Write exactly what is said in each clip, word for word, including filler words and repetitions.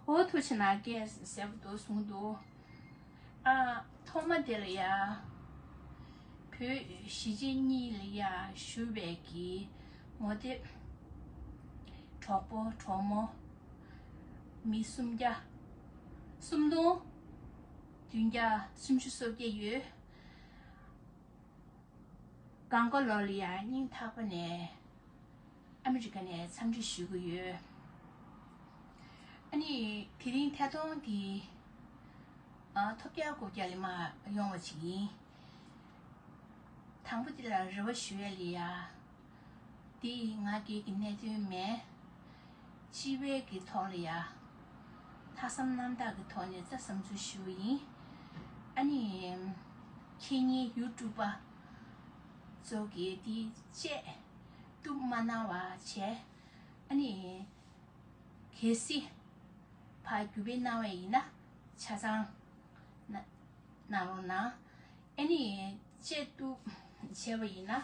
ཨོ་ཐུགས་རྗེ་གནང་། སྐད་གསལ་པོ་འདུག་གསུངས་འདུག་ཨ། ཐོག་མ་དེ་ལ་ཡ། བོད་གཞིས་བྱེས་གཉིས་ལ་ཡ་བཞུགས་པའི་གི་ངོ་དེབ། གྲོགས་པོ་གྲོགས་མོ། མི་སུམ་བརྒྱ། སུམ་སྟོང་བདུན་བརྒྱ་སུམ་ཅུ་སོ་བརྒྱད་ཡོད། སྒང་ག་ལོ་ལ་ཡ་སྙིང་ཐག་པ་ནས་ཨ་མི་རི་ཀ་ནས་འཚམས་འདྲི་ཞུ་གི་ཡོད། ཨ་ནི་དེ་རིང་ཐད་གཏོང་འདི། ཨ། ཐོབ་རྒྱག་སྒོ་རྒྱག་ལས་མ་ཡོང་བ་ཅིག་ཡིན། དང་པོ་འདི་ལ་རེ་བ་ཞུ་ཡ་ལ་ཡ། འདི་ང་སྒེར་གྱི་གནད་དོན་མེད། སྤྱི་པའི་གི་ཐོག་ལ་ཡ། ལྷག་བསམ་རྣམ་དག་གི་ཐོག་ནས་ད་བསམ་ཚུལ་ཞུ་བ་ཡིན། ཨ་ནི། ཁྱེད་གཉིས་ཡུ་ཊུབ་པ་ཚོ་གིས་འདི་དཔྱད་བཏུབ་མ་གནང་བ་བྱས། ཨ་ནི། གལ་སྲིད་ཕར་བརྒྱུད་སྤེལ་གནང་བ་ཡིན་ན་ཆ་ཚང་གནང་རོགས་གནང་། ཨ་ནི་དཔྱད་བཏུབ་བྱས་པ་ཡིན་ན།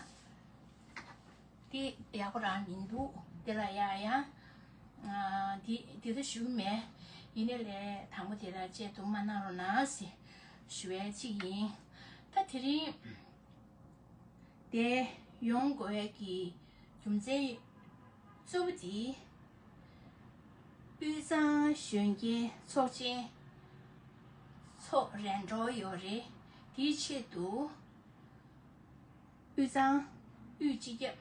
དེ་ཡག་པོ་རང་མི་འདུག་དེ་ལ་ཡ་ཡང་། ཨ། དེ་དེ་ལྟར་ཞུ་གི་མེད། ཡིན་ནའི་ལས་དང་པོ་དེ་ལ་དཔྱད་བཏུབ་མ་གནང་རོགས་གནང་ཟེར་ཞུ་བའི་གཅིག་ཡིན། ད་དེ་རིང་དེ་ཡོང་དགོས་ཀྱི་རྒྱུ་མཚན་གཙོ་བོ་དེ། དབུས་གཙང་གཞོན་སྐྱེས་ཚོགས་ཆེན་ཚོགས་རན་འགྲོ་ཡོད་རེད། དེའི་ཆེད་དུ། དབུས་གཙང་དབུས་སྤྱི་ཁྱབ་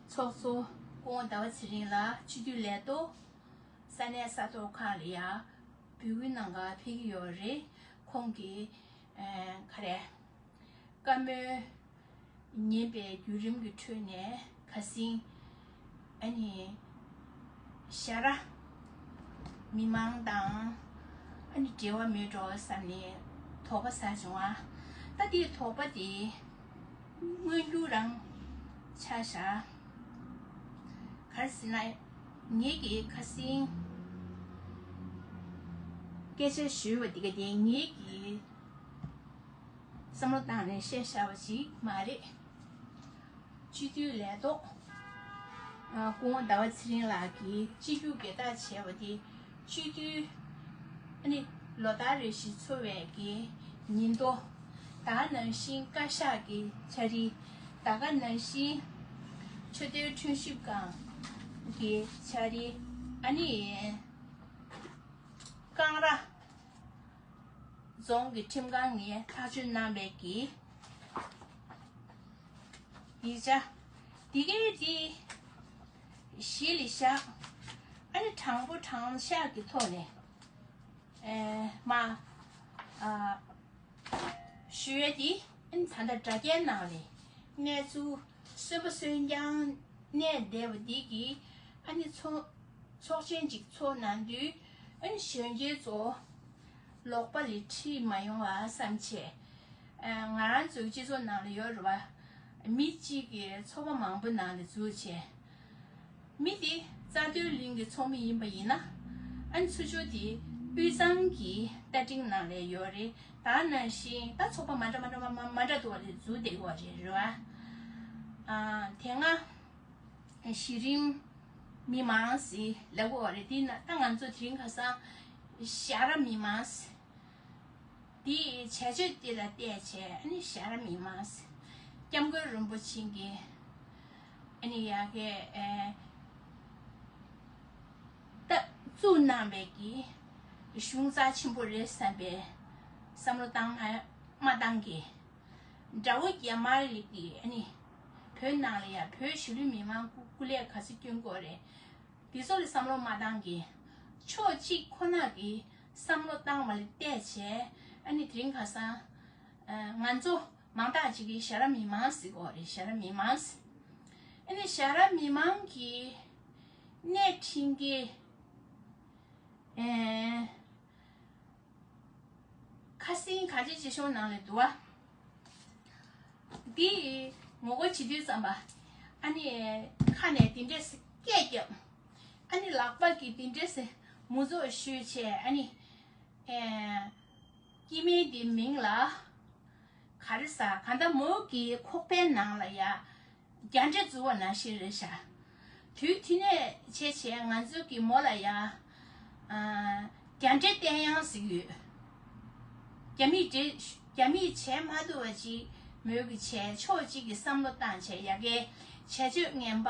ཚོགས་གཙོ་སྐུ་ངོ་ཟླ་བ་ཚེ་རིང་ལགས་སྤྱི་འཐུས་ལས་ཐོག་ས་གནས་ས་ཐོག་ཁག་ལ་ཡ་འབོད་སྐུལ་གནང་ག་ཕེབས་ཀྱི་ཡོད་རེད། ཁོང་གིས། ཨ། ག་རེ། བཀའ་མོལ་ཉན་པའི་བརྒྱུད་རིམ་གྱི་ཁྲོད་ནས་ཁ་སང་། ཨ་ནི། ཞར་མི་མང་དང་ཨ་ནི་འབྲེལ་བ་མེད་འགྲོ་བསམ་ནས་དོགས་པ་ཟ་བྱུང་ཨ། ད་དེའི་དོགས་པ་དེ་མངོན་འགྱུར་རང་ཆགས་བཞག་ག་རེ་ཟེར་ན། ངེད་ཀྱིས་ཁ་སང་སྐད་ཆ་ཞུས་པ་དེ་ག་དེ་ངེད་ཀྱིས། བསམ་བློ་བཏང་ནས་བཤད་བཞག་པ་ཞིག་མ་རེད། སྤྱི་འཐུས་ལས་ཐོག་ཨ། སྐུ་ངོ་ཟླ་བ་ཚེ་རིང་ལགས་ཀྱིས་སྤྱི་རྒྱུ་སྒེར་བདག་བྱས་པ་དེ། སྤྱི་འཐུས་ཨ་ནི་ལོ་ལྟར་རེ་བཞིན་འཚོགས་པའི་གི་ཉིན་ཐོ། ད་ག་ནང་བཞིན་བཀའ་ཤག་གི་འཆར་གཞི། ད་ག་ནང་བཞིན་ཆོས་དོན་ཁྲིམས་ཞིབ་ཁང་གི་འཆར་གཞི། ཨ་ནི། ཀང་ར་རྫོང་གི་ཁྲིམས་ཁང་ནས་ཐག་གཅོད་གནང་བའི་གི་ཡིག་ཆ་འདི་གའི་འདི་གཞི་ལ་བཞག་ཨ་ནི་དྲང་པོ་དྲང་བཞག་གི་ཐོག་ནས། ཨེ། མ། ཨ། ཞུ་ཡས་འདི་ཨ་ནི་ད་ལྟ་དྲ་རྒྱའི་ནང་ལ་གནས་ཚུལ་གསོན་པོ་གསོན་རྐྱང་གནས་བསྡད་པ་འདི་གིས་ཨ་ནི་ཚོགས་ཚོགས་ཆེན་ཅིག་ཚོགས་གནང་དུས་ཨ་ནི་གཞོན་སྐྱེས་ཚོ་ལོག་པ་ལ་ཁྲིད་མ་ཡོང་བ་བསམ་བྱས། ཨ། ང་རང་ཚོའི་སྤྱི་ཚོགས་ནང་ལ་ཡོད་རེད་བ། མི་གཅིག་གིས་ཚོགས་པ་མང་པོ་ནང་ལ་འཛུལ་བྱས། མི་དེ་རྩ་དོན་གླིང་གི་ཚོགས་མི་ཡིན་པ་ཡིན་ན། ཨ་ནི་ཚུར་ཕྱོགས་དེ་དབུས་གཙང་གི་རྟ་མགྲིན་ནང་ལ་ཡོད་རེད། ད་ནང་བཞིན་ད་ཚོགས་པ་མ་འདྲ་མ་འདྲ་མ་མ་མ་འདྲ་འདུག་བ་ལས་འཛུལ་བསྡད་ཡོད་རེད་རེད་བ། ཨ། དེ་སྔ་གཞི་རིམ་མི་མང་ཟེར་ལབ་ཡོད་རེད། དེ་ན་ད་ང་ཚོ་དེ་རིང་ཁ་སང་ཞར་མི་མང་ཟེར། དེའི་བྱ་སྤྱོད་དེ་ལ་བལྟས་བྱས་ཨ་ནི་ཞར་མི་མང་ཟེར། སྐྱབས་མགོན་རིན་པོ་ཆེ་གིས་ཨ་ནི་ཡ་གི་ཨེ། ད་བཙུགས་གནང་བའི་གི་གཞུང་རྩ་ཆེན་པོ་རེད་བསམ་པའི་བསམ་བློ་བཏང་མ་མ་བཏང་གི། དགྲ་བོ་རྒྱ་དམར་ལི་གི་ཨ་ནི་བོད་ནང་ལ་ཡ་བོད་གཞིས་ལུས་མི་མང་སྐུ་སྐུ་ལས་ག་ཚོད་སྐྱོན་དགོས་རེད། འདི་ཚོ་ལ་བསམ་བློ་མ་བཏང་གི། ཕྱོགས་གཅིག་ཁོ་ན་གི་བསམ་བློ་བཏང་བ་ལ་བལྟས་བྱས་ཨ་ནི་དེ་རིང་ཁ་སང་། ཨ། ང་ཚོ་མང་དག་ཅིག་གིས་ཞར་མི་མང་ཟེར་གོ་རེད། ཞར་མི་མང་ཟེར། ཨ་ནི་ཞར་མི་མང་གི་གནས་འཕྲིན་གི། ཨེ། ཁ་སང་ག་ཅི་ཅི་ཤོང་ནང་ལ་འདུག་བ། འདི་ངོ་རྒོལ་བྱེད་དུས་ཙམ་པ། ཨ་ནི་ཁ་ནས་དེ་འདྲས་སྐད་རྒྱབ། ཨ་ནི་ལག་པ་གིས་དེ་འདྲས་མུ་ཟོག་གཞུས་བྱས་ཨ་ནི། ཨེ། སྐྱེ་དམན་དེ་མིང་ལ། ག་རེ་ཟ་ག་ད་མོ་གི་ཁོག་པའི་ནང་ལ་ཡ། རྒྱ་འདྲེ་འཛུལ་བ་ནང་བཞིན་རེད་ཤག་དུས་དེ་ནས་བྱས་བྱས་ང་ཚོ་གི་མོ་ལ་ཡ། རྒྱ་འདྲེ་བསྟན་དབྱངས་ཟེར་གྱི་ཡོད། རྒྱ་མིས་འདྲེ་རྒྱ་མིས་བྱས་མ་ཐུབ་པ་ཅིག་མོས་ཀྱི་བྱས། ཕྱོགས་གཅིག་གིས་བསམ་བློ་བཏང་བྱས། ཡ་གིའི་བྱ་སྤྱོད་ངན་པ་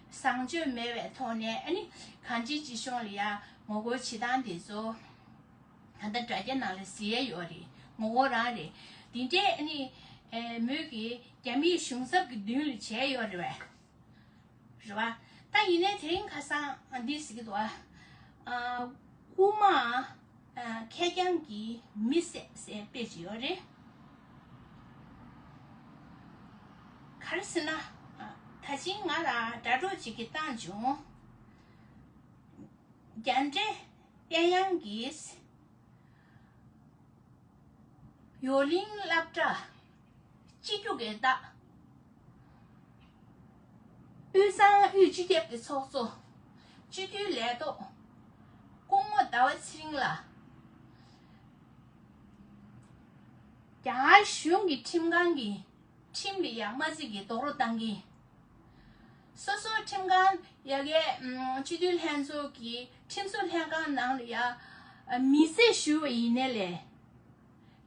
བཟང་སྤྱོད་མེད་པའི་ཐོག་ནས། ཨ་ནི་གང་ཅིའི་སྤྱི་གཞུང་ལ་ཡ་ངོ་རྒོལ་བྱེད་སྟངས་དེ་ཚོ་ད་ལྟ་དྲ་རྒྱ་ནང་ལ་གཟིགས་ཡས་ཡོད་རེད། ངོ་རྒོལ་རང་རེད། འདི་འདྲའི་ཨ་ནི་མོས་ཀྱི་རྒྱ་མིའི་གཞུང་ཚབ་ཀྱི་མདུན་ལ་བྱས་ཡོད་རེད་པས། རེད་བ། ད་ཡིན་ནའི་དེ་རིང་ཁ་སང་འདི་ཟེར་གྱི་འདུག་བ། ཨ། དབུ་མ་ཨ་ཁེར་རྐྱང་གི་མི་བསད་ཟེར་དཔེ་ཅིག་ཡོད་རེད། ག་རེ་ཟེར་ན། ཨ། ད་ཅིང་ང་ལ་དྲ་གྲོགས་ཅིག་གིས་བཏང་བྱུང་། རྒྱ་འདྲེ་བསྟན་དབྱངས་ཀྱིས། ཡོ་གླིང་སློབ་གྲྭ། སྤྱི་རྒྱུ་གི་བདག་དབུས་གཙང་དབུས་སྤྱི་ཁྱབ་ཀྱི་ཚོགས་གཙོ། སྤྱི་འཐུས་ལས་ཐོག་སྐུ་ངོ་ཟླ་བ་ཚེ་རིང་ལགས། རྒྱ་གར་གཞུང་གི་ཁྲིམས་ཁང་གིས་ཁྲིམས་ལ་ཡ་དམར་རྩིས་ཀྱི་རྡོག་རོལ་བཏང་གི། སོ་སོའི་ཁྲིམས་ཁང་ཡ་གའི་ཨམ་སྤྱི་འཐུས་ལྷན་ཚོགས་ཀྱི་ཁྲིམས་བཟོ་ལྷན་ཁང་ནང་ལ་ཡ་མི་བསད་ཞུས་པ་ཡིན་ནའི་ལས།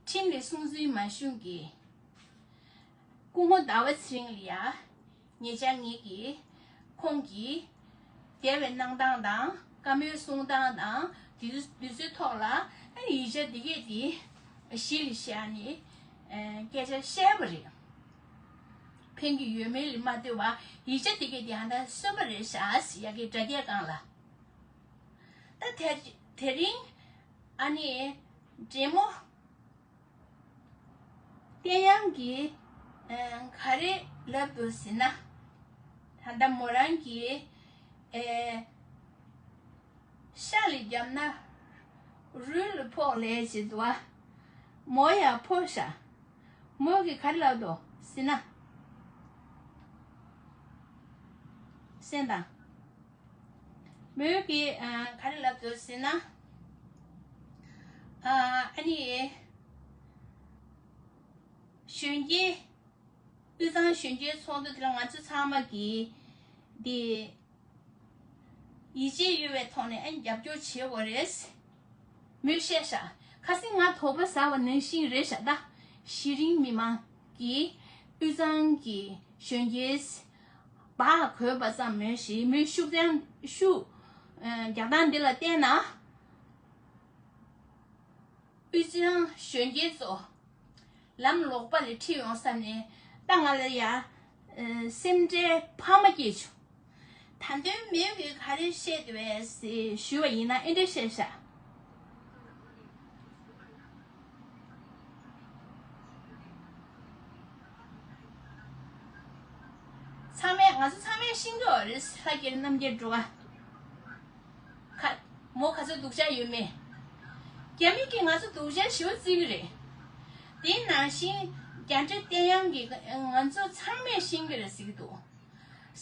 ཁྲིམས་ལ་སྲུང་བརྩི་མ་ཞུ་གི། སྐུ་ངོ་ཟླ་བ་ཚེ་རིང་ལ་ཡ། ཉེ་ཆར་ངེད་ཀྱིས་ཁོང་གི་འདས་པའི་གནང་སྟངས་དང་བཀའ་མོལ་གསུང་སྟངས་དང་དེ་ཚོའི་ཐོག་ལ་ཡིག་ཆ་འདི་གས་དེ་གཞི་ལ་བཞག་ནས་སྐད་ཆ་བཤད་པ་རེད། ཕན་གྱི་ཡོད་མེད་ལ་མ་ལྟོས་པ་ཡིག་ཆ་འདི་གས་དེ་ཧ་ད་གསོན་པོ་རེད་ཤག་ཟེར་ཡ་གི་དྲ་རྒྱའི་སྒང་ལ། ད་དེ་དེ་རིང་ཨ་ནི་འདྲེ་མོ་བསྟན་དབྱངས་ཀྱིས་ཨ་ག་རེ་ལབ་འདུག་ཟེར་ན། ད་ལྟ་མོ་རང་གིས་ཨེ་ཤ་ལ་བརྒྱབ་ན་རུལ་ལ་ཕོག་ལས་བྱེད་འདུག་བ། མོ་ཡང་ཕོག་ཤག་མོ་གིས་ག་རེ་ལབ་འདུག་ཟེར་ན། གསན་དང་། མོས་ཀྱིས་ཨ་ག་རེ་ལབ་འདུག་ཟེར་ན། ཨ་ཨ་ནི་གཞོན་སྐྱེས། དབུས་གཙང་གཞོན་སྐྱེས་ཚོགས་འདུ་དེ་ལ་ང་ཚོ་ཚང་མ་གིས་འདི་ཡིད་ཆེས་ཡོད་པའི་ཐོག་ནས་ཨ་ནི་རྒྱབ་སྐྱོར་བྱེད་དགོས་རེད། མོས་བཤད་ཤག་ཁ་སང་ང་དོགས་པ་ཟ་བ་ནང་བཞིན་རེད་ཤག་ད་གཞི་རིམ་མི་མང་གིས་དབུས་གཙང་གི་གཞོན་སྐྱེས་སྦག་དགོས་པ་ཙམ་མོས་ཤིག་མོས་ཤུགས་ཀྱང་ཤུགས་རྒྱག་སྟངས་འདི་ལ་བལྟས་ན། དབུས་གཙང་གཞོན་སྐྱེས་ཚོ་ལམ་ལོག་པ་ལ་ཁྲིད་ཡོང་བསམ་ནས་ད་ང་ལ་ཡ་སེམས་ཁྲལ་འཕར་མ་སྐྱེས་བྱུང་། ད་དུང་མོས་ཀྱིས་ག་རེ་བཤད་འདུག་པས་ཞུས་པ་ཡིན་ན་ཨེ་འདྲ་བཤད་ཤག་ཚང་མས་ང་ཚོ་ཚང་མས་ཤེས་ཀྱི་ཡོད་རེད། ལྷ་རྒྱལ་རྣམ་རྒྱལ་འགྲོ་ག་ཁ། མོ་ག་ཚོད་སྡུག་ཅག་ཡོད་མེད། རྒྱ་མི་གིས་ང་ཚོ་སྡུག་ཅག་ཞེ་པོ་བརྩི་གི་རེད། དེ་ནང་བཞིན་རྒྱ་འདྲེ་བསྟན་དབྱངས་ཀྱིས་ང་ཚོ་ཚང་མས་ཤེས་ཀྱི་རེད་ཟེར་གྱི་འདུག་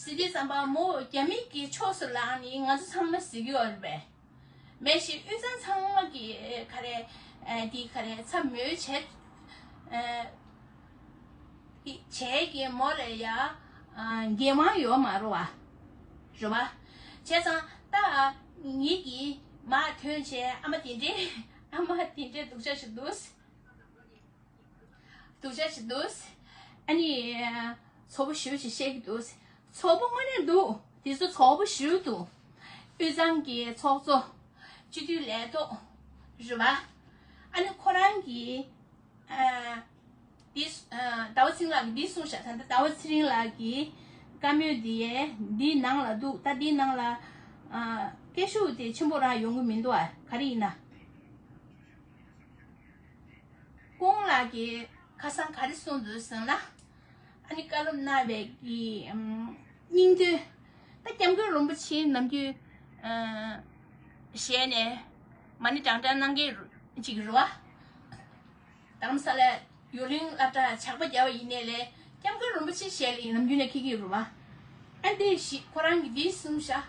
ཟེར་དུས་ཙམ་པ་མོ་རྒྱ་མི་གི་ཕྱོགས་སུ་ལངས་ནས་ང་ཚོ་ཚང་མ་ཟེར་གྱི་ཡོད་རེད་པས། མེད་ཤིང་དབུས་གཙང་ཚང་མ་གི་ག་རེ་འདི་ག་རེ་ཚ་མོས་བྱས། བྱས་ཀྱི་མོ་ལ་ཡ་འགན་དབང་ཡོད་མ་རེད་བ། རེད་བ། བྱས་ཙང་ད་ངེད་ཀྱིས་མར་ཐོན་བྱས་ཨ་མ་དེ་འདྲའི་ཨ་མ་དེ་འདྲའི་སྡུག་ཅག་ཞིག་འདུག་སྡུག་ཅག་ཞིག་འདུག་ཨ་ནི་ཚོགས་པ་ཞེ་པོ་ཞིག་བཤད་ཀྱི་འདུག་ཚོགས་པ་དངོས་གནས་འདུག་དེ་ཚོ་ཚོགས་པ་ཞེ་པོ་འདུག་དབུས་གཙང་གི་ཚོགས་གཙོ། སྤྱི་འཐུས་ལས་ཐོག་རེད་བ། ཨ་ནི་ཁོ་རང་གིས། ཨ། འདི། ཨ། ཟླ་བ་ཚེ་རིང་ལགས་ཀྱིས་འདི་གསུངས་ཤག་ད་ལྟ་ཟླ་བ་ཚེ་རིང་ལགས་ཀྱིས་བཀའ་མོལ་འདི་འདིའི་ནང་ལ་འདུག་ད་འདིའི་ནང་ལ། ཨ། སྐད་ཤུགས་དེ་ཆེན་པོ་རང་ཡོང་གི་མི་འདུག་ཨ་ག་རེ་ཡིན་ན། སྐུ་ངོ་ལགས་ཀྱིས་ཁ་སང་ག་རེ་གསུངས་འདུག་ཟེར་ན། ཨ་ནི་བཀའ་སློབ་གནང་བའི་གི་ཨམ་སྙིང་དོན། ད་སྐྱབས་མགོན་རིན་པོ་ཆེ་ནམ་རྒྱུན་ཨ་ཞལ་ནས་མ་ཎི་བགྲང་བགྲང་གནང་མཁན་ཅིག་རེད་བ། རྡ་རམ་ས་ལའི་ཡོ་གླིང་སློབ་གྲྭར་ཇག་པ་བརྒྱབ་པ་ཡིན་ནའི་ལས་སྐྱབས་མགོན་རིན་པོ་ཆེ་ཞལ་ལ་ནམ་རྒྱུན་ནས་འཁྱེར་གྱི་ཡོད་རེད་བ། ཨ་འདི་ཞིག་ཁོ་རང་གིས་འདི་གསུངས་ཤག་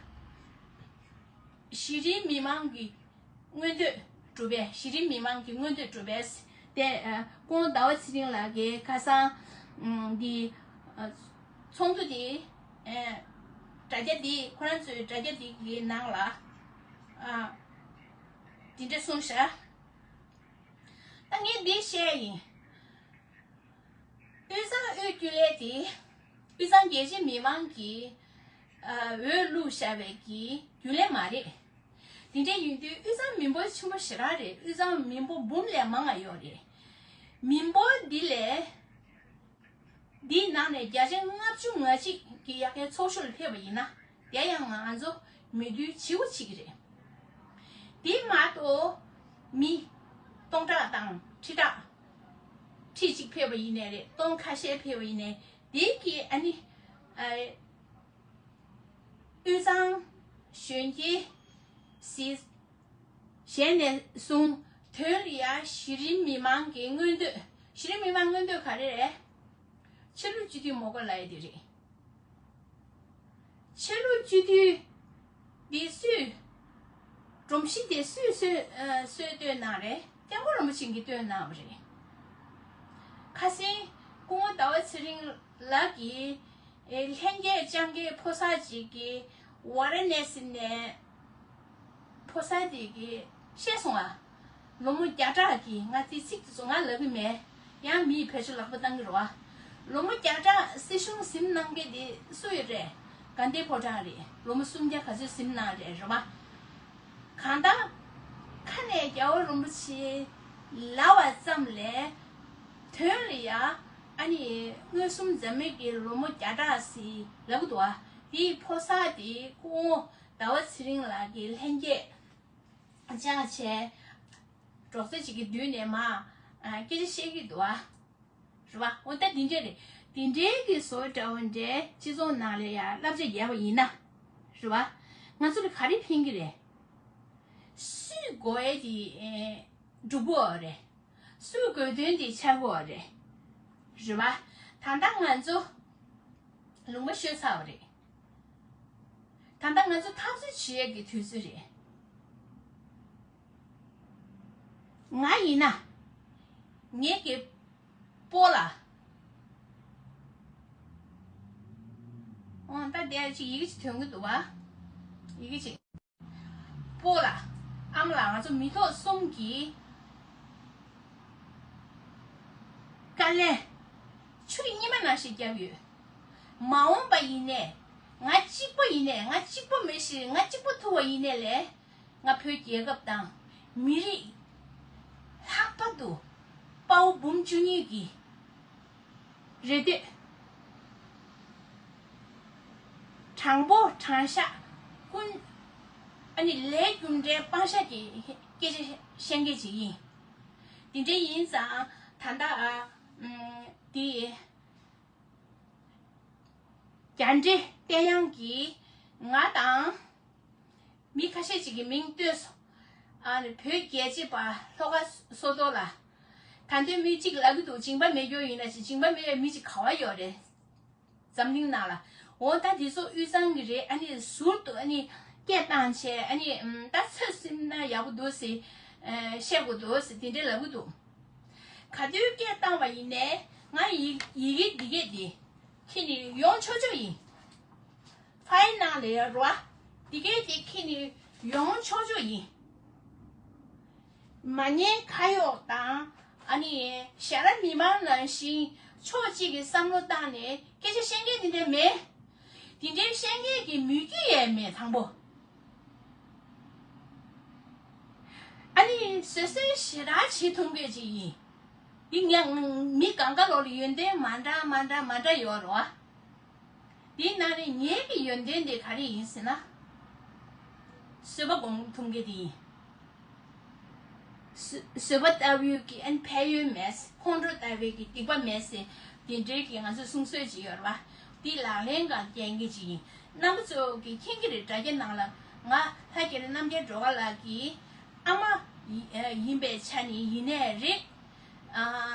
གཞི་རིམ་མི་མང་གི་མངོན་འདོད་སྒྲུབ་པའི་གཞི་རིམ་མི་མང་གི་མངོན་འདོད་སྒྲུབ་པའི་དེ་ཨ་སྐུ་ངོ་ཟླ་བ་ཚེ་རིང་ལགས་ཀྱིས་ཁ་སང་ཨམ་འདི་ཨ་ཚོགས་འདུ་འདི་ཨ་དྲ་རྒྱ་འདི་ཁོ་རང་ཚོའི་དྲ་རྒྱ་འདི་གི་ནང་ལ་ཨ་ དེ་འདྲ་གསུངས་ཤག་ད་ངས་འདི་བཤད་ཡིན། དབུས་གཙང་དབུས་རྒྱུན་ལས་དེ་དབུས་གཙང་རྒྱལ་སྤྱིའི་མི་མང་གི་ཨ་འོས་བླུགས་བཞག་པའི་གི་རྒྱུན་ལས་མ་རེད། དེ་འདྲ་ཡིན་དུས་དབུས་གཙང་མི་འབོར་ཆེན་པོ་ཞེ་དྲག་རེད། དབུས་གཙང་མི་འབོར་འབུམ་ལས་མང་ང་ཡོད་རེད། མི་འབོར་འདི་ལས་འདིའི་ནང་ནས་བརྒྱ་ཆ་ལྔ་བཅུ་ང་གཅིག་གི་ཡ་གའི་ཚོགས་ཞུགས་ལ་ཕེབས་པ་ཡིན་ན། དེ་ཡང་ང་ཚོ་མི་འདུས་བྱེད་དགོས་བྱེད་ཀྱི་རེད། དེ་མ་གཏོགས་མི་སྟོང་ཕྲག་དང་ཁྲི་ཕྲག་ཁྲི་གཅིག་ཕེབས་པ་ཡིན་ནའི་རེད། སྟོང་ཁ་ཤས་ཕེབས་པ་ཡིན་ནའི་དེ་གི་ཨ་ནི་ཨ་དབུས་གཙང་གཞོན་སྐྱེས་སི་གཞན་ནས་བཟུང་དོན་ལ་ཡ་གཞི་རིམ་མི་མང་གི་མངོན་འདོད། གཞི་རིམ་མི་མང་མངོན་འདོད་ག་རེ་རེད། ཆོས་ལུགས་སྤྱི་འཐུས་མ་དགོས་ལབ་ཡ་དེ་རེད། ཆོས་ལུགས་སྤྱི་འཐུས་འདི་སུས། སྒྲོམ་གཞི་དེ་སུས་སུས་ཨ་སུས་བཏོན་གནང་རེད། སྐྱབས་མགོན་རིན་པོ་ཆེ་གིས་བཏོན་གནང་བ་རེད། ཁ་སང་སྐུ་ངོ་ཟླ་བ་ཚེ་རིང་ལགས་ཀྱིས་ཨེ་ལྷན་རྒྱས་བཅར་མཁན་ཕོ་གསར་ཅིག་གིས་ཝཱ་ར་ཎ་སི་ནས། ཕོ་གསར་དེ་གིས་བཤད་སོང་ཨ། ལོ་མོ་བརྒྱ་ཕྲག་གི། ང་དེ་ཚིག་དེ་ཚོ་ང་ལབ་གི་མེད། ཡང་མིས་བེད་སྤྱོད་ལག་པ་བཏང་གི་རེད་བ། ལོ་མོ་བརྒྱ་ཕྲག་སྲིད་གཞུང་ཟིན་གནང་མཁན་དེ་སུ་ཡོད་རེད། དགའ་ལྡན་ཕོ་བྲང་རེད། ལོ་མོ་སུམ་བརྒྱ་ག་ཚོད་ཟིན་གནང་རེད། རེད་བ། གང་ལྟར་ཁ་ནས་རྒྱལ་བ་རིན་པོ་ཆེ་ལབ་པ་ཙམ་ལས་དོན་ལ་ཡ་ཨ་ནི་མངོན་སུམ་འཛམ་གླིང་གི་ལོ་མོ་བརྒྱ་ཕྲག་ཟིན་ལབ་གི་འདུག་བ། དེའི་ཕོ་གསར་དེ་སྐུ་ངོ་ཟླ་བ་ཚེ་རིང་ལགས་ཀྱིས་ལྷན་རྒྱས་བཅར་བྱས། གྲོགས་པོ་ཅིག་གི་མདུན་ནས་མར་ཨ་སྐད་ཆ་བཤད་ཀྱི་འདུག་ཨ། རེད་བ། འོ་ད་དེ་འདྲས་རེད། དེ་འདྲའི་གི་བཟོ་འདྲ་བོ་འདྲའི་སྤྱི་ཚོགས་ནང་ལ་ཡ་བསླབ་བྱ་ཡོད་པ་ཡིན་ན། རེད་བ། ང་ཚོ་ལ་ག་རེ་ཕན་གྱི་རེད། སུས་དགོས་ཡས་དེ་ཨེ་འགྲུབ་ཀྱི་ཡོད་རེད། སུས་དགོས་དོན་དེ་འཆར་གྱི་ཡོད་རེད། རེད་བ། ད་ལྟ་ང་ཚོ་ལུང་པ་ཤོར་ཚར་བ་རེད། ད་ལྟ་ང་ཚོ་འཐབ་རྩོད་བྱེད་ཡས་ཀྱི་དུས་ཚོད་རེད། ང་ཡིན་ན། ངེད་ཀྱི་སྤོ་ལགས། ཨོ་ད་དེ་ཅིག་ཡི་གེ་ཅིག་ཐོན་གྱི་འདུག་བ། ཡི་གེ་ཅིག་སྤོ་ལགས། ཨ་མ་ལགས། ང་ཚོ་མི་ཐོག་གསུམ་གྱིས་དཀའ་ལས་ཆུ་རྒྱུས་གཉིས་མ་ནང་བཞིན་བརྒྱབ་ཡོད། མ་འོངས་པ་ཡིན་ནའི་ང་གཅིག་པོ་ཡིན་ནའི། ང་གཅིག་པོ་མི་ཤེས། ང་གཅིག་པོ་ཐུག་པ་ཡིན་ནའི་ལས། ང་བོད་རྒྱལ་ཁབ་དང་མི་རིགས་ལྷག་པར་དུ་དཔའ་བོ་འབུམ་བཅུ་གཉིས་ཀྱི་རེ་འདོད། དྲང་པོ་དྲང་བཞག་ཀུན། ཨ་ནི་ལས་རྒྱུ་འབྲས་སྤང་བཞག་གི་སྐད་ཆ་བཤད་མཁན་ཅིག་ཡིན། དེ་འདྲ་ཡིན་ཙང་ད་ལྟ་ཨ་འདི། རྒྱ་འདྲེ་བསྟན་དབྱངས་ཀྱིས་ང་དང་མི་ཁ་ཤས་ཅིག་གི་མིང་བཏོན་སོང་། ཨ་ནི་བོད་རྒྱལ་གཅེས་པ་ལྷོ་ཁ་བསོད་རྡོར་ལགས། ད་དུང་མི་གཅིག་ལབ་ཀྱི་འདུག་སྦྱིན་པ་མེད་རྒྱུ་ཡིན་ན་ཅིག་སྦྱིན་པ་མེད་པའི་མི་ཅིག་ག་པར་ཡོད་རེད། འཛམ་གླིང་ནང་ལ། འོ་ད་དེ་ཚོ་དབུས་གཙང་གི་རེད། ཨ་ནི་ཟུར་དུ་ཨ་ནི་སྐད་བཏང་བྱས། ཨ་ནི་ཨམ་ད་ཚོད་ཟིན་ན་ཡག་པོ་འདུག་ཟེར། ཨ་བཤད་དགོས་འདུག་ཟེར་དེ་འདྲས་ལབ་ཀྱི་འདུག་ག་དུས་སྐད་བཏང་བ་ཡིན་ནའི་ང་ཡི་ཡི་གེ་འདི་གས་འདི་ཁྱེར་ནས་ཡོང་ཆོག་ཆོག་ཡིན། ཕའི་ནང་ལ་ཡོད་རེད་བ། འདི་གས་འདི་ཁྱེར་ནས་ཡོང་ཆོག་ཆོག་ཡིན། མ་ཉེས་ཁ་གཡོག་དང་ཨ་ནི་ཞལ་ར་མི་མང་ནང་བཞིན་ཕྱོགས་གཅིག་གི་བསམ་བློ་བཏང་ནས་སྐད་ཆ་བཤད་མཁན་དེ་འདྲ་མེད། དེ་འདྲའི་བཤད་མཁན་གྱི་མོས་གུས་ཡང་མེད། དང་པོ། ཨ་ནི་བཟོད་བསྲན་ཞེ་དྲག་བྱེད་ཐུབ་མཁན་ཅིག་ཡིན། འདི་ངས་མི་གང་ག་ལོག་ལ་ཡོན་ཏན་མ་འདྲ་མ་འདྲ་མ་འདྲ་ཡོད་རེད་བ། འདིའི་ནང་ནས་ངེད་ཀྱི་ཡོན་ཏན་དེ་ག་རེ་ཡིན་ཟེར་ན། བཟོད་པ་སྒོམ་ཐུབ་མཁན་དེ་ཡིན། བཟོད་བཟོད་པ་ལྟ་བུའི་གི་ཨན་ཕན་ཡོན་མེད། ཁོང་ཁྲོ་ལྟ་བུའི་གི་སྡིག་པ་མེད་ཟེར། དེ་འདྲའི་གི་ང་ཚོས་གསུང་སྲོལ་ཅིག་ཡོད་རེད་བ། འདི་ལག་ལེན་གང་སྐྱེལ་མཁན་ཅིག་ཡིན། རྣམ་པ་ཚོ་གི་མཁྱེན་གྱི་རེད། དྲ་རྒྱ་ནང་ལ་ང་ལྷ་རྒྱ་རི་རྣམ་རྒྱལ་སྒྲོལ་དཀར་ལགས་ཀྱི་ཨ་མ་ཡི་ཨ་ཡིན་པའི་ཆ་ནས་ཡིན་ནའི་རེད། ཨ་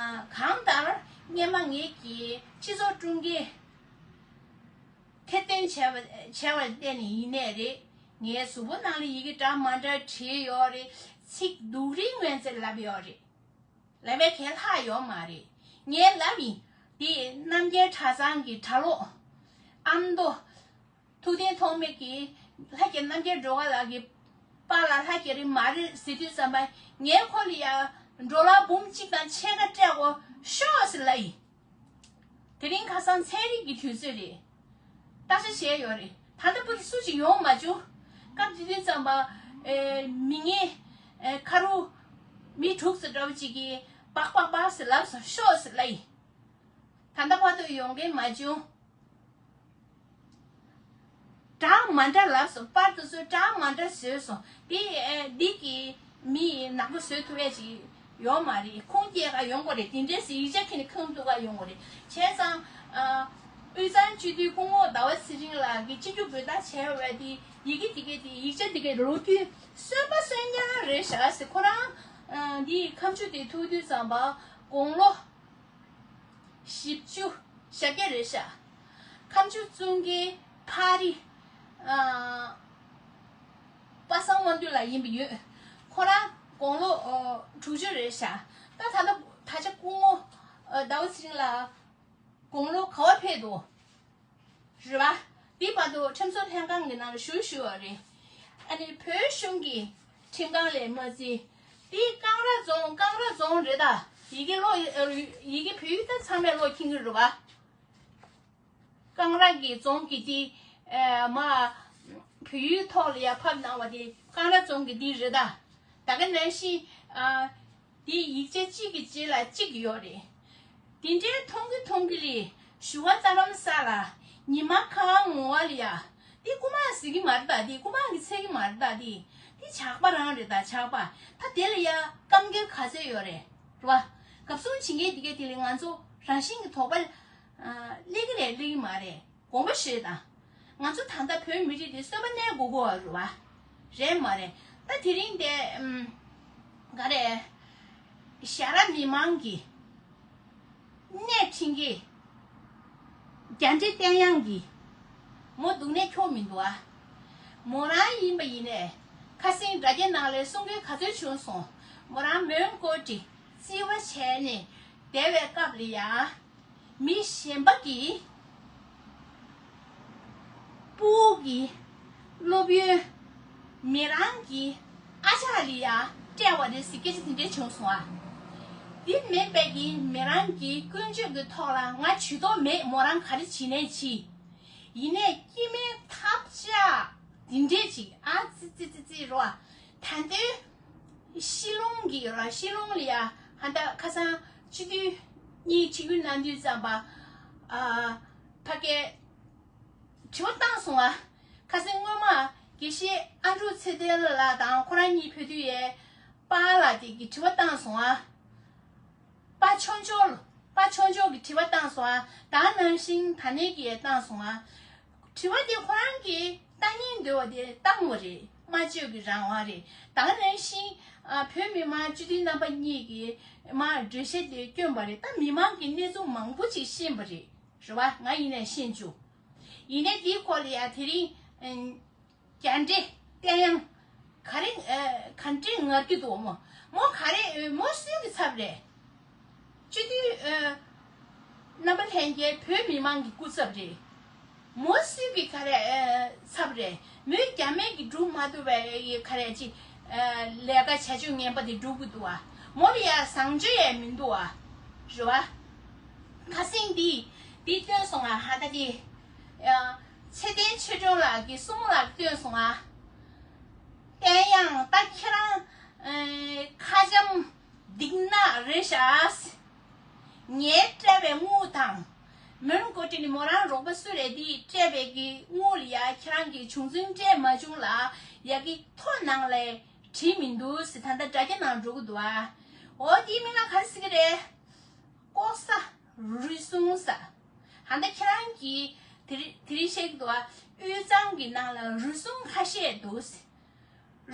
གང་ལྟར་སྔས་མ་ངེད་ཀྱི་སྤྱི་ཚོགས་དྲུང་ཆེ་ཐེར་འདོན་བྱས་པ་བྱས་པར་བརྟེན་ནས་ཡིན་ནའི་རེད། ངའི་གཟུགས་པོ་ནང་ལ་ཡི་གེ་འདྲ་མ་འདྲ་བྲིས་ཡོད་རེད། ཚིག་སྡུག་རུས་ངན་ཚད་ལབ་ཡོད་རེད། ལབ་པའི་གན་ལྷག་ཡོད་མ་རེད། ངས་ལབ་ཡིན། འདི་རྣམ་རྒྱལ་གྲྭ་ཚང་གི་གྲྭ་ལོག་ཨ་མདོ་ཐུབ་བསྟན་ཐོགས་མེད་ཀྱིས་ལྷ་རྒྱལ་རྣམ་རྒྱལ་སྒྲོལ་དཀར་ལགས་ཀྱི་ པཱ་ལགས་ལྷ་རྒྱ་རི་མ་རེད་ཟེར་དུས་ཙམ་པ། ངས་ཁོ་ལ་ཡ་ཌོ་ལར་འབུམ་གཅིག་དང་ཕྱེད་ཀ་སྤྲད་གོ་ཤོག་ཟེར་ལབ་ཡིན། དེ་རིང་ཁ་སང་ཚན་རིག་གི་དུས་ཚོད་རེད། བརྟག་དཔྱད་བྱས་ཡོད་རེད། ད་ལྟ་བར་དུ་སུ་ཞིག་ཡོང་མ་བྱུང་། སྐབས་དེ་དུས་ཙམ་པ། ཨེ། མི་ངན། ཨེ། ཁ་རུ་མི་དྲུག་ཙམ་འདྲ་བོ་ཅིག་གིས་སྦག་སྦག་སྦག་ཟེར་ལབ་སོང་། ཤོག་ཟེར་ལབ་ཡིན། ད་ལྟ་བར་དུ་ཡོང་མཁན་མ་བྱུང་། འདྲ་མ་འདྲ་ལབ་སོང་། པར་དེ་ཚོ་འདྲ་མ་འདྲ་བཟོས་སོང་། དེ། ཨེ། འདི་གི་མི་ནག་པོ་བཟོ་ཐུབ་ཡས་ཅིག་ཡོད་མ་རེད། ཁུངས་སྐྱེལ་ག་ཡོང་དགོས་རེད། དེ་འདྲས་སེ་ཡིག་ཆ་ཁྱེར་ནས་ཁུངས་གཏུག་ག་ཡོང་དགོས་རེད། བྱས་ཙང་། ཨ། དབུས་གཙང་སྤྱི་འཐུས་སྐུ་ངོ་ཟླ་བ་ཚེ་རིང་ལགས་ཀྱིས་སྤྱི་འཐུས་འབོད་བརྡ་བྱས་པ་དེ། ཡི་གེ་དེ་གའི་དེ། ཡིག་ཆ་དེ་གའི་ལོ་རྒྱུས་གསོན་པོ་གསོན་རྐྱང་རེད་ཤག་ཟེར། ཁོ་རང་། ཨ། འདི་ཁ་མཆུ་དེ་ཐུག་དུས་ཙམ་པ། དགུང་ལོ་བཞི་བཅུ་ཞེ་བརྒྱད་རེད་ཤག། ཁ་མཆུ་བཙུགས་མཁན་ཕ་རི། ཨ། པ་སངས་དབང་འདུས་ལགས་ཡིན་པ་ཡོད། ཁོ་རང་དགུང་ལོ། ཨོ། དྲུག་ཅུ་རེད་ཤག། ད་ད་ལྟ་ད་ཆ་སྐུ་ངོ། ཨ། ཟླ་བ་ཚེ་རིང་ལགས་དགུང་ལོ་ག་པར་ཕེབས་འདུག། རེད་པ། འདི་བར་དུ་ཁྲིམས་བཟོ་ལྷན་ཁང་གི་ནང་ལ་ཞུགས་ཞུས་པ་རེད། ཨ་ནི་བོད་གཞུང་གི་ཁྲིམས་ཁང་ལ་མ་བརྩིས། འདི་ཀང་ར་རྫོང་། ཀང་ར་རྫོང་རེད་ད། ཡི་གེ་ཀློག། ཡི་གེ་བོད་ཡིག་ད་ཚང་མས་ཀློག་མཁྱེན་གྱི་རེད་པ། ཀང་ར་གི་རྫོང་གི་དེ། ཨ། མ། བོད་ཡིག་ཐོག་ལ་ཡ་ཕབ་གནང་བ་དེ་ཀང་ར་རྫོང་གི་དེ་རེད་ད། ད་ག་ནང་བཞིན། ཨ། དེ་ཡིག་ཆ་གཅིག་གི་རྗེས་ལ་གཅིག་ཡོད་རེད། དེ་འདྲའི་མཐོང་གི་མཐོང་གི་རེད། ཞུ་བ་རྩ་ལམ་ས་ལ། ཉི་མ་གང་ངོ་བ་ལ་ཡ། དེ་རྐུ་མ་ཟེར་གྱི་མ་རེད་ད། དེ་རྐུ་མ་གི་ཚད་ཀྱི་མ་རེད་ད། དེ། དེ་ཇག་པ་རང་རེད་ད། ཇག་པ། ད་དེ་ལ་ཡ་སྐམ་རྒྱག་ག་ཚད་ཡོད་རེད། རེད་པ། གབ་སྲུང་བྱེད་མཁན་དེ་གས་དེ་ལ་ང་ཚོ་རང་བཞིན་གྱི་དོགས་པ། ཨ། སླེབས་ཀྱི་རེད། སླེབས་ཀྱི་མ་རེད། དགོངས་པ་བཞེས་དང་། ང་ཚོ་ད་ལྟ་བོད་མི་རིགས་དེ་གསོན་པོ་གནས་དགོས་ཀྱི་ཡོད་རེད་པ། རེད་མ་རེད། ད་དེ་རིང་དེ། ཨམ། ག་རེ། ཞྭ་ར་མི་མང་གི་སྣེ་ཁྲིད་མཁན་རྒྱ་འདྲེ་བསྟན་དབྱངས་ཀྱིས་མོ་སྡུག་ནད་ཁྱོག་མི་འདུག་ཨ། མོ་རང་ཡིན་པ་ཡིན་ནའི་ཁ་སེང་དྲ་རྒྱ་ནང་ལ་གསུང་མཁན་ག་ཚོད་བྱུང་སོང་། མོ་རང་མོན་གྷོ་ཊི་རྩིས་པ་བྱས་ནས་བསྡད་པའི་སྐབས་ལ་ཡ། མི་གཞན་པ་གི་སྤུ་གུ་གི་སློབ་ཡོན་མི་རང་གི་ཨ་ཅག་ལ་ཡ་སྤྲད་པ་རེད་ཟེར་སྐད་ཆ་དེ་འདྲ་བྱུང་སོང་ཨ། འདི་མེད་པའི་གི་མི་རང་གི་ཀུན་སྤྱོད་ཀྱི་ཐོག་ལ་ང་ཇུས་གཏོགས་མེད། མོ་རང་ག་རེ་བྱེད་ནའི་བྱེད། ཡིན་ནའི་སྐྱེ་དམན་ཐབས་ཆག་འདི་འདྲས་ཅིག་ཨ་ཙི་ཙི་ཙི་ཙི་རོ། ད་དུང་ཤི་ལོང་གི་ར། ཤི་ལོང་ལ་ཡ་ཧ་ད་ཁ་སང་སྤྱི་འཐུས་གཉིས་ཆིབས་བསྒྱུར་གནང་དུས་ཙམ་པ། ཨ། ཕ་གིར་དྲི་བ་བཏང་སོང་ཨ། ཁ་སང་སྔོན་མ་དགེ་བཤེས་ཨ་འབྲུག་ཚེ་བརྟན་ལགས་དང་ཁོ་རང་གཉིས་ཕེབས་དུས་ཡས་པཱ་ལགས་དེ་གི་དྲི་བ་བཏང་སོང་ཨ། པཱ་ཆོས་འབྱོར། པཱ་ཆོས་འབྱོར་གྱིས་དྲི་བ་བཏང་སོང་ཨ། ད་ནང་བཞིན་ད་ནས་ཀྱིས་བཏང་སོང་ཨ། དྲི་བ་དེ་ཁོ་རང་གིས་བཏང་སྙིང་འདོད་པ་དེ་བཏང་བ་རེད། སྨྲ་བརྗོད་ཀྱི་རང་དབང་རེད། ད་ནང་བཞིན། ཨ། བོད་མི་མང་སྤྱི་འཐུས་རྣམ་པ་གཉིས་ཀྱིས་མར་འགྲེལ་བཤད་དེ་བསྐྱོན་པ་རེད། ད་མི་མང་གིས་གནས་ཚུལ་མང་པོ་ཅིག་ཤེས་པ་རེད། རེད་བ། ང་ཡིན་ནའི་ཤེས་བྱུང་། ཡིན་ནའི་དེའི་སྐོར་ལ་ཡ་དེ་རིང་། ཨ། རྒྱ་འདྲེ་བསྟན་དབྱངས་ག་རེ། ཨ། ག་འདྲས་ངར་གྱི་འདུག་མོ། མོ་ག་རེ། མོ་སུའི་གི་ཚབ་རེད། སྤྱི་འཐུས། ཨ། རྣམ་པ་ལྷན་རྒྱས་བོད་མི་མང་གི་སྐུ་ཚབ་རེད། མོ་སུའི་གི་ག་རེ། ཨ། ཚབ་རེད། མོས་རྒྱ་སྨན་གྱིས་སྒྲུབ་མ་ཐུབ་པའི་ག་རེ་ཅིག་ཨ། ལས་ཀ་བྱ་སྤྱོད་ངན་པ་དེ་སྒྲུབ་གི་འདུག་བ། མོ་ལ་ཡ་བཟང་སྤྱོད་ཡས་མི་འདུག་བ། རེད་བ། ཁ་སེང་འདི་འདི་བཏོན་སོང་ང་ཧ་ད་དེ། ཨ། ཚེ་བརྟན་ཆོས་སྒྲོན་ལགས་ཀྱིས་སྲུ་མོ་ལགས་བཏོན་སོང་ང་། བསྟན་དབྱངས་ད་ཁྱེད་རང་། ཨ། ཁ་འཇམ་སྡིག་ནག་རེད་ཤག། ངས་སྤྲད་པའི་དངུལ་དང་། མོན་གྷོ་ཊི་ནས་མོ་རང་རོགས་པ་སུ་རེད་དེས་སྤྲད་པའི་གི་དངུལ་ལ་ཡ་ཁྱེད་རང་གིས་བྱུང་ཚུལ་སྤྲད་མ་བྱུང་ལ་ཡ་གི་ཐོ་ནང་ལ་བྲིས་མི་འདུག་ཟེར། ད་ལྟ་དྲ་རྒྱ་ནང་འགྲོ་གི་འདུག་ཨ། འོ་དེའི་མིང་ལ་ག་རེ་ཟེར་གི་རེད། ལྐོག་ཟ། རུལ་སུངས་ཟེར། ཧ་ད་ཁྱེད་རང་གིས་དེ་རིང་དེ་རིང་བཤད་ཀྱི་འདུག་ཨ། དབུས་གཙང་གི་ནང་ལ་རུལ་སུངས་ཁ་ཤས་འདུག་ཟེར།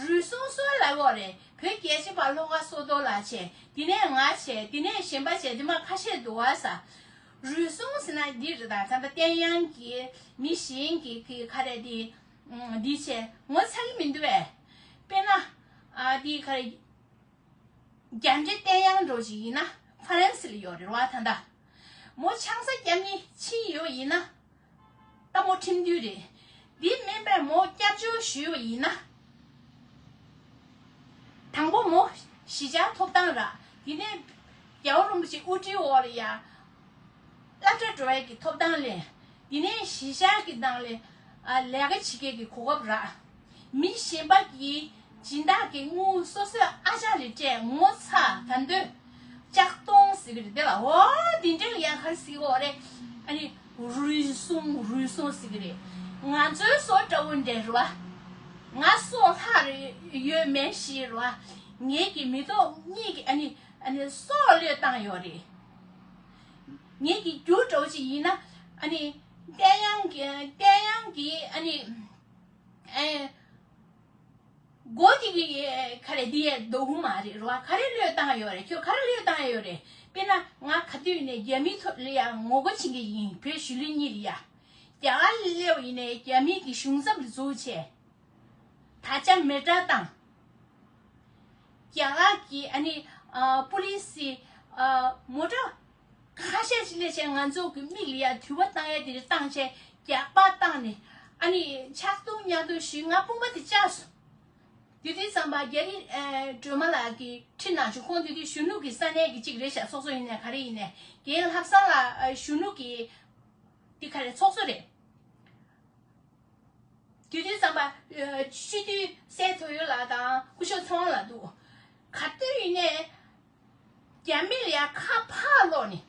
རུལ་སུངས་སུ་ལབ་ཡོད་རེད། བོད་རྒྱལ་གཅེས་པ་བློ་དགའ་བསོད་རྡོར་ལགས་བྱས། དེ་ནས་ང་བྱས། དེ་ནས་གཞན་པ་བྱས། དེ་མ་ཁ་ཤས་འདུག་བ་ས། རུལ་སུངས་ཟེར་ན་འདི་རེད་ད། ད་ལྟ་བསྟན་དབྱངས་ཀྱིས་མི་གཞན་གྱི་གི་ག་རེ་འདི་འདི་བྱས་ངོ་ཚ་གི་མི་འདུག་བས། དཔེར་ན། ཨ། འདི་ག་རེ། རྒྱ་འདྲེ་བསྟན་དབྱངས་འདྲ་ཅིག་ཡིན་ན། ཧྥ་རན་སི་ལ་ཡོད་རེད་བ། ད་ལྟ་མོ་ཆང་ས་བརྒྱབ་ནི་ཕྱིན་ཡོད་ཡིན་ན། ད་མོ་ཁྲིམས་མཐུན་རེད། འདི་མིན་པའི་མོ་སྐྱབས་བཅོལ་ཞུས་པ་ཡིན་ན། གཞིས་ཆགས་ཐོབ་ཐང་རག་དེ་ནས་རྒྱལ་བ་རིན་པོ་ཆེ་དབུ་ཁྲིད་འོག་ལ་ཡ། སློབ་གྲྭ་འགྲོ་ཡས་ཀྱི་ཐོབ་ཐང་ལེན། དེ་ནས་གཞིས་ཆགས་ཀྱི་ནང་ལ་ཨ་ལས་ཀ་བྱེད་མཁན་གྱི་གོ་སྐབས་རག་མི་གཞན་པ་གྱིས་སྦྱིན་བདག་གི་དངུལ་སོ་སོའི་ཨ་ཅག་ལ་སྤྲད་ངོ་ཚ་ད་འདོད་ལྕགས་གདོང་ཟེར་གི་རེད་དེ་ལ་འོ་དེ་འདྲ་ལ་ཡང་ག་རེ་ཟེར་གི་ཡོད་རེད། ཨ་ནི་རུལ་སུངས་རུལ་སུངས་ཟེར་གི་རེད། ང་ཚོའི་སོ་འདྲ་བོ་འདྲ་རེད་བ། ང་སོ་ལྷག་རེ་ཡོད་མེད་ཤེས་རེད་བ། ངེད་ཀྱི་མི་ཐོག་གཉིས་ཀྱི་ཨ་ནི་ཨ་ནི་སྲོག་བློས་བཏང་ཡོད་རེད། ངེད་ཀྱི་རྒྱུ་འདྲ་བོ་ཅིག་ཡིན་ན་ཨ་ནི་བསྟན་དབྱངས་ཀྱི་བསྟན་དབྱངས་ཀྱི་ཨ་ནི་ཨེ་མགོ་གཅིག་གི་ག་རེ་འདི་ཡས་རྡོ་ཧུ་མ་རེད་རོ། ག་རེ་བློས་བཏང་ཡོད་རེད། ཁྱོད་ག་རེ་བློས་བཏང་ཡོད་རེད། དཔེར་ན་ང་ག་དུས་ནས་རྒྱ་མི་ཐོག་ལ་ཡང་ངོ་རྒོལ་བྱེད་མཁན་ཡིན། བོད་གཞིས་ལུས་གཉིས་ལ་ཡ། རྒྱ་གར་སླེབས་ཡིན་ནས་རྒྱ་མི་གི་གཞུང་ཚབ་ལ་འཛུལ་བྱས། ད་ཆ་མེ་སྲེག་བཏང་། རྒྱ་གར་གྱི་ཨ་ནི་ཨ་པུ་ལི་སི་ཨ་མོ་ཊ་ཁ་ཤས་ཤིག་སླེབས་བྱས་ང་ཚོ་གི་མིག་ལ་ཡ་དུད་པ་བཏང་ཡས་དེ་རེད། བཏང་བྱས་རྒྱག་པ་བཏང་ནས་ཨ་ནི་ཆག་རྡུང་ཉག་རྡུང་ཞུས། ང་དཔུང་པ་དེ་བཅག་སོང་། དེ་དུས་ཙམ་པ་རྒྱ་རི་ཨ་སྒྲོལ་མ་ལགས་ཀྱི་ཁྲི་ནང་བཞུགས། ཁོང་དེ་དུས་གཞོན་ནུ་གི་ས་གནས་ཀྱི་གཅིག་རེད་ཤག་སོ་སོ་ཡིན་ནས་ག་རེ་ཡིན་ནས་རྒན་ལྷ་བསངས་ལགས་ཨ་གཞོན་ནུ་གི་དེ་ག་རེ་ཚོགས་གཙོ་རེད། དེ་དུས་ཙམ་པ་ཨ་སྤྱི་འཐུས་སྲས་ཐོ་ཡོ་ལགས་དང་སྐུ་ཞབས་ཚེ་དབང་ལགས་འདུག་ག་དུས་ཡིན་ནས་རྒྱ་མི་ལ་ཡ་ཁ་ཕར་སློག་ནས་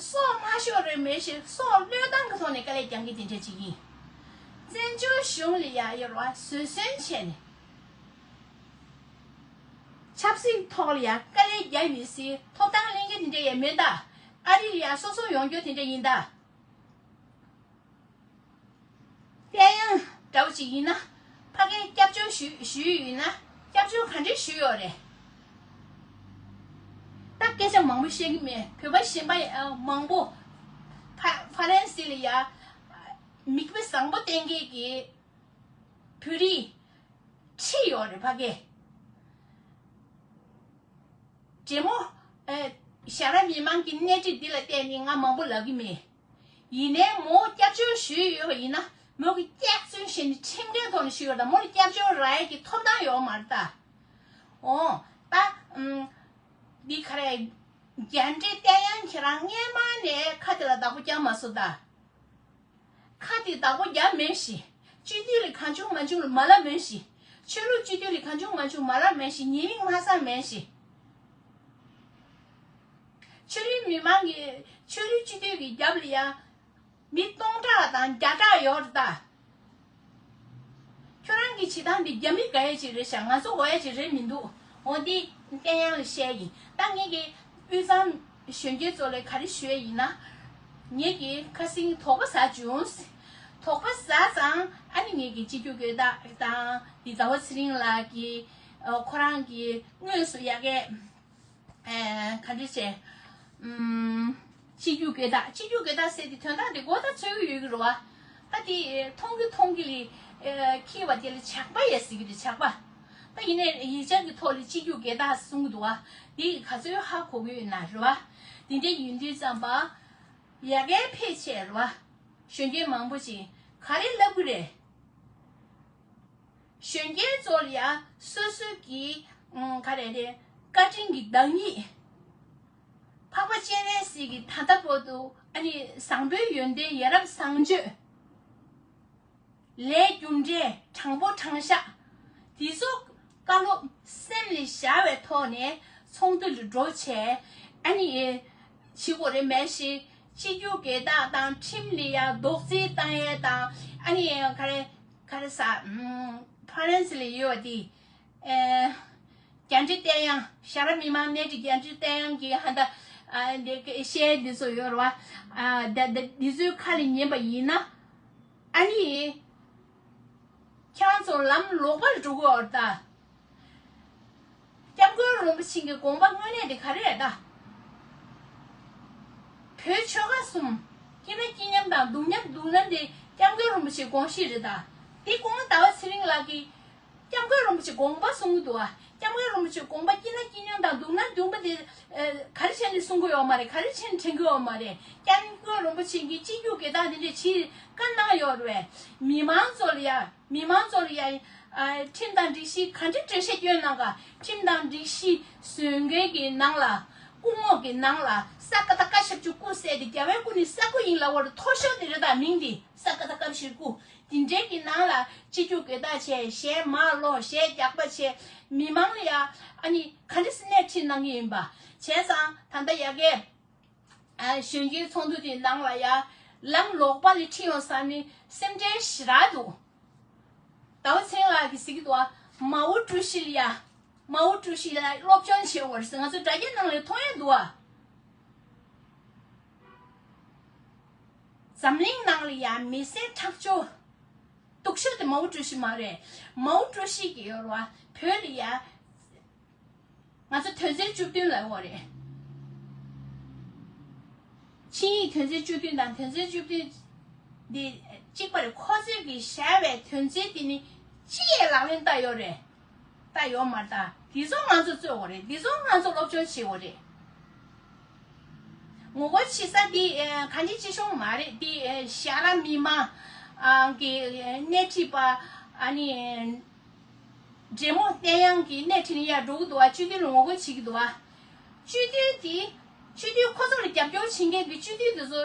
སྲོག་མ་ཤོར་རེ་མེད་ཞེས་སྲོག་བློས་བཏང་གི་ཐོག་ནས་དཀའ་ལས་རྒྱག་གི་དེ་འདྲ་ཅིག་ཡིན། བཙན་བྱོལ་གཞུང་ལ་ཡ་ཡོད་ར་བཟོད་བསྲན་བྱས་ནས་ཆབ་སྲིད་ཐོག་ལ་ཡ་དཀའ་ལས་རྒྱག་མི་སྲིད། ཐོབ་ཐང་ལེན་མཁན་དེ་འདྲ་ཡ་མེད་ད། ཨ་རི་ལ་ཡ་སོ་སོ་ཡོང་རྒྱུ་དེ་འདྲ་ཡིན་ད། བསྟན་དབྱངས་འདྲ་བོ་ཅིག་ཡིན་ན་ཕ་གིར་སྐྱབས་བཅོལ་ཞུས་ཞུས་ཡིན་ན་སྐྱབས་བཅོལ་ག་འདྲས་ཞུས་ཡོད་རེད། ད་སྐད་ཆ་མང་པོ་བཤད་ཀྱི་མེད། བོད་པ་གཞན་པ་ཡང་མང་པོ་ཕ་ཕ་རན་སི་ལ་ཡ་མིག་དཔེ་བཟང་པོ་བསྟན་མཁན་གྱི་བོད་རིགས་ཁྲིད་ཡོད་རེད་ཕ་གིར། འདྲེ་མོ། ཨེ། ཞྭ་ར་མི་མང་གི་སྣེ་ཁྲིད་འདི་ལ་བརྟེན་ནས་ང་མང་པོ་ལབ་ཀྱི་མེད། ཡིན་ནའི་མོ་སྐྱབས་བཅོལ་ཞུས་ཡོད་པ་ཡིན་ན་མོ་གི་སྐྱག་རྫུན་བཤད་ནས་ཁྲིམས་འགལ་ཐོག་ནས་ཞུས་ཡོད་ད། མོ་ལ་སྐྱབས་བཅོལ་རག་ཡས་ཀྱི་ཐོབ་ཐང་ཡོད་མ་རེད་ད། འོ། ད། ཨམ། འདི་ག་རེ། རྒྱ་འདྲེ་བསྟན་དབྱངས་ཁྱེད་རང་སྔས་མ་ནས་ཁ་དེ་ལ་བདག་པོ་རྒྱག་མ་སོང་ད། ཁ་དེ་བདག་པོ་རྒྱབ་མེད་ཞེས། སྤྱི་འཐུས་ལ་གང་བྱུང་མང་བྱུང་ལ་མ་ལབ་མེད་ཞེས། ཆོས་ལུགས་སྤྱི་འཐུས་ལ་གང་བྱུང་མང་བྱུང་མ་ལབ་མེད་ཞེས། ཉེས་མིང་མ་བསགས་མེད་ཞེས། ཆོས་ལུགས་མི་མང་གི་ཆོས་ལུགས་སྤྱི་འཐུས་ཀྱི་རྒྱབ་ལ་ཡང་མི་སྟོང་ཕྲག་དང་བརྒྱ་ཕྲག་ཡོད་རེད་ད། ཁྱོད་རང་གི་བྱེད་སྟངས་འདི་རྒྱ་མི་དགའ་ཡས་ཅིག་རེད་ཤག་ང་ཚོ་དགའ་ཡས་ཅིག་རེད་མི་འདུག་འོ་འདི་བསྟན་དབྱངས་ལ་བཤད་ཡིན། ད་ངེད་ཀྱི་དབུས་གཙང་གཞོན་སྐྱེས་ཚོ་ལ་ག་རེ་ཞུ་ཡས་ཡིན་ན། ངེད་ཀྱིས་ཁ་སང་དོགས་པ་ཟ་བྱུང་། དོགས་པ་ཟ་ཙང་ཨ་ནི་ངེད་ཀྱི་སྤྱི་རྒྱུ་དགོས་དག་དང་འདི་ཟླ་བ་ཚེ་རིང་ལགས་ཀྱིས་ཨ་ཁོ་རང་གི་དངོས་སུ་ཡ་གི་ཨ་ག་འདྲ་བྱས། ཨུམ། སྤྱི་རྒྱུ་དགོས་དག་སྤྱི་རྒྱུ་དགོས་དག་ཟེར་ཏེ་དོན་དག་དེ་མགོ་ད་ཚོད་ཀྱི་ཡོད་ཀྱི་རེད་བ། ད་དེ་མཐོང་གི་མཐོང་གི་ལས་ཨ་འཁྱེར་བ་དེ་ལ་ཇག་པ་ཡ་ཟེར་གྱི་རེད་ཇག་པ། ད་ཡིན་ནའི་ཡིག་ཆ་གི་ཐོག་ལ་སྤྱི་རྒྱུ་དགོས་དག་གསུང་གི་འདུག་བ། དེ་ག་ཚོད་ཧ་གོ་གི་ཡོད་ན་རེད་བ། དེ་འདྲ་ཡིན་དུས་ཙམ་པ། ཡ་གིར་ཕེབས་བྱས་རེད་བ། གཞོན་སྐྱེས་མང་པོ་ཅིག་ག་རེ་ལབ་གི་རེད། གཞོན་སྐྱེས་ཚོ་ལ་ཡ་སོ་སོ་གི་ཨུམ་ག་རེ་རེད། བཀའ་དྲིན་གྱི་བདག་ཉིད། འཕགས་པ་སྤྱན་རས་གཟིགས་ཀྱི་ད་ལྟ་བར་དུ་ཨ་ནི་བཟང་པོའི་ཡོན་ཏན་ཡ་རབས་བཟང་སྤྱོད། ལས་རྒྱུ་འབྲས་དྲང་པོ་དྲང་བཞག་འདི་ཚོ་བཀའ་སློབ་སེམས་ལ་བཞག་པའི་ཐོག་ནས་ཚོགས་འདུ་ལ་འགྲོ་བྱས་ཨ་ནི་བྱེད་དགོས་རེད་མེད་ཞེས་སྤྱི་རྒྱུ་དགོས་དག་དང་ཁྲིམས་ལ་ཡ་རྡོག་རྫིས་བཏང་ཡས་དང་ཨ་ནི་ག་རེ་ག་རེ་ཟ་ཕ་རན་སི་ལ་ཡོད་པ་འདི། ཨེ། རྒྱ་འདྲེ་བསྟན་དབྱངས་ཞྭ་ར་མི་མང་སྣེ་ཁྲིད་རྒྱ་འདྲེ་བསྟན་དབྱངས་ཀྱིས་ཧ་ད་ཨ་འདི་གི་བཤད་འདི་ཚོ་ཡོད་རེད་བ། ཨ་ད་ད་འདི་ཚོའི་ཁ་ལ་ཉན་པ་ཡིན་ན་ཨ་ནི་ཁྱེད་རང་ཚོ་ལམ་ལོག་པར་འགྲོ་གི་ཡོད་རེད་ད། སྐྱབས་མགོན་རིན་པོ་ཆེ་གི་དགོངས་པ་དངོས་གནས་དེ་ག་རེ་རེད་ད། བོད་ཆོལ་ཁ་གསུམ་སྐྱིད་ན་སྐྱིད་མཉམ་དང་སྡུག་མཉམ་སྡུག་མཉམ་དེ་སྐྱབས་མགོན་རིན་པོ་ཆེའི་དགོངས་གཞི་རེད་ད། དེ་དགོངས་ཟླ་བ་ཚེ་རིང་ལགས་ཀྱིས། སྐྱབས་མགོན་རིན་པོ་ཆེ་དགོངས་པ་གསུང་གི་འདུག་ཨ། སྐྱབས་མགོན་རིན་པོ་ཆེ་དགོངས་པ་སྐྱིད་ན་སྐྱིད་མཉམ་དང་སྡུག་ན་སྡུག་པ་དེ་ཨ་ག་རེ་བྱས་ནས་གསུང་གི་ཡོད་མ་རེད། ག་རེ་བྱས་ནས་དྲན་གི་ཡོད་མ་རེད། སྐྱབས་མགོན་རིན་པོ་ཆེ་གིས་སྤྱི་རྒྱུ་དགོས་དག་དེ་འདྲས་བྱེད་བཀའ་གནང་ཡོད་རེད། མི་མང་ཚོ་ལ་ཡ་མི་མང་ཚོ་ལ་ཡ་ ཨ། ཁྲིམས་དང་སྒྲིག་གཞི་ག་འདྲ་འགྲེལ་བཤད་སྐྱོན་གནང་ག། ཁྲིམས་དང་སྒྲིག་གཞི་བཟོ་མཁན་གྱི་ནང་ལ། སྐུ་ངོ་གི་ནང་ལ་ས་ཀ་ད་ཀ་ཞབས་ཀྱུ་སྐུ་བསད་དེ་རྒྱལ་བའི་སྐུ་ནི་ས་སྐུ་ཡིན་ལབ་པ་རེད། མཐོ་ཤོས་དེ་རེད། ད་མིང་འདི་ས་ཀ་ད་ཀ་ཞབས་ཀྱུ། དེ་འདྲའི་གི་ནང་ལ་སྤྱི་རྒྱུ་དགོས་དག་བྱས། གཞས་མར་ལོག་གཞས་རྒྱག་པ་བྱས། མི་མང་ལ་ཡ་ཨ་ནི་ག་འདྲ་སེ་སྣེ་ཁྲིད་གནང་གི་ཡིན་པ། བྱས་ཙང་ད་ལྟ་ཡ་གིའི་ཨ། གཞོན་སྐྱེས་ཚོགས་འདུ་དེའི་ནང་ལ་ཡ་ལམ་ལོག་པ་ལ་ཁྲིད་ཡོང་ས་ནི་སེམས་ཁྲལ་ཞེ་དྲག་འདུག། ཟླ་བ་ཚེ་རིང་ལགས་ཀྱིས་ཟེར་གྱི་འདུག་ཨ། མའོ་ཀྲུའུ་ཞི་ལ་ཡ། མའོ་ཀྲུའུ་ཞི་ལ་སློབ་སྦྱོང་བྱེད་དགོས་རེད་ཟེར། ང་ཚོ་དྲ་རྒྱའི་ནང་ལ་མཐོང་ཡ་འདུག་ཨ། འཛམ་གླིང་ནང་ལ་ཡ་མི་སེར་ཁྲག་སྦྱོར་སྡུག་ཤོས་དེ་མའོ་ཀྲུའུ་ཞི་མ་རེད། མའོ་ཀྲུའུ་ཞི་གིས་ཡོད་རེད་བ། བོད་ལ་ཡ། ང་ཚོ་དོན་ཚན་བཅུ་བདུན་ལབ་ཡོད་རེད། ཆིངས་ཡིག་དོན་ཚན་བཅུ་བདུན་དང་དོན་ཚན་བཅུ་བདུན་འདི་གཅིག་པ་རེད། ཁོ་ཚོས་ཀྱིས་བཞག་པའི་དོན་ཚན་འདི་ནི་ཅི་ཡས་ལག་ལེན་བསྟར་ཡོད་རེད། བསྟར་ཡོད་མ་རེད། ད་འདི་ཚོ་ང་ཚོ་རྩོད་དགོས་རེད། འདི་ཚོ་ང་ཚོ་སློབ་སྦྱོང་བྱེད་དགོས་རེད། ངོ་རྒོལ་བྱེད་ས་འདི་ཨ། གང་ཅི་ཅི་གཞུང་མ་རེད། འདི་ཨ། ཞྭ་ར་མི་མང་ཨ། གི་སྣེ་ཁྲིད་པ་ཨ་ནི། འབྲེལ་མོ་བསྟན་དབྱངས་ཀྱིས་སྣེ་ཁྲིད་ནས་ཡར་འགྲོ་གི་འདུག་བ། སྤྱི་འཐུས་ལ་ངོ་རྒོལ་བྱེད་ཀྱི་འདུག་བ། སྤྱི་འཐུས་དེ། སྤྱི་འཐུས་ཁོ་ཚོ་ལ་རྒྱབ་སྐྱོར་བྱེད་མཁན་གྱི་སྤྱི་འཐུས་དེ་ཚོ་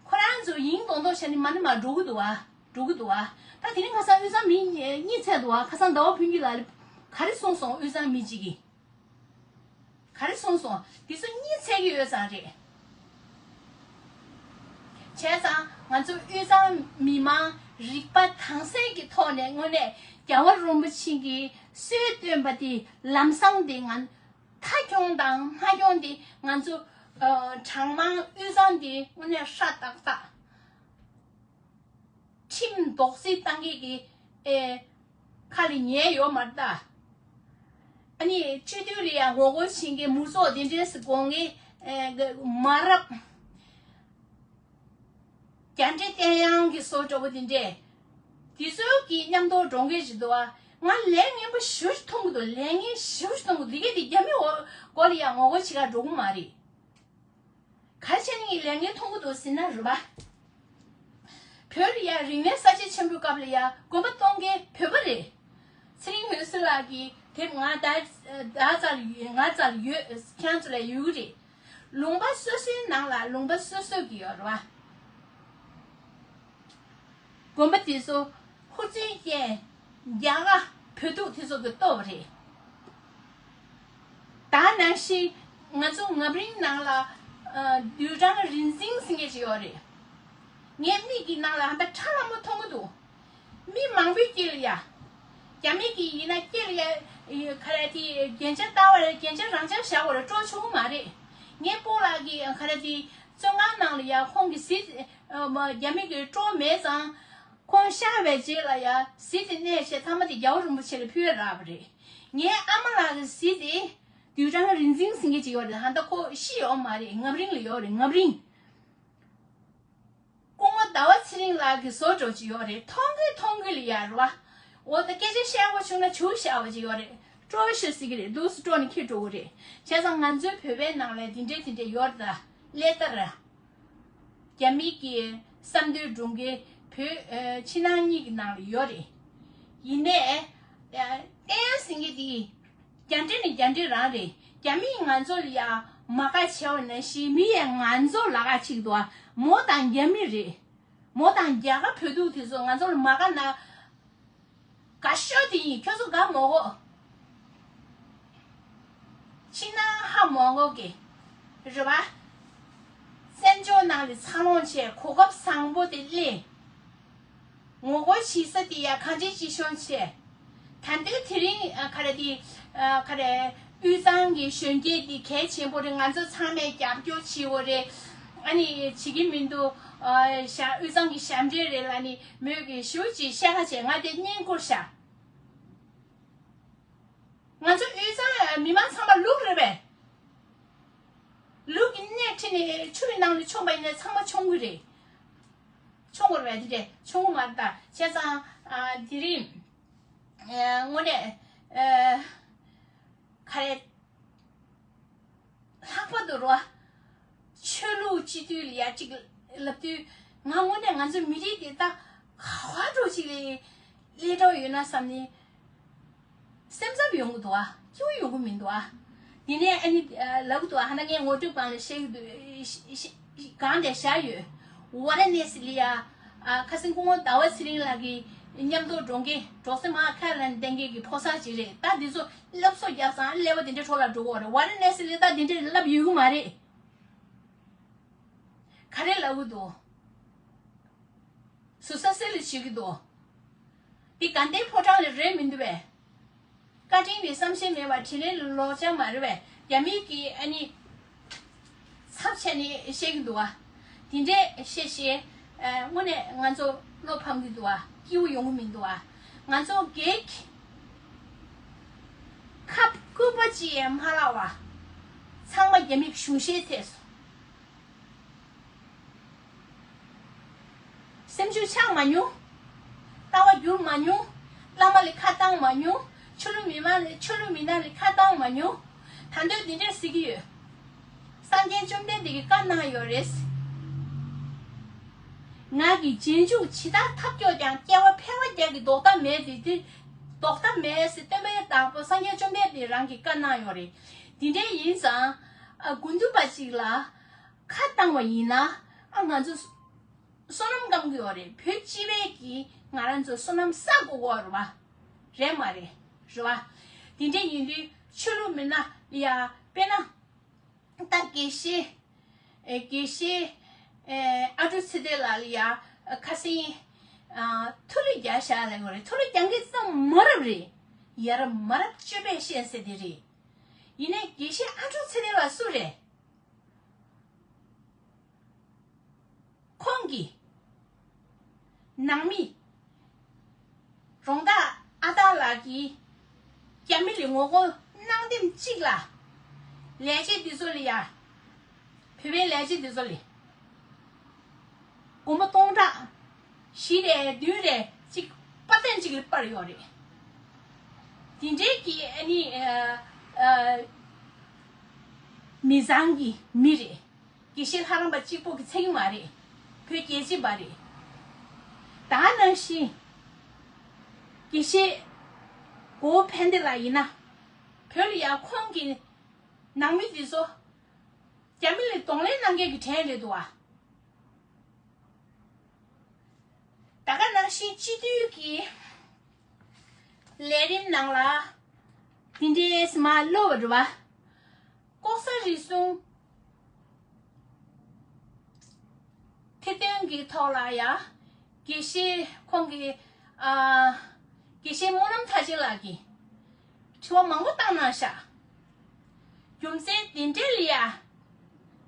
ཁོ་རང་ཚོ་ཡིན་མདོག་མདོག་བྱས་ནས་མར་ནས་མར་འགྲོ་གི་འདུག་བ། འགྲོ་གི་འདུག་བ། ད་དེ་རིང་ཁ་སང་དབུས་གཙང་མི་གཉིད་སད་འདུག་བ། ཁ་སང་ཟླ་བ་ཕུན་སྐྱིད་ལགས་ག་རེ་གསུངས་སོང་། དབུས་གཙང་མི་གཅིག་གིས། ག་རེ་གསུངས་སོང་། འདི་ཚོ་གཉིད་སད་ཀྱི་ཡོད་ཙང་རེད། བྱས་ཙང་ང་ཚོ་དབུས་གཙང་མི་མང་རིག་པ་དྭངས་གསལ་གྱི་ཐོག་ནས་དངོས་གནས་རྒྱལ་བ་རིན་པོ་ཆེ་གིས་སྲོལ་བཏོན་པ་དེ་ལམ་སང་དེ་ང་མཐའ་འཁྱོངས་དང་མ་འཁྱོངས་དེ་ང་ཚོ་ཨ། གྲངས་མང་དབུས་གཙང་དེ་དངོས་གནས་ཧྲ་ཏག་ཏག་ཁྲིམས་རྡོག་རྫིས་བཏང་མཁན་གྱི་ཨེ། ཁ་ལ་ཉན་ཡོད་མ་རེད་ད། ཨ་ནི་སྤྱི་འཐུས་ལ་ཡང་ངོ་རྒོལ་བྱེད་མཁན་མུར་ཚོགས་དེ་འདྲས་སུ་དགོངས་མཁན་ཨེ། མ་རབས། རྒྱ་འདྲེ་བསྟན་དབྱངས་ཀྱི་བཟོ་འདྲ་པོ་དེ་འདྲས། དེ་ཚོ་གི་མཉམ་དུ་འགྲོ་མཁན་ཞིག་འདུག་བ། ང་ལས་ངན་པ་ཞེ་པོ་ཞིག་མཐོང་གི་འདུག་ལས་ངན་ཞེ་པོ་ཞིག་མཐོང་གི་འདུག་དེ་གས་དེ་རྒྱ་མི་འོ་སྐོར་ལ་ཡང་ངོ་རྒོལ་བྱེད་གར་འགྲོ་གི་མ་རེད། ག་རེ་བྱས་ནས་ངས་ལས་ངན་མཐོང་གི་འདུག་ཟེར་ན་རེད་པ། བོད་ལ་ཡ་རིག་གནས་གསར་བརྗེ་ཆེན་པོའི་སྐབས་ལ་ཡ་དགོན་པ་གཏོང་མཁན་བོད་པ་རེད། ཚེ་རིང་འོད་ཟེར་ལགས་ཀྱིས་དེབ་ང་ད་ད་ཙར་ང་ཙར་ཡོད། ཁྱེད་ཚོ་ལ་ཡོད་ཀྱི་རེད། ལུང་པ་སོ་སོའི་ནང་ལ་ལུང་པ་སོ་སོ་གི་ཡོད་རེད་པ། དགོན་པ་དེ་ཚོ་ཧུར་བརྩོན་ཅན་རྒྱ་གར་བོད་ཕྲུག་དེ་ཚོ་གིས་གཏོར་བ་རེད། ད་ནང་བཞིན་ང་ཚོ་རྔམ་རིང་ནང་ལ་ཨ། ལྡུས་གྲྭ་རིག་འཛིན་ཟེར་མཁན་ཅིག་ཡོད་རེད། ངའི་མིག་གི་ནང་ལ་ཧ་ད་ཁྲ་ལམ་མོ་མཐོང་གི་འདུག་མི་མང་པོའི་དཀྱིལ་ལ་ཡ། རྒྱ་མི་གི་ཡིན་ན་དཀྱིལ་ལ་ཡ། ག་རེ་དེ་རྒྱན་ཆ་ལྟ་བ་རེད། རྒྱན་ཆ་རང་འཇགས་བཞག་པ་རེད། སྤྲོ་ཆོག་གི་མ་རེད། ངའི་སྤོ་ལགས་ཀྱི་ག་རེ་དེ་བཙོན་ཁང་ནང་ལ་ཡ་ཁོང་གི་གཟི་ཨ། རྒྱ་མི་གིས་སྤྲོ་མེད་ཙང་། ཁོང་གཤགས་པའི་རྗེས་ལ་ཡ་གཟི་དེ་གནས་བྱས་ཚང་མ་དེ་རྒྱལ་བ་རིན་པོ་ཆེ་ལ་ཕུལ་བ་རག་པ་རེད། ངའི་ཨ་མ་ལགས་ཀྱི་གཟི་དེ་ལྡུས་གྲྭ་རིག་འཛིན་ཟེར་མཁན་ཅིག་ཡོད་རེད། ཧ་ད་ཁོ་ཤི་ཡོད་མ་རེད། རྔམ་རིང་ལ་ཡོད་རེད། རྔམ་རིང་། སྐུ་ངོ་ཟླ་བ་ཚེ་རིང་ལགས་ཀྱི་བཟོ་འདྲ་ཅིག་ཡོད་རེད། མཐོང་གི་མཐོང་གི་ལ་ཡ་རེད་པ། འོ་ད་སྐད་ཆ་བཤད་དགོས་བྱུང་ན་ཆུ་བཞག་པ་ཅིག་ཡོད་རེད། སྤྲོ་ཤོད་ཟེར་གི་རེད། འདུག་སེ་སྤྲོ་ནས་འཁྱེར་འགྲོ་གི་རེད། བྱས་ཙང་ང་ཚོའི་བོད་པའི་ནང་ལ་དེ་འདྲས་དེ་འདྲས་ཡོད་རེད་ད། ཀླད་རྟ་ར། རྒྱ་མི་གི་བསམ་དོན་སྒྲུབ་མཁན་བོད་ཨ། ཕྱི་ནང་གཉིས་ཀྱི་ནང་ལ་ཡོད་རེད། ཡིན་ནའི་ཨ། བསྟན་ཟེར་མཁན་དེ་རྒྱ་འདྲེ་ནི་རྒྱ་འདྲེ་རང་རེད། རྒྱ་མིས་ང་ཚོ་ལ་ཡ་མ་དགའ་བྱས་པ་ནང་བཞིན་མི་ཡས་ང་ཚོ་ལ་དགའ་བྱེད་ཀྱི་འདུག་མོ་དང་རྒྱ་མི་རེད། མོ་དང་རྒྱ་གར་བོད་ཕྲུག་དེ་ཚོ་ང་ཚོ་ལ་མ་དགའ་ན། དགའ་ཤོས་དེ་ཡིན། ཁྱོད་ཚོ་དགའ་མོ་གོ། ཕྱི་ནང་ཧ་མོ་གོ་གི། རེད་པ། བཙན་བྱོལ་ནང་ལ་འཚར་ལོངས་བྱས། གོ་སྐབས་བཟང་པོ་དེ་ལེན། ངོ་རྒོལ་བྱེད་ས་དེ་ཡ་གང་ཅི་ཅི་ཤོང་བྱས། ད་ལྟའི་དེ་རིང་ཨ། ག་རེ་དེ་ཨ། ག་རེ་དབུས་གཙང་གི་གཞོན་སྐྱེས་དེ་གལ་ཆེན་པོ་རེད། ང་ཚོ་ཚང་མས་རྒྱབ་སྐྱོར་བྱེད་དགོས་རེད། ཨ་ནི་བྱེད་ཀྱི་མི་འདུག་ཨ། ཞག་དབུས་གཙང་གི་ཞབས་འདྲེན་རེད་ལབ་ནི་མོས་ཀྱི་ཞུ་ཅིག་བཤད་ཁ་བྱས། ང་དེ་བརྙན་བསྐུར་བཞག་ང་ཚོ་དབུས་གཙང་མི་མང་ཚང་མ་ལུག་རེད་པས། ལུག་གི་སྣེ་ཁྲིད་ནས་ཆུ་ཡི་ནང་ལ་མཆོངས་པ་ཡིན་ན་ཚང་མ་མཆོང་གི་རེད། མཆོང་དགོས་རེད་པས། དེ་འདྲས་མཆོང་གི་མ་རེད་ད། བྱས་ཙང་ཨ། དེ་རིང་ཨ། དངོས་གནས་ཨ། ག་རེ། ལྷག་པར་དུ་རོ། ཆོས་ལུགས་སྤྱི་འཐུས་ལ་ཡ་གཅིག་ལབ་དུས། ང་དངོས་གནས་ང་ཚོ་མི་རིགས་དེ་ད་ག་བ་འགྲོ་ཅིག་ལས་ལས་འགྲོ་ཡོད་ན་བསམ་ནས། ཡོང་གི་འདུག་ཨ། སྐྱིད་པོ་ཡོང་གི་མི་འདུག་ཨ། དེ་ནས་ཨ་ནི་ལབ་གི་འདུག་ཨ། ཧ་ན་ངས་ངོ་སྤྲོད་སྒང་ལ་བཤད་གི་འདུག་ཤ་ཤ་གང་དེ་བཞག་ཡོད། ཝ་ར་ཎ་སི་ལ་ཡ། ཨ་ཁ་སང་སྐུ་ངོ་ཟླ་བ་ཚེ་རིང་ལགས་ཀྱི་མཉམ་དུ་འགྲོ་མཁན་འབྲོག་སྲིད་མ་ཁ་ལ་བསྟེན་མཁན་གྱི་ཕོ་གསར་ཅིག་རེད། ད་འདི་ཚོ་ལབ་སོ་རྒྱབ་ཙང་ཀླད་པ་དེ་འདྲ་འཕྲོ་བརླག་འགྲོ་གི་ཡོད་རེད། ཝ་ར་ཎ་སི་ལ་ད་དེ་འདྲ་ལབ་ཡོད་གི་མ་རེད། ག་རེ་ལབ་གི་འདུག་ཟུར་ཟ་སེ་ལ་བྱེད་ཀྱི་འདུག་འདི་དགའ་ལྡན་ཕོ་བྲང་ལ་རེད་མི་འདུག་པས། བཀའ་དྲིན་ནི་བསམ་ཤེས་མེད་པ་དྲིན་ལན་ལོག་ཅང་མ་རེད་པས། རྒྱ་མི་གི་ཨ་ནི་ཚབ་བྱས་ནས་བཤད་ཀྱི་འདུག་བ། དེ་འདྲས་བཤད་བཤད། ཨ་དངོས་གནས་ང་ཚོ་བློ་ཕམ་གྱི་འདུག་བ། སྐྱིད་པོ་ཡོང་གི་མི་འདུག་བ། ང་ཚོ་སྒེར་གྱི་ཁབ་སྐུད་པ་ཅིག་ཡང་མ་བརླག་པ། ཚང་མ་རྒྱ་མི་གཞུང་ཤེས་ཐེབས་སོང་། སེམས་ཤུགས་ཆག་མ་མྱོང་། ལྟ་བ་འགྱུར་མ་མྱོང་། བླ་མ་ལ་ཁ་བཏང་མ་མྱོང་། ཆོས་ལུགས་མི་མང་ལ་ཆོས་ལུགས་མི་སྣ་ལ་ཁ་བཏང་མ་མྱོང་། ད་འདོད་འདི་འདྲས་ཟེར་གྱི་ཡོད། སངས་རྒྱས་བཅོམ་ལྡན་འདས་ཀྱིས་བཀའ་གནང་ཡོད་རེད། ང་གི་རྗེས་འཇུག་ཇི་ལྟར་ཐབས་སྐྱོ་ཀྱང་སྐྱེ་བ་ཕལ་བ་རྒྱག་གི་ལྡོག་ཐབས་མེད་དེ་དེ་ལྡོག་ཐབས་མེད་ཟེར་སྟོན་པའི་བདག་པོ་སངས་རྒྱས་བཅོམ་ལྡན་འདས་རང་གིས་བཀའ་གནང་ཡོད་རེད། འདི་འདྲས་ཡིན་ཙང་ཨ་དགུ་འདུས་པ་ཅིག་ལ་ཁ་བཏང་བ་ཡིན་ན་ཨ་ང་ཚོ་བསོད་ནམས་སྐམ་གི་ཡོད་རེད། བོད་སྤྱི་པའི་གི་ང་རང་ཚོ་བསོད་ནམས་བསག་དགོས་ཀྱི་ཡོད་རེད་བ། རེད་མ་རེད། རེད་བ། དེ་འདྲ་ཡིན་དུས་ཆོས་ལུགས་མི་སྣ་ལ་ཡ་དཔེར་ན་ད་དགེ་བཤེས་ཨེ་དགེ་བཤེས་ཨེ་ཨ་ཀྲུག་ཚེ་བརྟན་ལགས་ལ་ཡ་ཁ་སང་ཨ་ཐུགས་ལ་རྒྱག་བཞག་ལབ་ཡོད་རེད། ཐུགས་ལ་རྒྱག་མཁན་ཙམ་མ་རབས་རེད། ཡ་རབས་མ་རབས་སྤྱོད་པས་ཤེས་ཟེར་དེ་རེད། ཡིན་ནའི་དགེ་བཤེས་ཨ་ཀྲུག་ཚེ་བརྟན་ལགས་སུ་རེད། ཁོང་གིས་ནང་མི་རོང་ཏ་ཨ་སྟག་ལགས་ཀྱིས་རྒྱ་མི་ལ་ངོ་རྒོལ་གནང་དེམ་གཅིག་ལ་ལས་བྱེད་འདི་ཚོ་ལ་ཡ་བོད་པའི་ལས་བྱེད་འདི་ཚོ་ལ་སྒོར་མོ་སྟོང་ཕྲག་བཞི་རེ་བདུན་རེ་གཅིག་པ་ཏན་གཅིག་ལ་སྤར་ཡོད་རེད། དེ་འདྲའི་གི་ཨ་ནི་ཨ་ཨ་མི་བཟང་གི་མི་རེད། དགེ་བཤེས་ལྷ་རམས་པ་གཅིག་པོ་གི་ཚད་ཀྱི་མ་རེད། བོད་རྒྱལ་གཅེས་པ་རེད། ད་ནང་བཞིན་དགེ་བཤེས་གོ་ཕན་བདེ་ལགས་ཡིན་ན་བོད་ལ་ཡ་ཁོང་གི་ནང་མི་དེ་ཚོ་རྒྱ་མི་ལ་གདོང་ལེན་གནང་མཁན་གྱི་གྲས་རེད་འདུག་བ། ད་ག་ནང་བཞིན་སྤྱི་འཐུས་ཀྱི་ལས་རིམ་ནང་ལ་འདི་འདྲའི་མ་ལོ་བ་རུ་བ། ལྐོག་ཟ་རུལ་སུངས་ཐེར་འདོན་གྱི་ཐོག་ལ་ཡ། དགེ་བཤེས་ཁོང་གི་ཨ། དགེ་བཤེས་སྨོན་ལམ་མཐར་ཕྱིན་ལགས་ཀྱིས་དྲི་བ་མང་པོ་བཏང་གནང་ཤག་རྒྱུ་མཚན་དེ་འདྲ་ལ་ཡ་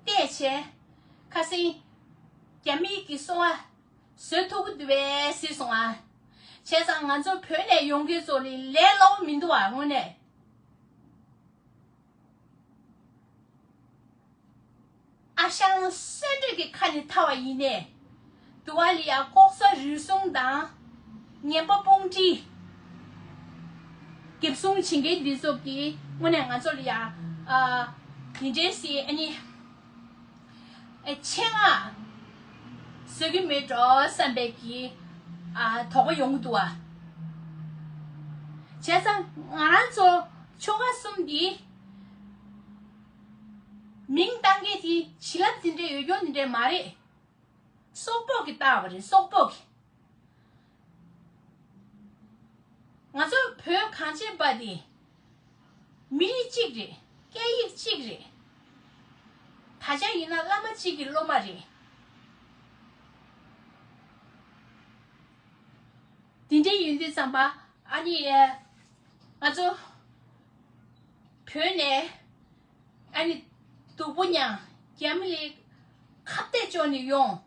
བལྟས་བྱས་ཁ་སང་རྒྱ་མིའི་གི་སོ་བ་བཟོ་ཐུབ་ཀྱི་འདུག་པས་ཟེར་སོང་ཨ། བྱས་ཙང་ང་ཚོ་བོད་ནས་ཡོང་མཁན་ཚོ་ལ་ལས་སླ་པོ་མི་འདུག་ཨ་དངོས་གནས། ཨ་ཞང་གསོན་འདྲེ་གི་ཁ་ནས་ཐར་བ་ཡིན་ནས། དུ་བ་ལི་ཡ་ལྐོག་ཟ་རུལ་སུངས་དང་། ངན་པ་དཔུང་སྒྲིག་འགེབས་སྲུང་བྱེད་མཁན་འདི་ཚོ་གིས་དངོས་གནས་ང་ཚོ་ལ་ཡ། ཨ། འདི་འདྲའི་སྲིད་ཨ་ནི། ཨ་ཆེད་མངགས་བཟོ་གི་མེད་འགྲོ་བསམ་པའི་གི། ཨ་དོགས་པ་ཡོང་གི་འདུག་བ། བྱས་ཙང་ང་རང་ཚོ་ཆོལ་ཁ་གསུམ་འདི། མིང་བཏགས་མཁན་དེ་བྱིན་རླབས་དེ་འདྲ་ཡོད་རྒྱུ་དེ་འདྲ་མ་རེད། སོག་པོ་གིས་བཏགས་པ་རེད། སོག་པོ་གིས། ང་ཚོ་བོད་གངས་ཅན་པ་དེ་མི་རིགས་གཅིག་རེད། སྐད་ཡིག་གཅིག་རེད། ད་ཆ་ཡིན་ན་བླ་མ་གཅིག་གི་སློབ་མ་རེད། དེ་འདྲའི་ཡོད་དུས་ཙམ་པ་ཨ་ནི་ང་ཚོ་བོད་ནས་ཨ་ནི་སྡུག་པོ་མྱངས་རྒྱ་མི་ལ་ཁ་གཏད་གཅོག་ནས་ཡོང་།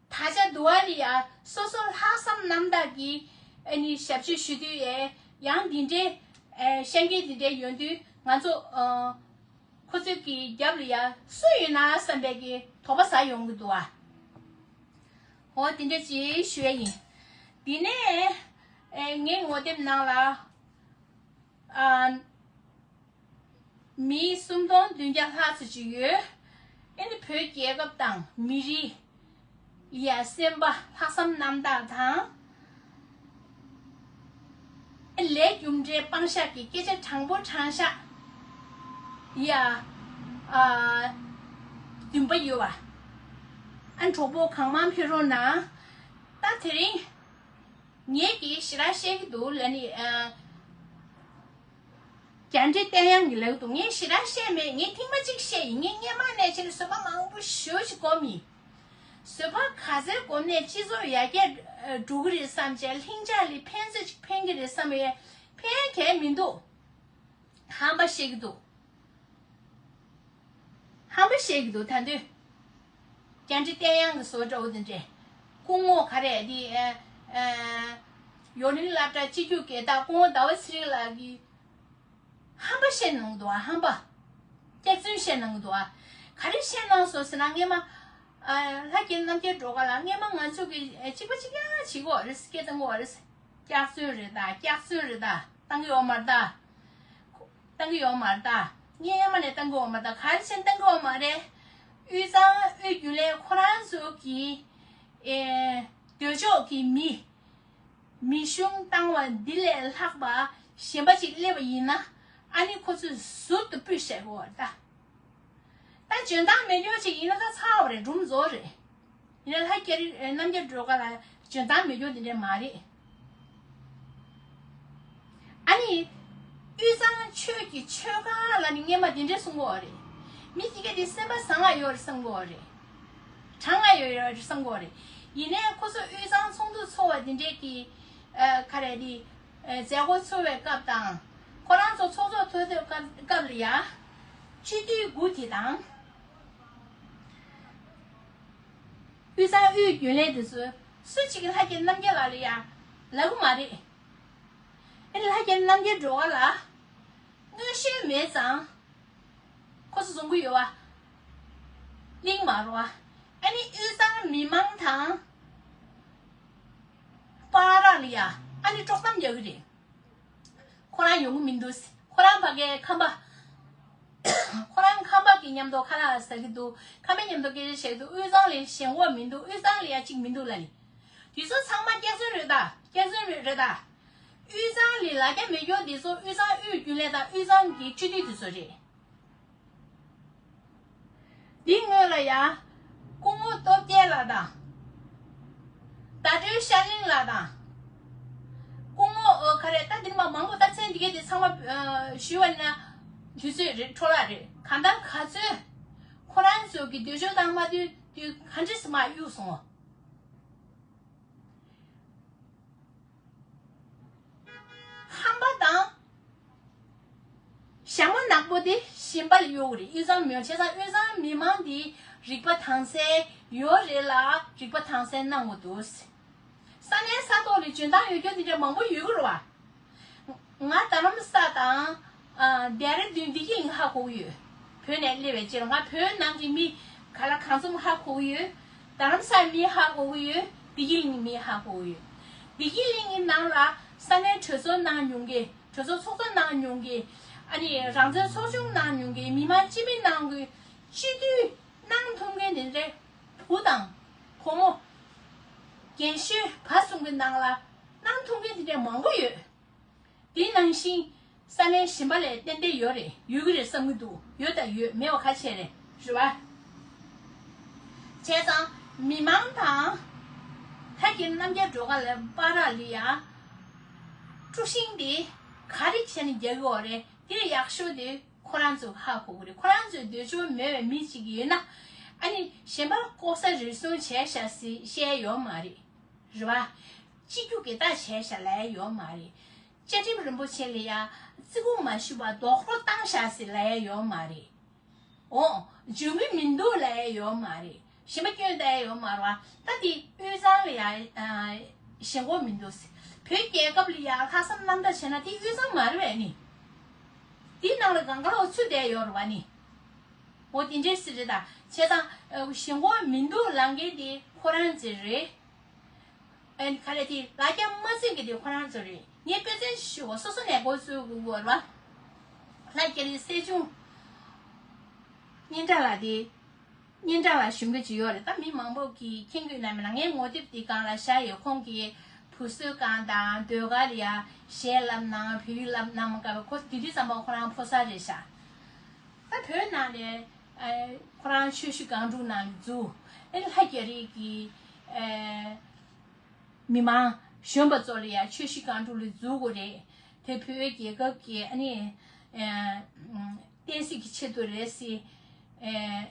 ད་ཆ་དུ་བ་ལི་ཡ་སོ་སོ་ལྷག་བསམ་རྣམ་དག་གིས་ཨ་ནི་ཞབས་ཕྱི་ཞུ་དུས་ཡས་ཡང་འདི་འདྲའི་བཤད་མཁན་འདི་འདྲའི་ཡོང་དུས་ང་ཚོ་ཁོ་ཚོའི་གི་རྒྱབ་ལ་ཡ་སུ་ཡོད་ན་བསམ་པའི་གི་དོགས་པ་ཟ་ཡོང་གི་འདུག་ཨ། འོ་དེ་འདྲ་ཅིག་ཞུ་ཡ་ཡིན། དེ་ནས་ཨེ་ངའི་ངོ་དེབ་ནང་ལ་ཨ་མི་སུམ་སྟོང་བདུན་བརྒྱ་ལྷག་ཙམ་ཅིག་ཡོད། ཨེ་ནི་བོད་རྒྱལ་ཁབ་དང་མི་རིགས་ལ་ཡ་སེམས་པ་ལྷག་བསམ་རྣམ་དག་དང་། ལས་རྒྱུ་འབྲས་སྤང་བཞག་གི་སྐད་ཆ་དྲང་པོ་དྲང་བཞག་ཡ། ཨ། བདུན་པ་ཡོད་བ། ཨ། གྲོགས་པོ་གང་མང་ཕེབས་རོགས་གནང་། ད་དེ་རིང་ངེད་ཀྱིས་ཞེ་དྲག་བཤད་ཀྱི་འདུག་ལ་ནི། ཨ། རྒྱ་འདྲེ་བསྟན་དབྱངས་ཀྱིས་ལབ་འདུག་ངས་ཞེ་དྲག་བཤད་མེད། ངས་ཐེངས་མ་གཅིག་བཤད་ཡིན། ངས་སྔན་མ་ནས་ཕྱིར་བཟོད་པ་མང་པོ་ཞེ་པོ་ཅིག་སྒོམ་ཡིན། བཟོད་པ་ག་ཚོད་སྒོམ་ནས་སྤྱི་ཚོགས་ཡར་རྒྱས་འགྲོ་གི་རེད་བསམ་བྱས། ལྷིང་འཇགས་ལ་ཕན་ཚུན་ཅིག་ཕན་གི་རེད་བསམ་ཡས་ཕན་གང་མི་འདུག་ཧམ་པ་བཤད་ཀྱི་འདུག་ཧམ་པ་བཤད་ཀྱི་འདུག་ད་དུང་རྒྱ་འདྲེ་བསྟན་དབྱངས་ཀྱི་བཟོ་འདྲ་བོ་དེ་འདྲས། སྐུ་ངོ་ག་རེ་དེ། ཨ། ཨ། ཡོ་ལིང་སློབ་གྲྭ་སྤྱི་རྒྱུགས་དགེ་རྟགས་སྐུ་ངོ་ཟླ་བ་ཚེ་རིང་ལགས་ཀྱིས་ཧམ་པ་བཤད་གནང་འདུག་ཨ། ཧམ་པ། སྐྱག་རྫུན་བཤད་གནང་འདུག་ཨ། ག་རེ་བཤད་གནང་སོང་ཟེར་ན། སྔན་མ། ཨ། ལྷ་རྒྱལ་རྣམ་རྒྱལ་སྒྲོལ་དཀར་ལགས་སྔན་མ་ང་ཚོ་གི་གཅིག་པ་གཅིག་རྐྱང་བྱེད་ཀྱི་ཡོད་རེད། སྐད་བཏང་གི་ཡོད་རེད། སྐྱག་རྫུན་རེད་ད། སྐྱག་རྫུན་རེད་ད། བཏང་གི་ཡོད་མ་རེད་ད། བཏང་གི་ཡོད་མ་རེད་ད། སྔན་མ་ནས་བཏང་གི་ཡོད་མ་རེད་ད། ག་རེ་བྱས་ནས་བཏང་གི་ཡོད་མ་རེད། དབུས་གཙང་དབུས་རྒྱུན་ལས་ཁོ་རང་ཚོ་གིས། ཨེ། འདོད་ཕྱོགས་ཀྱི་མི། མི་གཞུང་བཏང་བ་འདི་ལས་ལྷག་པ་གཞན་པ་ཅིག་སླེབས་པ་ཡིན་ན། ཨ་ནི་ཁོ་ཚོས་ཟུར་དུ་སྤུས་བཤད་དགོས་པ་རེད་ད། ད་འཇོན་ཐང་མེད་མཁན་ཅིག་ཡིན་ན་ད་ཚར་བ་རེད། སྒྲུང་རྫོགས་རེད། ཡིན་ན་ལྷ་རྒྱལ་རྣམ་རྒྱལ་སྒྲོལ་དཀར་ལགས་འཇོན་ཐང་མེད་མཁན་དེ་འདྲ་མ་རེད། ཨ་ནི། དབུས་གཙང་ཆོས་ཀྱི་ཆོལ་ཁ་ལ་ནི་སྔན་མ་དེ་འདྲ་གསུང་གི་ཡོད་རེད། མི་དེ་ག་དེ་སེམས་པ་བཟང་ང་ཡོད་རེད་བསམ་གི་ཡོད་རེད། དྲང་ང་ཡོད་རེད་བསམ་གི་ཡོད་རེད། ཡིན་ནའི་ཁོ་ཚོ་དབུས་གཙང་ཚོགས་འདུ་ཚོགས་པ་དེ་འདྲས་ཀྱི། ཨ། ག་རེ་དེ། ཨ། མཛད་སྒོ་ཚོགས་པའི་སྐབས་དང་། ཁོ་རང་ཚོ་ཚོགས་གཙོ་ཐོབ་ཐོབ་སྐབས་སྐབས་ལ་ཡ། སྤྱི་འཐུས་དགུ་དེ་དང་། དབུས་གཙང་དབུས་རྒྱུན་ལས་དེ་ཚོ་སུ་གཅིག་གིས་ལྷ་རྒྱལ་རྣམ་རྒྱལ་ལགས་ལ་ཡ་ལབ་གི་མ་རེད། ཨ་ནི་ལྷ་རྒྱལ་རྣམ་རྒྱལ་སྒྲོལ་དཀར་ལགས་མངོན་ཤེས་མེད་ཙང་། ཁོ་ཚོ་བཟུང་གི་ཡོད་བ། གླེང་མ་རོགས་བ། ཨ་ནི་དབུས་གཙང་མི་མང་དང་། བར་ལ་ཡ། ཨ་ནི་དཀྲོག་གཏམ་རྒྱག་གི་རེད། ཁོ་རང་ཡོང་གི་མི་འདུག་ཁོ་རང་ཕ་གའི་ཁམས་པ། ཁོ་རང་ཁམས་པ་གི་མཉམ་དུ་ཁ་ལག་ཟ་གི་འདུག་ཁམས་པའི་མཉམ་དུ་སྐད་ཆ་བཤད་ཀྱི་འདུག་དབུས་གཙང་ལ་ཞེན་ཁོག་མི་འདུག་དབུས་གཙང་ལ་ཡ་གཅིག་མི་འདུག་ལབ་ནི། དེ་ཚོ་ཚང་མ་སྐྱག་རྫུན་རེད་ད། སྐྱག་རྫུན་རེད་རེད་ད། དབུས་གཙང་ལ་ལ་རྒྱ་མེད་མཁན་དེ་ཚོ་དབུས་གཙང་དབུས་རྒྱུན་ལས་དང་དབུས་གཙང་གི་སྤྱི་འཐུས་དེ་ཚོ་རེད། འདི་སྔོན་ལ་ཡ། སྐུ་ངོ་སྟོབས་རྒྱལ་ལགས་དང་། ཟླ་སྒྲོན་ཤར་གླིང་ལགས་དང་། སྐུ་ངོ་ཨོ་ག་རེ། ད་འདི་མ་མང་པོ་ད་མཚན་འདི་གས་དེ་ཚང་མ་ཨ་ཞུས་པ་ན། དུས་ཚོད་རེད། འཕྲོ་བརླག་རེད། གང་ལྟར་ག་ཚོད། ཁོ་རང་ཚོ་གི་འདོད་ཕྱོགས་དང་མ་མཐུན་དུས་ག་འདྲས་སེ་མར་གཡུགས་སོང་། ཧམ་པ་དང་། ཞྭ་མོ་ནག་པོ་དེ་གཞན་པ་ལ་གཡོག་གི་རེད། དབུས་གཙང་མི་མང་། བྱས་ཙང་དབུས་གཙང་མི་མང་འདི་རིག་པ་དྭངས་གསལ་ཡོད་རེད་ལ། རིག་པ་དྭངས་གསལ་གནང་དགོས་འདུག་ས་གནས་ས་ཐོག་ལ་འཇོན་ཐང་ཡོད་མཁན་དེ་འདྲ་མང་པོ་ཡོད་ཀྱི་རེད་བ། ང་རྡ་རམ་ས་དང་། ཨ། ལྡེ་ར་ལྡུན་བདེ་སྐྱིད་གླིང་ཧ་གོ་གི་ཡོད། བོད་ནས་སླེབས་པའི་རྗེས་ལ་ང་བོད་ནང་གི་མི་ག་ལ་གང་འཛོམས་ཧ་གོ་གི་ཡོད། རྡ་རམ་སའི་མི་ཧ་གོ་གི་ཡོད། བདེ་སྐྱིད་གླིང་གི་མི་ཧ་གོ་གི་ཡོད། བདེ་སྐྱིད་གླིང་གི་ནང་ལ་ས་གནས་གྲོས་ཚོགས་གནང་མྱོང་མཁན། གྲོས་ཚོགས་ཚོགས་གཙོ་གནང་མྱོང་མཁན། ཨ་ནི་རང་བཙན་ཚོགས་ཆུང་གནང་མྱོང་མཁན། མི་མང་སྤྱི་མི་ནང་གི་སྤྱི་འཐུས་གནང་ཐུབ་མཁན་དེ་འདྲའི་བུ་དང་བུ་མོ། རྒན་ཤོས་བར་གསུམ་གྱི་ནང་ལ་གནང་ཐུབ་མཁན་དེ་འདྲའི་མང་པོ་ཡོད། དེ་ནང་བཞིན་ས་གནས་གཞན་པ་ལ་ཏན་ཏན་ཡོད་རེད། ཡོད་ཀྱི་རེད་བསམ་གྱི་འདུག་ཡོད་དང་ཡོད། མེད་པ་ག་བྱས་རེད། རེད་བ། བྱས་ཙང་མི་མང་དང་། ད་གིན་རྣམ་རྒྱལ་སྒྲོལ་དཀར་ལགས་བར་ལ་ཡ། དཀྲུག་ཤིང་དེ་ག་རེ་བྱས་ནས་རྒྱག་གི་ཡོད་རེད། དེ་ལས་ཡག་ཤོས་དེ་ཁོ་རང་ཚོས་ཧ་གོ་གི་རེད། ཁོ་རང་ཚོའི་འདོད་ཕྱོགས་མེད་པའི་མི་གཅིག་ཡོད་ན། ཨ་ནི་གཞན་པ་ལྐོག་ཟ་རུལ་སུངས་བྱས་ཤག་ཟེར་བཤད་ཡོད་མ་རེད། རེད་བ། སྤྱི་རྒྱུ་དགེ་རྟགས་བྱས་ཤག་ལབ་ཡ་ཡོད་མ་རེད། བཅའ་ཁྲིམས་རིན་པོ་ཆེ་ལ་ཡ་བརྩི་བཀུར་མ་ཞུས་པར་རྡོག་རོ་བཏང་ཤག་ཟེར་ལབ་ཡ་ཡོད་མ་རེད། འོ། འཇོན་གྱི་མི་འདུག་ལབ་ཡ་ཡོད་མ་རེད། གཞན་པ་སྐྱོན་བཏགས་ཡ་ཡོད་མ་རེད་བ། ད་དེ་དབུས་གཙང་ལ་ཡ་ཨ་ཞེན་ཁོག་མི་འདུག་ཟེར། བོད་རྒྱལ་ཁབ་ལ་ཡ་ལྷག་བསམ་རྣམ་དག་བྱས་ན་དེ་དབུས་གཙང་མ་རེད་པས་ནི། དེའི་ནང་ལ་གང་ག་ལོག་ཚུད་བསྡད་ཡོད་རེད་བ་ནི། འོ་དེ་འདྲའི་སྲིད་རེད་ད། བྱས་ཙང་ཨ་ཞེན་ཁོག་མི་འདུག་ལབ་མཁན་དེ་ཁོ་རང་ཚོ་རེད། ཨ་ནི་ག་རེ་དེ་ལ་རྒྱ་མ་འཛིན་གི་དེ་ཁོ་རང་ཚོ་རེད། ངས་དཔེ་མཚོན་ཞུ་བ། སོ་སོ་ནས་འགོ་བཙུགས་དགོས་རེད་བ། ལྷ་རྒྱ་རི་སྲས་ཆུང་སྙན་གྲགས་ལགས་དེ། སྙན་གྲགས་ལགས་ཞུ་གི་ཅིག་ཡོད་རེད། ད་མི་མང་པོ་གིས་མཁྱེན་གི་ཡོད་ན་མེད་ན། ངའི་ངོ་དེབ་དེ་སྒང་ལ་བཞག་ཡོད། ཁོང་གི་བུ་ བུ་གསོད་ཁང་དང་ཟློས་གར་ལ་ཡ་གཞས་བསླབ་གནང་། བོད་ཡིག་བསླབ་གནང་། སྐབས་ཁོ་དེ་དུས་ཙམ་པ་ཁོ་རང་ཕོ་གསར་རེད་ཤག་ད་བོད་ནང་ནས་ཨ་ཁོ་རང་ཆུ་བཞི་སྒང་དྲུག་ནང་ལ་འཛུལ། ཨ་ནི་ལྷ་རྒྱ་རི་གི་ཨ་མི་མང་གཞོན་པ་ཚོ་ལ་ཡ་ཆུ་བཞི་སྒང་དྲུག་ལ་འཛུལ་དགོས་རེད། དེ་བོད་རྒྱལ་ཁབ་ཀྱི་ཨ་ནི་ཨ་བསྟན་སྲིད་ཀྱི་ཆེད་དུ་རེད་ཟེར་ཨ་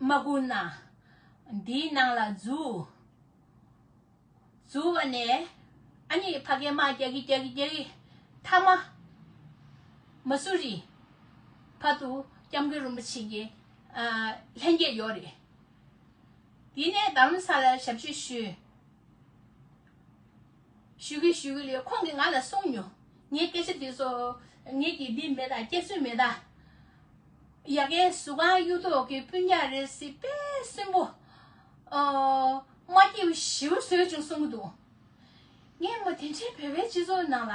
མ་བསྐུར་ན། འདིའི་ནང་ལ་འཛུལ། འཛུལ་བ་ནས་ཨ་ནི་ཕ་གིར་དམག་རྒྱག་གི་རྒྱག་གི་རྒྱག་གི་མཐའ་མ་མ་སུ་རི་བར་དུ་སྐྱབས་མགོན་རིན་པོ་ཆེ་གི་ཨ་ལྷན་རྒྱས་ཡོད་རེད། དེ་ནས་རྡ་རམ་ས་ལར་ཞབས་ཕྱི་ཞུས། ཞུ་གི་ཞུ་གི་ལས་ཁོང་གིས་ང་ལ་གསུངས་མྱོང་། ངའི་སྐད་ཆ་དེ་ཚོ་ངེད་ཀྱིས་འདི་མེད་ད། སྐྱེ་ཚུལ་མེད་ད། ཡ་གའི་གཟུགས་ཁང་གཡུ་ཐོག་གི་སྤུན་ཀྱག་རེད་ཟེར་དཔེ་གསོན་པོ། ཨོ། མ་སྐྱིད་པོ་ཞེ་པོ་བཟོས་བྱུང་གསུང་གི་འདུག་ངས་མོ་དེ་འདྲའི་བོད་པའི་སྤྱི་ཚོགས་ནང་ལ་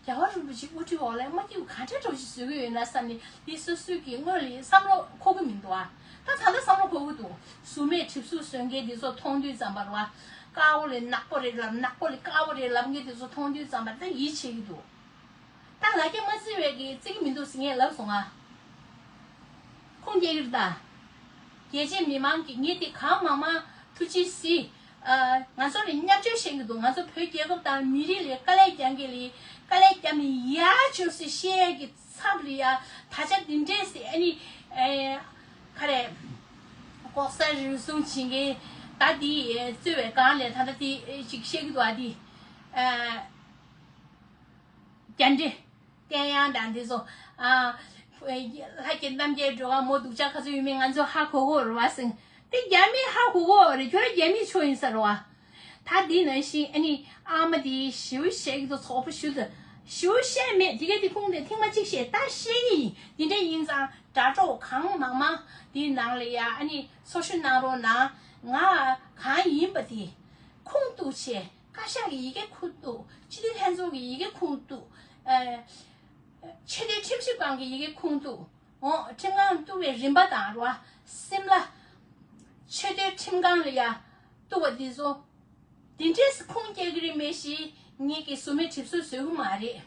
རྒྱལ་བ་རིན་པོ་ཆེ་དབུ་ཁྲིད་འོག་ལ་མ་སྐྱིད་པོ་ག་འདྲའི་འདྲ་པོ་ཞིག་བཟོ་གི་ཡོད་ན་བསམ་ནས། འདི་སོ་སོའི་གི་སྔོན་ལ་བསམ་བློ་འཁོར་གི་མི་འདུག་ཨ། ད་ད་ལྟ་བསམ་བློ་འཁོར་གི་འདུག་གཟུགས་མེད་གྲིབ་གཟུགས་བཟོ་མཁན་དེ་ཚོ་མཐོང་དུས་ཙམ་པ་རེད་བ། དཀར་པོ་ལ་ནག་པོ་རེད་ལབ། ནག་པོ་ལ་དཀར་པོ་རེད་ལབ་མཁན་དེ་ཚོ་མཐོང་དུས་ཙམ་པ་ད་ཡིད་ཆེས་ཀྱི་འདུག་ད་ལ་རྒྱ་མ་བརྩི་བའི་གི་བརྩི་གི་མི་འདུག་ཟེར་ངས་ལབ་སོང་ང་། ཁུངས་སྐྱེལ་གི་རེད་ད། རྒྱལ་སྤྱིའི་མི་མང་གིས་ངས་དེ་གང་མང་མང་ཐུགས་རྗེ་གཟིགས། ཨ། ང་ཚོ་ལ་བརྙས་བཅོས་བཤད་གི་འདུག་ང་ཚོ་བོད་རྒྱལ་ཁབ་དང་མི་རིགས་ལ་དཀའ་ལས་རྒྱག་མཁན་ལ་དཀའ་ལས་རྒྱབ་ནས་ཡར་བཅུག་ཟེར་བཤད་ཀྱི་ཚབ་ལ་ཡ་ད་ཆ་འདི་འདྲས་ཟེར། ཨ་ནི་ཨེ་ག་རེ། ལྐོག་ཟ་རུལ་སུངས་བྱེད་མཁན་ད་འདི་གཙོས་པའི་སྒང་ལ་ད་ལྟ་དེ་ཅིག་བཤད་གི་འདུག་ཨ། འདི་ཨ། རྒྱ་འདྲེ། བསྟན་དབྱངས་དང་འདི་ཚོ། ཨ། ལྷ་རྒྱལ་རྣམ་རྒྱལ་སྒྲོལ་དཀར་མོ་སྡུག་ཅག་ག་ཚོད་ཡོད་མེད་ང་ཚོ་ཧ་གོ་གོ་རེད་བ་ཟེར། དེ་རྒྱ་མིས་ཧ་གོ་གོ་རེད། ཁྱོད་རང་རྒྱ་མིའི་ཕྱོགས་ཡིན་ས་རེད་བ། ད་འདི་ནང་བཞིན་ཨ་ནི་ཨ་མ་དེ་ཞེ་པོ་བཤད་ཀྱི་འདུག་ཚོགས་པ་ཞུ་ད་ཞེ་པོ་བཤད་མེད། དེ་ག་དེ་ཁུངས་དེ་ཐེངས་མ་གཅིག་བཤད། ད་བཤད་ཀྱི་ཡིན། འདི་འདྲ་ཡིན་ཙང་དྲ་གྲོགས་གང་མང་མང་དེའི་ནང་ལ་ཡ་ཨ་ནི་ཚོགས་ཞུགས་གནང་རོགས་གནང་། ང་གང་ཡིན་པ་དེ་ཁུངས་གཏུགས་བྱས། བཀའ་ཤག་གི་ཡི་གེ་ཁུངས་གཏུགས། སྤྱི་འཐུས་ལྷན་ཚོགས་ཀྱི་ཡི་གེ་ཁུངས་གཏུགས། ཨ། ཆོས་དོན་ཁྲིམས་ཞིབ་ཁང་གི་ཡི་གེ་ཁུངས་གཏུགས། འོ། ཁྲིམས་ཁང་གཏུགས་པའི་རིམ་པ་དང་རེད་བ། སིམ་ལ་ཆོས་དོན་ཁྲིམས་ཁང་ལ་ཡ་གཏུགས་པ་འདི་ཚོ་འདི་འདྲས་ཁུངས་སྐྱེལ་གི་རེད་མེད་ཤེས། ངེད་ཀྱིས་གཟུགས་མེད་གྲིབ་གཟུགས་བཟོ་གི་མ་རེད།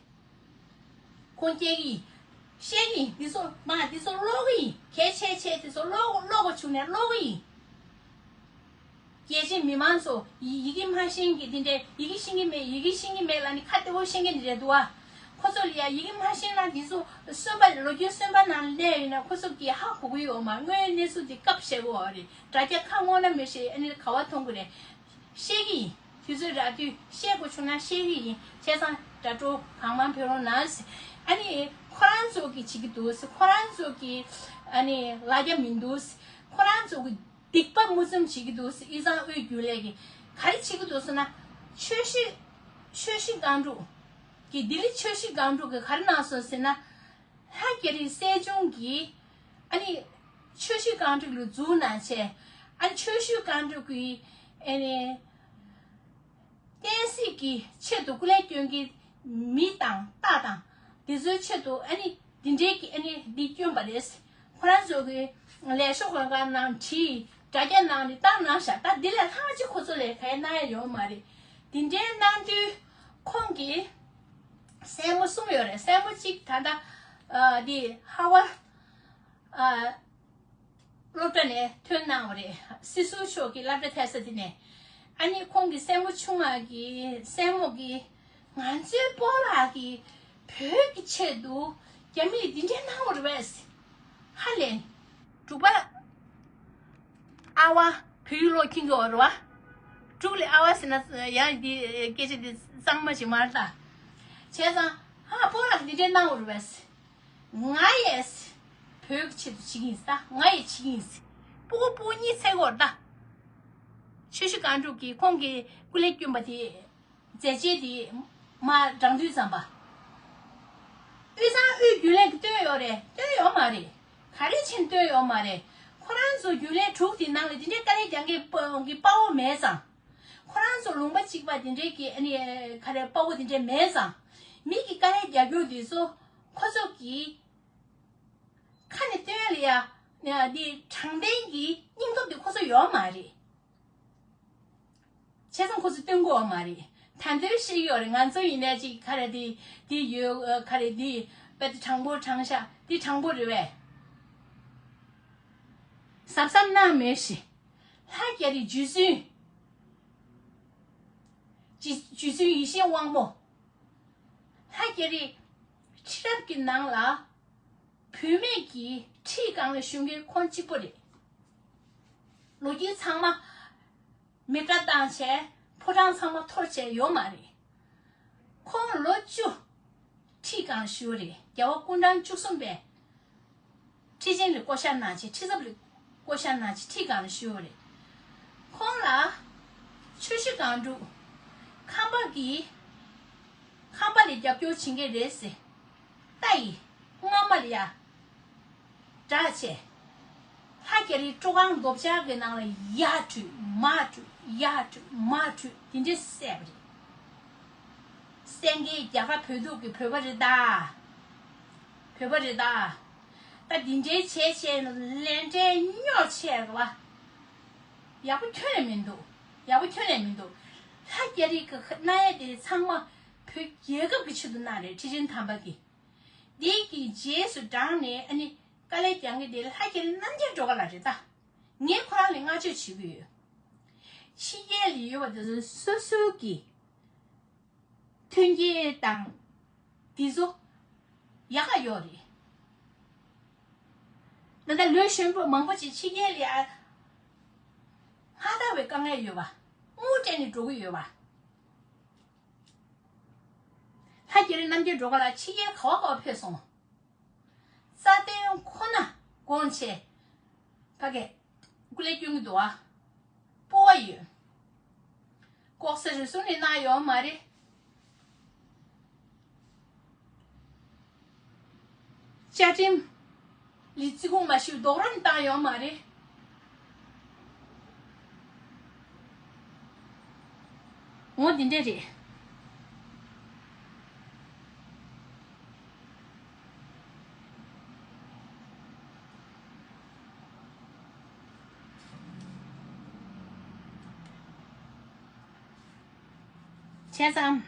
ཁུངས་སྐྱེལ་གི་ཡིན། བཤད་གི་ཡིན། འདི་ཚོ་མ་འདི་ཚོ་ཀློག་གི་ཡིན། གལ་ཆེ་ཆེ་འདི་ཚོ་ཀློག་ཀློག་དགོས་བྱུང་ནས་ཀློག་གི་ཡིན། རྒྱལ་སྤྱིའི་མི་མང་ཚོ་ཡི་ཡི་གེ་མ་ཤེས་མཁན་འདི་འདྲའི་ཡི་གེ་ཤེས་ཀྱི་མེད། ཡི་གེ་ཤེས་ཀྱི་མེད་ལབ་ནས་ཁ་གཏད་པོ་བཤད་མཁན་འདི་འདྲ་འདུག་ཨ། ཁོ་ཚོ་ལ་ཡ་ཡི་གེ་མ་ཤེས་ན་འདི་ཚོ་གསོན་པ་ལོ་རྒྱུས་གསོན་པ་ནང་སླེབས་ཡོད་ན་ཁོ་ཚོ་གིས་ཧ་གོ་གི་ཡོད་མ། དངོས་ཡོད་གནས་ཚུལ་འདི་སྐབས་བཤད་དགོས་པ་རེད། དྲ་རྒྱ་ཁ་སྔོག་ན་མི་ཤེས། ཨ་ནི་ག་བ་མཐོང་གི་རེད། བཤད་ཀྱི་ཡིན། དུས་ཚོད་རག་དུས་བཤད་དགོས་བྱུང་ན་བཤད་ཀྱི་ཡིན། བྱས་ཙང་དྲ་གྲོགས་གང་མང་ཕེབས་རོགས་གནང་ཟེར། ཨ་ནི་ཁོ་རང་ཚོ་གིས་བྱེད་ཀྱི་འདུག་ཟེར། ཁོ་རང་ཚོ་གིས་ཨ་ནི་ལ་རྒྱ་མི་འདུག་ཟེར། ཁོ་རང་ཚོ་གི་སྡིག་པ་མུ་ཙམ་བྱེད་ཀྱི་འདུག་ཟེར། དབུས་གཙང་དབུས་རྒྱུན་ལས་ཀྱིས་ག་རེ་བྱེད་ཀྱི་འདུག་ཟེར་ན། ཆོས་སྲིད་ཆོས་སྲིད་སྒང་དྲུག་གི་ལྡི་ལི་ཆོས་སྲིད་སྒང་དྲུག་གིས་ག་རེ་གནང་སོང་ཟེར་ན། ལྷ་རྒྱ་རི་གསལ་བྱུང་གིས་ཨ་ནི་ཆོས་སྲིད་སྒང་དྲུག་ལ་འཛུལ་གནང་བྱས། ཨ་ནི་ཆོས་སྲིད་སྒང་དྲུག་གི་ཨ་ནི་བསྟན་སྲིད་ཀྱི་ཆེད་དུ་སྐུ་ལས་སྐྱོན་གྱི་མི་དང་རྟ་དང་འདི་ཚོའི་ཆེད་དུ་ཨ་ནི་འདི་འདྲའི་གི་ཨ་ནི་འདི་བསྐྱོན་པ་རེད། ཁོ་རང་ཚོ་གི་ལས་ཤོག་གང་གང་ནང་བྲིས། དྲ་རྒྱ་ནང་ནས་བཏང་གནང་ཤག་ད་འདི་ལས་ལྷག་ཅིག་ཁོ་ཚོ་ལས་གའི་གནང་ཡ་ཡོད་མ་རེད། འདི་འདྲའི་གནང་དུས་ཁོང་གིས་སྲས་མོ་གསུམ་ཡོད་རེད། སྲས་མོ་གཅིག་ད་ལྟ་ཨ་འདི་ཧ་ཝ་ཨ་སློབ་གྲྭ་ནས་ཐོན་གནང་བ་རེད། སྲིད་ཟུར་མཆོག་གི་སློབ་གྲྭ་ཐེབས་ས་དེ་ནས། ཨ་ནི་ཁོང་གི་སྲས་མོ་ཆུང་བ་གི་སྲས་མོ་གི་ང་ཚོའི་སྤོ་ལགས་ཀྱིས་བོད་ཀྱི་ཆེད་དུ་རྒྱ་མི་ལ་འདི་འདྲའི་གནང་བ་རེད་པས། ཧ་ལས། དྲུག་པ་ཨ་ཝ་བོད་ཡིག་ཀློག་མཁྱེན་གྱི་ཡོད་རེད་བ། དྲུག་ལས་ཨ་ཝ་ཟེར་ན་ཡང་འདི་སྐད་ཆ་འདི་གཙང་མ་ཞིག་མ་རེད་ད། བྱས་ཙང་ཧ་སྤོ་ལགས་འདི་འདྲའི་གནང་བ་རེད་པས། ང་ཡས་བོད་ཀྱི་ཆེད་དུ་བྱེད་ཀྱི་ཡིན་ད། ང་ཡས་བྱེད་ཀྱི་ཡིན། སྤུ་གུ་སྤུ་གུ་གཉིས་ཚེ་གོ་རེད་ད། ཆུ་བཞི་སྒང་དྲུག་གིས་ཁོང་གི་སྐུ་ལས་བསྐྱོན་པ་དེ། མཛད་རྗེས་དེ་མར་བགྲང་དུས་ཙམ་པ། དབུས་གཙང་དབུས་རྒྱུན་ལས་ཀྱིས་བཏོན་ཡོད་རེད། བཏོན་ཡོད་མ་རེད། ག་རེ་བྱས་ནས་བཏོན་ཡོད་མ་རེད། ཁོ་རང་ཚོ་རྒྱུན་ལས་དྲུག་དེ་ནང་ལ་དེ་འདྲའི་དཀའ་ལས་རྒྱག་མཁན་པ་གི་དཔའ་བོ་མེད་ཙང་། ཁོ་རང་ཚོ་ལུང་པ་གཅིག་པ་དེ་འདྲའི་གི་ཨ་ནི་ག་རེ་དཔའ་བོ་དེ་འདྲའི་མེད་ཙང་། མི་གི་དཀའ་ལས་རྒྱག་རྒྱུ་དེ་ཚོ་ཁོ་ཚོ་གི་ཁ་ནས་བཏོན་ལ་ཡ་འདི་དྲང་བདེན་གྱི་སྙིང་སྟོབས་དེ་ཁོ་ཚོ་ཡོད་མ་རེད། བྱས་ཙང་ཁོ་ཚོས་སྟོན་གོ་བ་མ་རེད། ད་དུང་ཤེས་ཡོད་རེད། ང་ཚོ་ཡིན་ནའི་ཅིག་ག་རེ་དེ་དེ་ཡོད་ག་རེ་དེ་དཔེ་དེ་དྲང་པོ་དྲང་ཤག་དེ་དྲང་པོ་རེད་པས། གཟབ་གཟབ་གནང་མེད་ཞེས། ལྷ་རྒྱ་རི་རྗེ་བཙུན། རྗེ་རྗེ་བཙུན་ཡེ་ཤེས་དབང་མོ། ལྷ་རྒྱ་རི་ཁྲི་རབས་ཀྱི་ནང་ལ་བུད་མེད་ཀྱི་ཁྲི་སྒང་ལ་བཞུགས་མཁན་ཁོང་གཅིག་པོ་རེད། ལོ་རྒྱུས་ཚང་མ་མི་ཀ་བཏང་བྱས་ཕོ་བྲང་ཚང་མ་འཐོར་བྱས་ཡོད་མ་རེད། ཁོང་ལོ་བཅུ་ཁྲི་སྒང་བཞུགས་རེད། རྒྱལ་བ་སྐུ་ཕྲེང་བཅུ་གསུམ་པས་ཁྲི་ཆེན་ལ་བསྐོ་བཞག་གནང་བྱས། ཁྲི་ཚབ་ལ་བསྐོ་བཞག་གནང་བྱས་ཁྲི་སྒང་ལ་བཞུགས་རེད། ཁོང་ལ་ཆུ་བཞི་སྒང་དྲུག་ཁམས་པ་གིས་ཁམས་པ་ལ་རྒྱབ་སྐྱོར་བྱེད་མཁན་རེད་ཟེར། རྟ་ཡི་རྔ་མ་ལ་ཡ་སྒྲ་བྱས། ལྷ་རྒྱ་རིའི་སྤྲོ་ཁང་རྡོ་བཅག་གི་ནང་ལ་ཡར་བྲུས་མར་བྲུས་ཡར་བྲུས་མར་བྲུས་དེ་འདྲས་བསད་པ་རེད། བསད་མཁན་རྒྱ་གར་བོད་ཐུག་གི་བོད་པ་རེད་ད། བོད་པ་རེད་ད། ད་འདི་འདྲའི་བྱས་བྱས་ལས་འབྲས་རྙོག་ཆེ་རེད་བ། ཡག་པོ་ཁྱོན་ནས་མི་འདུག་ཡག་པོ་ཁྱོན་ནས་མི་འདུག་ལྷ་རྒྱ་རི་གི་གནང་ཡས་དེ་ཚང་མ་བོད་རྒྱལ་ཁབ་ཀྱི་ཆེད་དུ་གནང་རེད། ཁྲི་ཆེན་དམ་པ་གིས། འདི་གི་རྗེས་སུ་འབྲངས་ནས་ཨ་ནི་དཀའ་ལས་རྒྱག་མཁན་དེ་ལྷ་རྒྱ་རི་རྣམ་རྒྱལ་སྒྲོལ་དཀར་ལགས་རེད་ད། ངས་ཁོ་རང་ལ་བསྔགས་བརྗོད་བྱེད་ཀྱི་ཡོད། ཕྱི་རྒྱལ་ལ་ཡོད་པ་དེ་ཚོ་སོ་སོའི་གི་མཐུན་རྐྱེན་དང་དེ་ཚོ་ཡག་ག་ཡོད་རེད། ད་ལྟ་ལོ་གཞོན་པ་མང་པོ་ཅིག་ཕྱི་རྒྱལ་ལ་ཡ་སྔ་དར་བའི་དཀའ་ངལ་ཡོད་པ། དངུལ་སྤྲད་ནས་འགྲོ་གི་ཡོད་པ། ལྷ་རྒྱ་རི་རྣམ་རྒྱལ་སྒྲོལ་དཀར་ལགས་ཕྱི་རྒྱལ་ག་བ་ག་བ་ཕེབས་སོང་། རྩ་དོན་ཁོ་ན་དགོངས་བྱས། ཕ་གི་སྐུ་ལས་སྐྱོན་གྱི་འདུག་ཨ། སྤོབས་པ་ཡོད། ལྐོག་ཟ་རུལ་སུངས་ནི་གནང་ཡོད་མ་རེད། བཅའ་ཁྲིམས་ལ་བརྩི་བཀུར་མ་ཞུས་རྡོག་རོལ་བཏང་ཡོད་མ་རེད། འོ་འདི་འདྲ་རེད། བྱས་ཙང་།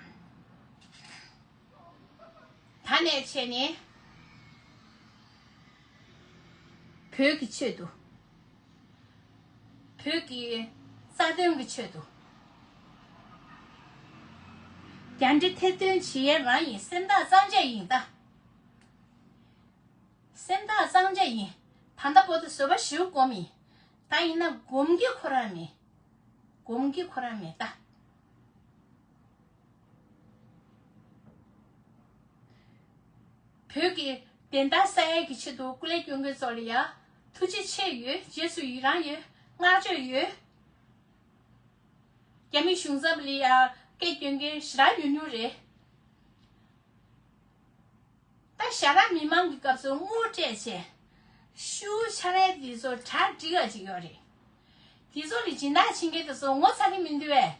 ད་ནས་བྱས་ནས་བོད་ཀྱི་ཆེད་དུ། བོད་ཀྱི་རྩ་དོན་གྱི་ཆེད་དུ། རྒྱ་འདྲེ་ཐེར་འདོན་བྱེད་ཡས་རང་ཡིན། སེམས་ཐག་གཙང་བཅད་ཡིན་ད། སེམས་ཐག་གཙང་བཅད་ཡིན། ད་ལྟ་བར་དུ་བཟོད་པ་ཞེ་པོ་སྒོམ་ཡིན། ད་ཡིན་ན་སྒོམ་གྱི་ཁོ་རང་མེད། སྒོམ་གྱི་ཁོ་རང་མེད་ད། བོད་ཀྱི་བདེན་མཐའ་གསལ་ཡས་ཀྱི་ཆེད་དུ་སྐུ་ལས་སྐྱོན་མཁན་ཚོ་ལ་ཡ་ཐུགས་རྗེ་ཆེ་ཡོད། རྗེས་སུ་ཡི་རང་ཡོད། བསྔགས་བརྗོད་ཡོད། རྒྱ་མི་གཞུང་ཚབ་ལ་ཡ་སྐད་སྐྱོན་མཁན་ཞེ་དྲག་ཉུང་ཉུང་རེད། ད་ཞྭ་སྒྲ་མི་མང་གི་སྐབས་སུ་དངུལ་སྤྲད་བྱས། ཤུ་ཆ་རའི་དེ་ཚོ་གྲ་སྒྲིག་ཡ་ཅིག་ཡོད་རེད། དེ་ཚོ་ལ་སྦྱིན་བདག་བྱེད་མཁན་དེ་ཚོ་ངོ་ཚ་གི་མི་འདུག་བས།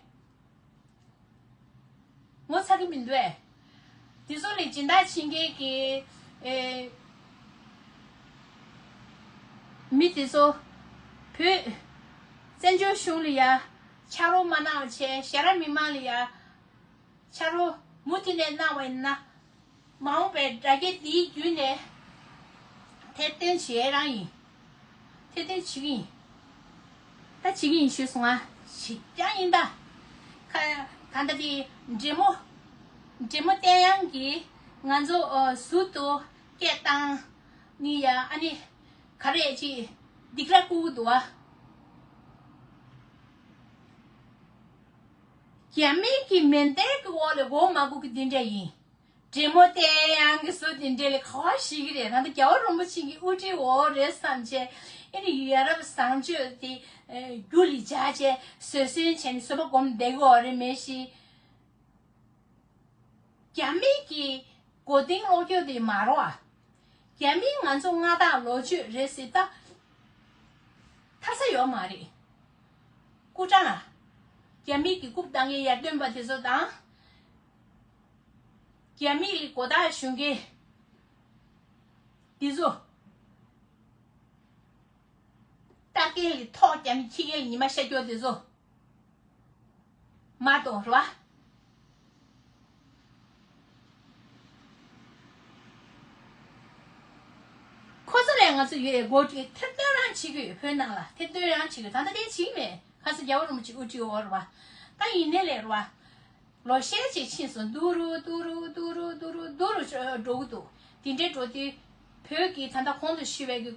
ངོ་ཚ་གི་མི་འདུག་བས། དེ་ཚོ་ལ་སྦྱིན་བདག་བྱེད་མཁན་གྱི་ཨེ། མི་དེ་ཚོ་བོད་བཙན་བྱོལ་གཞུང་ལ་ཡ་ཕྱག་རོགས་མ་གནང་བ་བྱས། ཞྭ་སྒྲ་མི་མང་ལ་ཡ། ཕྱག་རོགས་མུ་མཐུད་ནས་གནང་བ་ཡིན་ན། མ་འོངས་པའི་དྲ་རྒྱ་འདིའི་བརྒྱུད་ནས་ཐེར་འདོན་བྱེད་རང་ཡིན། ཐེར་འདོན་བྱེད་ཀྱི་ཡིན། ད་བྱེད་ཀྱི་ཡིན་ཞུས་སོང་ང་། བྱེད་རྐྱང་ཡིན་ད། ཁ་ད་ལྟ་དེ་འདྲེ་མོ། འདྲེ་མོ་བསྟན་དབྱངས་ཀྱིས་ང་ཚོ་ཨོ་ཟུར་དུ་སྐད་བཏང་ནི་ཡ། ཨ་ནི་ག་རེ་ཅིག་སྡིགས་ར་བསྐུལ་གྱི་འདུག་ཨ། རྒྱ་མི་གི་མེ་མདའི་གི་འོག་ལ་འགོག་མ་དགོས་གི་འདི་འདྲ་ཡིན། འདྲེ་མོ་བསྟན་དབྱངས་ཀྱི་བཟོ་འདི་འདྲ་ལ་ག་བ་ཞིག་གི་རེད། ད་ལྟ་རྒྱལ་བ་རིན་པོ་ཆེ་གི་དབུ་ཁྲིད་འོག་རེད་བསམ་བྱས། ཨེ་ནི་ཡ་རབས་བཟང་སྤྱོད་དེ་རྒྱུ་ལ་འཇགས་བྱས་བཟོད་བསྲན་བྱས་ནས་བཟོད་པ་སྒོམ་བསྡད་གི་འོག་རེད་མེད་ཤི། རྒྱ་མི་གི་མགོ་རྟིང་སློག་རྒྱུ་དེ་མ་རོ་ཨ། རྒྱ་མིས་ང་ཚོ་མངའ་བདག་ལོ་ཆོས་རེད་ཟེར་ད། ཐར་ས་ཡོད་མ་རེད། སྐུ་དྲང་། རྒྱ་མི་གི་རྐུབ་བཏང་མཁན་ཡར་ཐོན་པ་དེ་ཚོ་དང་། རྒྱ་མི་ལ་མགོ་བཏགས་ཞུ་མཁན་དེ་ཚོ། ལྟ་མཁན་ལ་ཐོག་རྒྱ་མི་ཁྱི་རྒན་ལ་ཉི་མ་ཤར་རྒྱུ་དེ་ཚོ། མ་གཏོགས་རེད་བ། ང་ཚོ་ཡོད་སྒོ་དེ་ཐེར་འདོན་རང་བྱེད་ཀྱི་ཡོད། བོད་ནང་ལ་ཐེར་འདོན་རང་བྱེད་ཀྱི་ཡོད། ད་ལྟ་དེ་བྱེད་མེད། ཁ་སང་རྒྱལ་བ་རིན་པོ་ཆེ་དབུ་ཁྲིད་འོག་རེད་བ། ད་ཡིན་ནའི་ལས་རེད་བ། ལོ་ཤས་ཅིག་ཕྱིན་སོང་། ཏུ་རུ་ཏུ་རུ་ཏུ་རུ་ཏུ་རུ་ཏུ་རུ་འགྲོ་གི་འདུག་དེ་འདྲའི་འགྲོ་དུས་བོད་ཀྱི་ད་ལྟ་གོང་དུ་ཞུས་པའི་གི་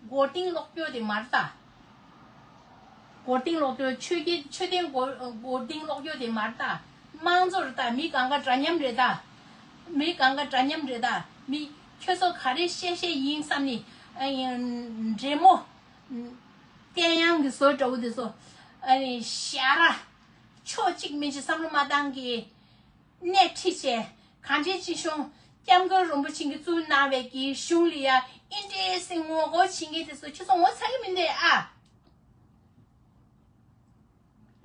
མགོ་རྟིང་སློག་རྒྱུ་དེ་མ་རེད་ད། མགོ་རྟིང་སློག་རྒྱུ། ཆོས་རྒྱལ་ཆོས་ལྡན་མགོ་མགོ་རྟིང་སློག་རྒྱུ་དེ་མ་རེད་ད། དམངས་གཙོ་རེད་ད། མི་གང་ག་འདྲ་མཉམ་རེད་ད། མི་གང་ག་འདྲ་མཉམ་རེད་ད། མི་ཁྱོད་ཚོ་ག་རེ་བཤད་བཤད་ཡིན་བསམ་ནི། ཨ་ཡིན་འདྲེ་མོ། བསྟན་དབྱངས་ཀྱི་བཟོ་འདྲ་བོ་དེ་ཚོ། ཨ་ནི་ཞ་ར། ཕྱོགས་གཅིག་མིན་གཅིག་བསམ་བློ་མ་བཏང་གི། སྣེ་ཁྲིད་བྱས། གངས་ཅན་སྐྱིད་གཤོངས་སྐྱབས་མགོན་རིན་པོ་ཆེ་གིས་བཙུགས་གནང་བའི་གི་གཞུང་ལ་ཡ་ཨིན་ཏྲེ་སི་ངོ་རྒོལ་བྱེད་མཁན་དེ་ཚོ་ཁྱེད་ཚོ་ངོ་ཚ་གི་མི་འདུག་ཨ།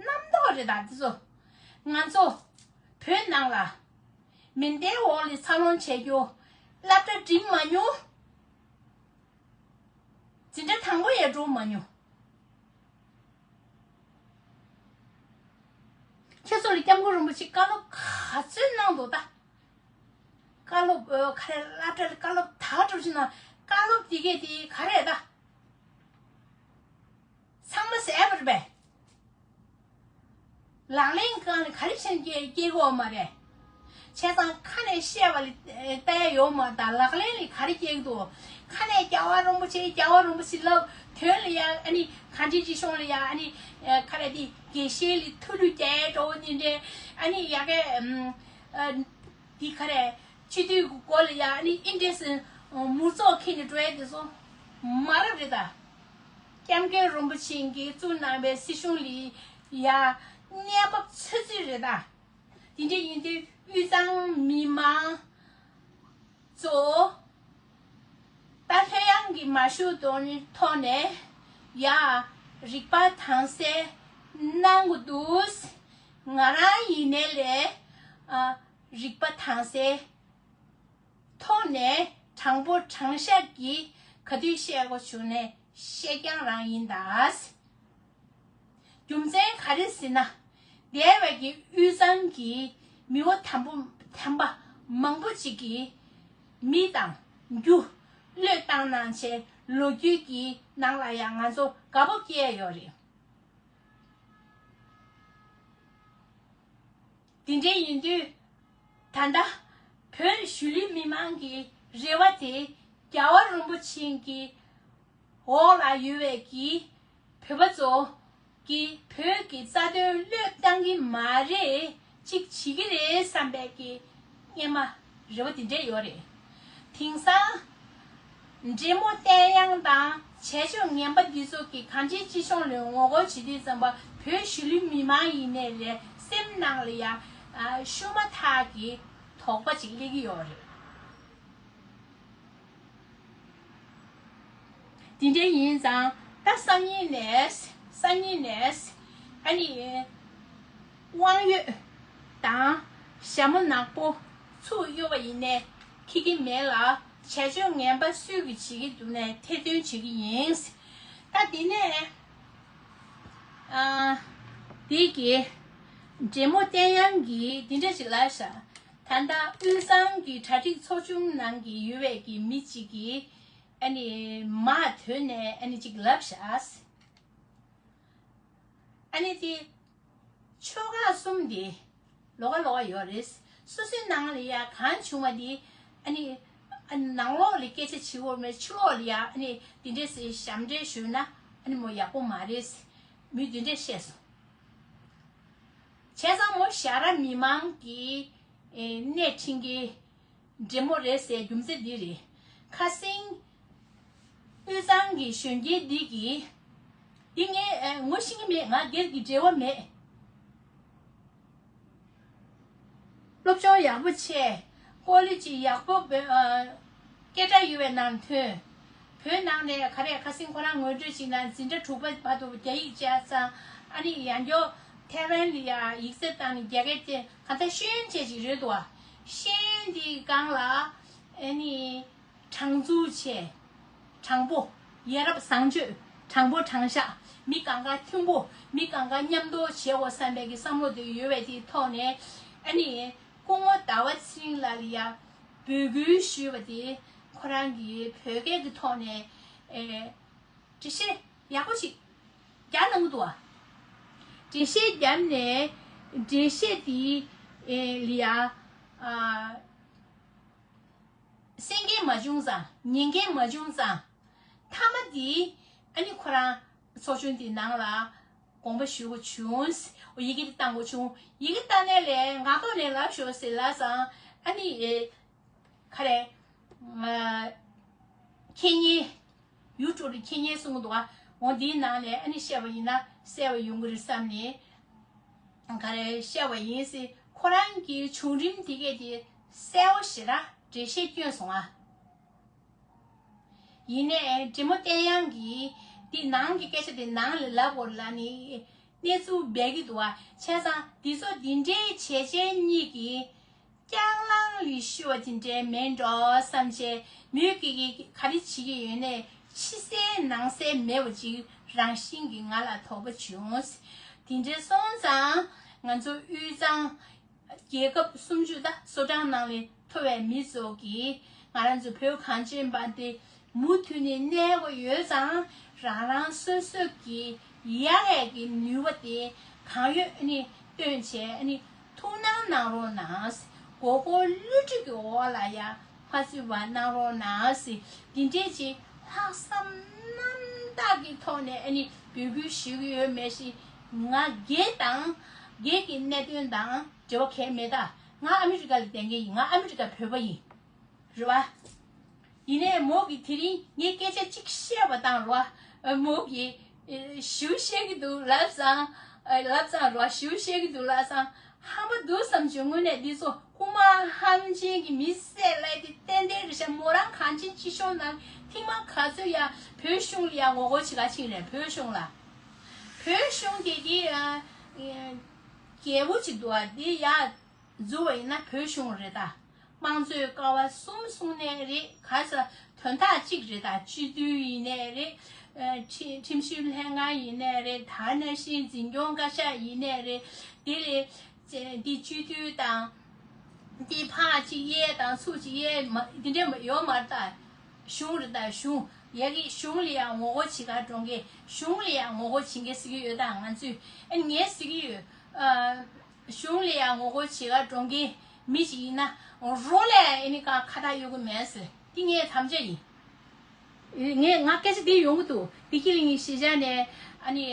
རྣམ་རྟོག་རེད་ད་དེ་ཚོ། ང་ཚོ་བོད་ནང་ལ་མེ་མདའི་འོག་ལ་འཚར་ལོངས་བྱས་རྒྱུ། སློབ་གྲྭ་འགྲིམ་མ་མྱོང་། འཛིན་གྲྭ་དང་པོ་ཡང་འགྲོ་མ་མྱོང་། ཁྱེད་ཚོ་ལ་སྐྱབས་མགོན་རིན་པོ་ཆེ་བཀའ་སློབ་ག་ཚོད་གནང་འདུག་ད། བཀའ་སློབ་ཨོ་ག་རེ་སློབ་གྲྭ་ལ་བཀའ་སློབ་དག་སྒྲུབ་ཕྱིན་ན་བཀའ་སློབ་དེ་གས་དེ་ག་རེ་ད། ཚང་མ་ཟད་པ་རེད་པས། ལག་ལེན་སྒང་ལ་ག་རེ་བྱས་ནས་སྐྱེལ་སྐྱེལ་གི་ཡོད་མ་རེད། བྱས་ཙང་ཁ་ནས་བཤད་པ་ལ་ལྟ་ཡ་ཡོད་མ་རེད་ད། ལག་ལེན་ལ་ག་རེ་སྐྱེལ་གི་འདུག་ཁ་ནས་རྒྱལ་བ་རིན་པོ་ཆེ་རྒྱལ་བ་རིན་པོ་ཆེ་ལབ། དོན་ལ་ཡ་ཨ་ནི་གངས་ཅན་སྐྱིད་གཤོངས་ལ་ཡ་ཨ་ནི་ཨ་ག་རེ་དེ་དགེ་བཤེས་ལ་ཐུགས་ལུས་རྒྱག་ཡ་འདྲ་བོ་ནི་འདྲ། ཨ་ནི་ཡ་གི་ཨ་འདི་ག་རེ་སྤྱི་འཐུས་ཀྱི་སྐོར་ལ་ཡ་ཨ་ནི་ཨིན་ཏྲེ་སི་མུར་ཙོག་ཁྱེར་ནས་འགྲོ་ཡ་དེ་ཚོ་མ་རབས་རེད་ད། སྐྱབས་མགོན་རིན་པོ་ཆེ་གིས་བཙུགས་གནང་བའི་སྲིད་གཞུང་ལ་ཡ་གནས་བབ་ཚོད་ཚོད་རེད་ད། དེ་འདྲ་ཡིན་དུས་དབུས་གཙང་མི་མང་ཚོ་ད་ལྷོད་ཡངས་ཀྱི་མ་ཤུགས་དོན་ཐོག་ནས་ཡ་རིག་པ་དྭངས་གསལ་གནང་དགོས་འདུག་ང་རང་ཡིན་ནའི་ལས་ཨ་རིག་པ་དྭངས་གསལ་ཐོག་ནས་དྲང་པོ་དྲང་བཞག་གིས་ག་དུས་བཤད་དགོས་བྱུང་ནས་བཤད་རྐྱང་རང་ཡིན་ད། རྒྱུ་མཚན་ག་རེ་ཟེར་ན། འདས་པའི་གི་དབུས་གཙང་གི་མི་བོ་དམ་པོ་དམ་པ་མང་པོ་ཅིག་གིས་མི་དང་རྒྱུ་བློས་བཏང་གནང་བྱས་ལོ་རྒྱུས་ཀྱི་ནང་ལ་ཡང་ང་ཚོ་དགའ་པོ་སྐྱེས་ཡོད་རེད། དེ་འདྲ་ཡིན་དུས་ད་ལྟ་བོད་གཞིས་ལུས་མི་མང་གི་རེ་བ་དེ་རྒྱལ་བ་རིན་པོ་ཆེ་གི་འོག་ལ་ཡོད་པའི་གི་བོད་པ་ཚོ་གི་བོད་ཀྱི་རྩ་དོན་བློས་བཏང་གི་མ་རེད། གཅིག་བྱེད་ཀྱི་རེད་བསམ་པའི་གི་སྔོན་མ་རེ་བ་དེ་འདྲས་ཡོད་རེད། དེང་སང་འདྲེ་མོ་བསྟན་དབྱངས་དང་བྱས་ཕྱོགས་ངན་པ་འདི་ཚོ་གི་གངས་ཅན་སྐྱིད་གཤོངས་ལ་ངོ་རྒོལ་བྱེད་དུས་ཙམ་པ་བོད་གཞིས་ལུས་མི་མང་ཡིན་ནའི་རེད། སེམས་ནང་ལ་ཡ་ཤུ་མ་ཐག་གི་དོགས་པ་ཅིག་སླེབས་ཀྱི་ཡོད་རེད། དེ་འདྲ་ཡིན་ཙང་ད་སང་ཉིན་ནས་སང་ཉིན་ནས་ཨ་ནི་དབང་ཡོད་དང་ཞྭ་མོ་ནག་པོ་ཚུར་གཡུག་པ་ཡིན་ནའི་ཁེ་གི་མེད་ལ། བྱས་སྤྱོད་ངན་པ་སུས་ཀྱིས་བྱེད་ཀྱི་འདུག་ནས་ཐེར་འདོན་བྱེད་ཀྱི་ཡིན། ད་དེ་ནས་ཨ་དེ་གི་འདྲེ་མོ་བསྟན་དབྱངས་ཀྱིས་འདི་འདྲ་ཞིག་ལབ་ཤག་ད་ལྟ་དབུས་གཙང་གི་གྲ་སྒྲིག་ཚོགས་ཆུང་ནང་གི་ཡོད་པའི་གི་མི་གཅིག་གིས་ཨ་ནི་མར་ཐོན་ནས་ཨ་ནི་གཅིག་ལབ་ཤག་ཨ་ནི་དེ་ཆོལ་ཁ་གསུམ་དེ་ལོགས་ཀ་ལོགས་ཀ་ཡོད་རེད། སོ་སོའི་ནང་ལ་ཡ་གང་བྱུང་བ་དེ་ཨ་ནི་ཨ་ནི་ནང་ལོགས་ལ་སྐད་ཆ་བྱེད་དགོས་མེད། ཕྱི་ལོགས་ལ་ཡ་ཨ་ནི་དེ་འདྲས་སེ་ཞབས་འདྲེན་ཞུས་ན་ཨ་ནི་མོ་ཡག་པོ་མ་རེད། མི་དེ་འདྲས་བཤད་སོང་། བྱས་ཙང་མོ་ཞྭ་ར་མི་མང་གི་ཨེ་སྣེ་ཁྲིད་མཁན་འདྲེ་མོ་རེད་ཟེར་རྒྱུ་མཚན་འདི་རེད། ཁ་སང་དབུས་གཙང་གི་གཞོན་སྐྱེས་འདི་གིས་འདི་ངས་ཨེ་ངོ་ཤེས་ཀྱི་མེད། ང་སྒེར་གྱི་འབྲེལ་བ་མེད། སློབ་སྦྱོང་ཡག་པོ་བྱས། ཀོ་ལེ་ཇི་ཡག་པོ་བོད་ཨ་སྐད་གྲགས་ཡོད་པའི་ནང་ཐོན། བོད་ནང་ནས་ག་རེ་ཁ་སང་ཁོ་རང་ངོ་སྤྲོད་བྱས་ན་འཛིན་གྲྭ་དྲུག་པ་བར་དུ་རྒྱ་ཡིག་བྱས་ཙང་ཨ་ནི་ཡང་སྐྱོ་ཐེ་ཝན་ལ་ཡ་ཡིག་ཚད་བཏང་ནས་རྒྱ་སྐད་བསྟན་གང་ལྟར་ཤེས་ཡོན་ཅན་ཅིག་རེད་འདུག་བ། ཤེས་ཡོན་འདིའི་སྒང་ལ་ཨ་ནི་དྲང་ཚུགས་བྱས། དྲང་པོ། ཡ་རབས་བཟང་སྤྱོད། དྲང་པོ་དྲང་བཞག་མི་གང་ག་མཐུན་པོ། མི་གང་ག་མཉམ་དུ་བྱེད་དགོས་བསམ་པའི་གི་བསམ་བློ་དེ་ཡོད་པའི་དེའི་ཐོག་ནས་ཨ་ནི་སྐུ་ངོ་ཟླ་བ་ཚེ་རིང་ལགས་ལ་ཡ་འབོད་སྐུལ་ཞུས་པ་དེ་ཁོ་རང་གིས་བོད་སྐད་ཀྱི་ཐོག་ནས་ ཨེ། འགྲེལ་བཤད་ཡག་པོ་ཞིག་རྒྱག་གནང་གི་འདུག་བ། འགྲེལ་བཤད་བརྒྱབ་ནས་འགྲེལ་བཤད་དེ་ཨེ་ལ་ཡ་ཨ་གསན་མཁན་མ་བྱུང་ཙང་ཉན་མཁན་མ་བྱུང་ཙང་། མཐའ་མ་དེ་ཨ་ནི་ཁོ་རང་ཚོགས་ཆུང་དེ་ནང་ལ་དགོངས་པ་ཞུ་དགོས་བྱུང་། ཡི་གེ་དེ་བཏང་དགོས་བྱུང་། ཡི་གེ་བཏང་ནས་ལས་ངག་ཐོག་ནས་ལབ་ཤོག་ཟེར་ལབ་ཙང་ཨ་ནི་ཨེ། ག་རེ། ང་། ཁེ་ཉེ། ཡུ་ཊུབ་ལ་ཁེ་ཉེ་གསུང་གི་འདུག་ག་འོ་འདིའི་ནང་ནས་ཨ་ནི་བཤད་པ་ཡིན་ན་གསལ་བ་ཡོང་གི་རེད་བསམ་ནས། ག་རེ་བཤད་པ་ཡིན་ཟེར། ཁོ་རང་གི་བྱུང་རིམ་དེ་གས་དེ་གསལ་བོ་ཞེ་དྲག་འགྲེལ་བཤད་བསྐྱོན་སོང་ཨ། ཡིན་ནའི་འབྲི་མོ་བསྟན་དབྱངས་ཀྱིས་འདི་ནང་གི་སྐད་ཆ་དེ་ནང་ལ་ལབ་དགོས་ལབ་ནི་གནས་ཚུལ་སྦས་ཀྱི་འདུག་བ། བྱས་ཙང་འདི་ཚོ་འདི་འདྲའི་བྱས་རྗེས་གཉིས་ཀྱིས་རྐྱང་ལང་ལི་ཤུ་བ་དེ་འདྲའི་མེད་འགྲོ་བསམ་བྱས། མོས་ཀྱིས་ག་རེ་བྱེད་ཀྱི་ཡོད་ནའི་ཕྱི་གསལ་ནང་གསལ་མེད་པ་ཅིག་རང་བཞིན་གྱིས་ང་ལ་དོགས་པ་བྱུང་། དེ་འདྲའི་སོང་ཙང་ང་ཚོ་དབུས་གཙང་རྒྱལ་ཁབ་སུམ་ཅུ་དང་སོ་བྲང་ནང་ལས་མཐོ་བའི་མི་ཚོ་གིས་ང་རང་ཚོ་བོད་གངས་ཅན་པ་འདི་མུ་མཐུད་ནས་གནས་དགོས་ཡོད་ཙང་། རང་རང་སོ་སོ་གི་ཡག་ཡག་གི་ནུས་པ་དེ་གང་ཡོད་ནི་བཏོན་བྱས་ནི་ཐུགས་སྣང་གནང་རོགས་གནང་། མགོ་སྐོར་གློ་བཀྲུས་ཀྱི་འོག་ལ་ཡ་མ་ཚུད་པ་གནང་རོགས་གནང་། འདི་འདྲས་ཅིག་ལྷག་བསམ་རྣམ་དག་གི་ཐོག་ནས་ཨ་ནི་འབོད་སྐུལ་ཞུ་གི་ཡོད་མེད་ཞིག་ང་སྒེར་དང་སྒེར་གྱི་གནད་དོན་དང་འབྲེལ་བ་གང་ཡང་མེད། ད་ང་ཨ་མི་རི་ཀ་ལ་བསྡད་མཁན་ཡིན། ང་ཨ་མི་རི་ཀ་བོད་པ་ཡིན། རེད་བ། ཡིན་ནའི་མོ་གིས་དེ་རིང་ངས་སྐད་ཆ་གཅིག་བཤད་པ་དང་རེད་བ། མོ་གིས་ཨེ་ཞུ་བཤད་ཀྱི་འདུག་ལབ་ཙང་། ཨེ་ལབ་ཙང་རེད་བ། ཞུ་བཤད་ཀྱི་འདུག་ལབ་ཙང་། ཧམ་པ་འདུག་བསམ་བྱུང་། དངོས་གནས་འདི་ཚོ་རྐུན་མ་ཧམ་ཆེན་གྱི་མི་བསད་ལབ་དེ་ཏན་ཏན་རེད་ཤག་མོ་རང་གངས་ཅན་སྐྱིད་གཤོངས་ནང་ཐེངས་མ་ག་ཚོད་ཡ་བོད་གཞུང་ལ་ཡ་ངོ་རྒོལ་བྱེད་ག་ཕྱིན་རེད། བོད་གཞུང་ལ། བོད་གཞུང་དེ་དེ་ཨ་ཨེ་རྒྱལ་པོ་ཅིག་འདུག་ཨ། དེ་ཡ་འཛུལ་བ་ཡིན་ན་བོད་གཞུང་རེད་ད། དམངས་གཙོའི་ཀ་བ་གསུམ་གསུངས་ནའི་རེད། ག་ས་དོན་དག་གཅིག་རེད་ད། སྤྱི་འཐུས་ཡིན་ནའི་རེད། ཨ་ཁྲི་ཁྲིམས་ཞིབ་ལྷན་ཁང་ཡིན་ནའི་རེད། ད་ནང་བཞིན་འཛིན་སྐྱོང་བཀའ་ཤག་ཡིན་ནའི་རེད། དེ་ལས་ཅེ་འདི་སྤྱི་འཐུས་དང་། འདི་ཕར་གཅིག་གཡས་དང་ཚུར་གཅིག་གཡས་མ་འདི་འདྲ་མ་ཡོད་མ་རེད་ད། གཞུང་རེད་ད། གཞུང་ཡ་གི་གཞུང་ལ་ཡང་ངོ་རྒོལ་བྱེད་ག་འགྲོ་མཁན། གཞུང་ལ་ཡང་ངོ་རྒོལ་བྱེད་མཁན་ཟེར་གྱི་ཡོད་ད། ང་ཚོས་ཨ་ངས་ཟེར་གྱི་ཡོད། ཨ། གཞུང་ལ་ཡང་ངོ་རྒོལ་བྱེད་ག་འགྲོ་མཁན་མི་ཞིག་ཡིན་ན་རོགས་ལས་ཨེ་ནི་ཀ་ཁ་བཏགས་གཡོག་གི་མེད་ཟེར། འདི་ངའི་དམ་བཅའ་ཡིན། ངས་ང་སྐད་ཆ་འདི་ཡོང་གི་འདུག་བདེ་སྐྱིད་གླིང་གཞིས་ཆགས་ནས་ཨ་ནི་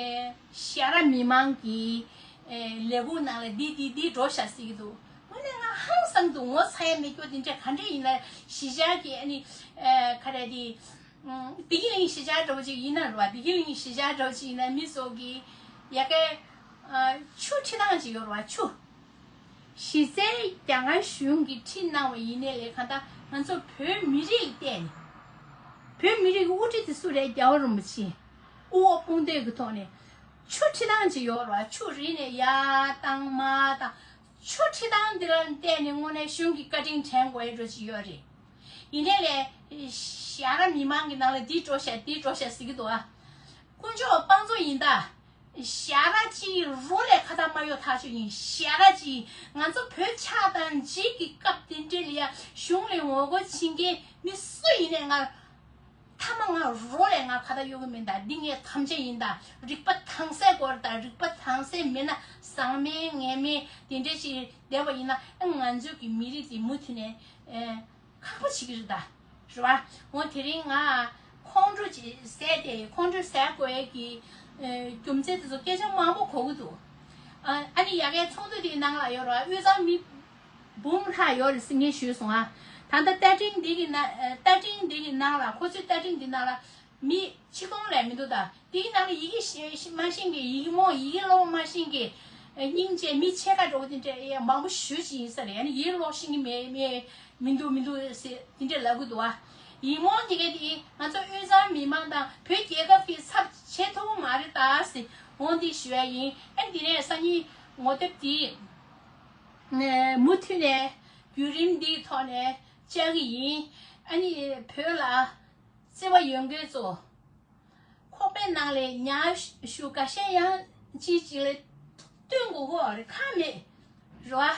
ཤ་ར་མི་མང་གི་ཨེ་ལས་ཁུངས་ནང་ལ་འདི་འདི་འདི་འགྲོ་ཤག་ཟེར་གྱི་འདུག་དངོས་གནས་ང་ཧང་སང་འདུག་ངོ་ཚ་ཡ་མེད་སྐྱོ་དེ་འདྲ་ག་འདྲ་ཡིན་ན་གཞིས་ཆགས་ཀྱི་ཨ་ནི་ཨེ་ག་རེ་དེ། བདེ་སྐྱིད་གླིང་གཞིས་ཆགས་འདྲ་བོ་ཅིག་ཡིན་ན་རེད་བ། བདེ་སྐྱིད་གླིང་གཞིས་ཆགས་འདྲ་བོ་ཅིག་ཡིན་ན་མི་ཚོ་གིས་ཡ་གའི་ཨ་ཆུ་འཁྲིད་སྟངས་ཅིག་ཡོད་རེད་བ། ཆུ། གཞི་རྩའི་རྒྱ་གར་གཞུང་གིས་ཁྲིད་གནང་བ་ཡིན་ནའི་ལས་གང་ལྟར་ང་ཚོ་བོད་མི་རིགས་ལ་བལྟས་ནས། བོད་མི་རིགས་ཀྱི་དབུ་ཁྲིད་དེ་སུ་རེད། རྒྱལ་བ་རིན་པོ་ཆེ། དབུ་འོག་དཔུང་འདེགས་ཀྱི་ཐོག་ནས་ཆུ་འཁྲིད་སྟངས་ཅིག་ཡོད་རེད་བ། ཆུ་རིལ་ནས་ཡར་བཏང་མར་བཏང་། ཆུ་འཁྲིད་སྟངས་འདི་ལ་བལྟས་ནས་དངོས་གནས་གཞུང་གི་བཀའ་དྲིན་དྲན་དགོས་ཡ་འདྲ་ཅིག་ཡོད་རེད། ཡིན་ནའི་ལས་ཤ་ར་མི་མང་གི་ནང་ལ་འདི་འགྲོ་ཤག་འདི་འགྲོ་ཤག་ཟེར་གྱི་འདུག་ཨ། དཀོན་མཆོག་དཔང་བཙུགས་ཡིན་ད། ཞ་ར་གཅིག་རོ་ལས་ཁ་ཐག་མ་གཡོག་ཐག་ཆོད་ཡིན། ཞ་ར་གཅིག་ང་ཚོ་བོད་ཆགས་དང་རྗེས་ཀྱི་སྐབས་དེ་འདྲ་ལ་ཡ་གཞུང་ལ་ངོ་རྒོལ་བྱེད་མཁན་མི་སུ་ཡིན་ནའི་ང་མཐའ་མ་ང་རོ་ལས་ང་ཁ་ཐག་གཡོག་གི་མིན་ད། འདི་ངའི་དམ་བཅའ་ཡིན་ད། རིག་པ་དྭངས་གསལ་དགོས་རེད་ད། རིག་པ་དྭངས་གསལ་མེད་ན་ཟང་མིན་ངན་མིན་དེ་འདྲ་ཞིག་བསྡད་པ་ཡིན་ན་ང་ཚོ་གི་མི་རིགས་དེ་མུ་མཐུད་ནས་ཨེ། ཁག་པོ་བྱེད་ཀྱི་རེད་ད། རེད་བ། འོ་དེ་རིང་ང་ཁོང་ཁྲོ་ཅིག་ཟས་ཏེ་ཁོང་ཁྲོ་ཟ་དགོས་ཀྱི་ཨ་རྒྱུ་མཚན་དེ་ཚོ་སྐད་ཆ་མང་པོ་གོ་གི་འདུག་ཨ་ཨ་ནི་ཡ་གའི་ཚོགས་འདུ་དེའི་ནང་ལ་ཡོད་རེད་བ། དབུས་གཙང་མི་འབུམ་ལྷག་ཡོད་རེད་ཟེར་ངས་ཞུས་སོང་ཨ། ད་ལྟ་བརྡ་འཕྲིན་འདི་གི་ནང་ཨ་བརྡ་འཕྲིན་འདི་གི་ནང་ལ་ཁོ་ཚོའི་བརྡ་འཕྲིན་འདི་ནང་ལ་མི་ཆིག་སྟོང་ལས་མི་འདུག་ད། དེའི་ནང་ལ་ཡི་གེ་ཤེས་ཤེས་མ་ཤེས་མཁན། ཡི་གེ་མོ་ཡི་གེ་ཀློག་མ་ཤེས་མཁན། སྙིང་རྗེ་མི་ཕྱེད་ཀ་འགྲོ་གི་དེ་འདྲ་ཡ་མང་པོ་ཞེ་ཅིག་ཡིན་ས་རེད། ཡང་ན་ཡི་གེ་ཀློག་ཤེས་ཀྱི་མེད་མེད་མི་འདུག་མི་འདུག་ཟེར་དེ་འདྲ་ལབ་གི་འདུག་ཨ། ཡིག་རྨོངས་དེ་ག་དེ་ང་ཚོ་དབུས་གཙང་མི་མང་དང་བོད་རྒྱལ་ཁབ་ཀྱི་ཚབ་བྱེད་ཐུབ་ཀྱི་མ་རེད་ད་ཟེར་འོ་འདི་ཞུ་ཡ་ཡིན། ཨ་འདི་ནས་སང་ཉིན་ངོ་དེབ་དེ་མུ་མཐུད་ནས་བརྒྱུད་རིམ་འདིའི་ཐོག་ནས་བཅར་གི་ཡིན། ཨ་ནི་བོད་ལ་བརྩེ་བ་ཡོད་མཁན་ཚོ། ཁོག་པའི་ནང་ལ་ཉ་ཞུ་འགའ་ཤས་ཡང་ཅིག་ཅིག་ལ་སྟོན་དགོས་ཀྱི་ཡོད་རེད། ཁག་མེད་རེད་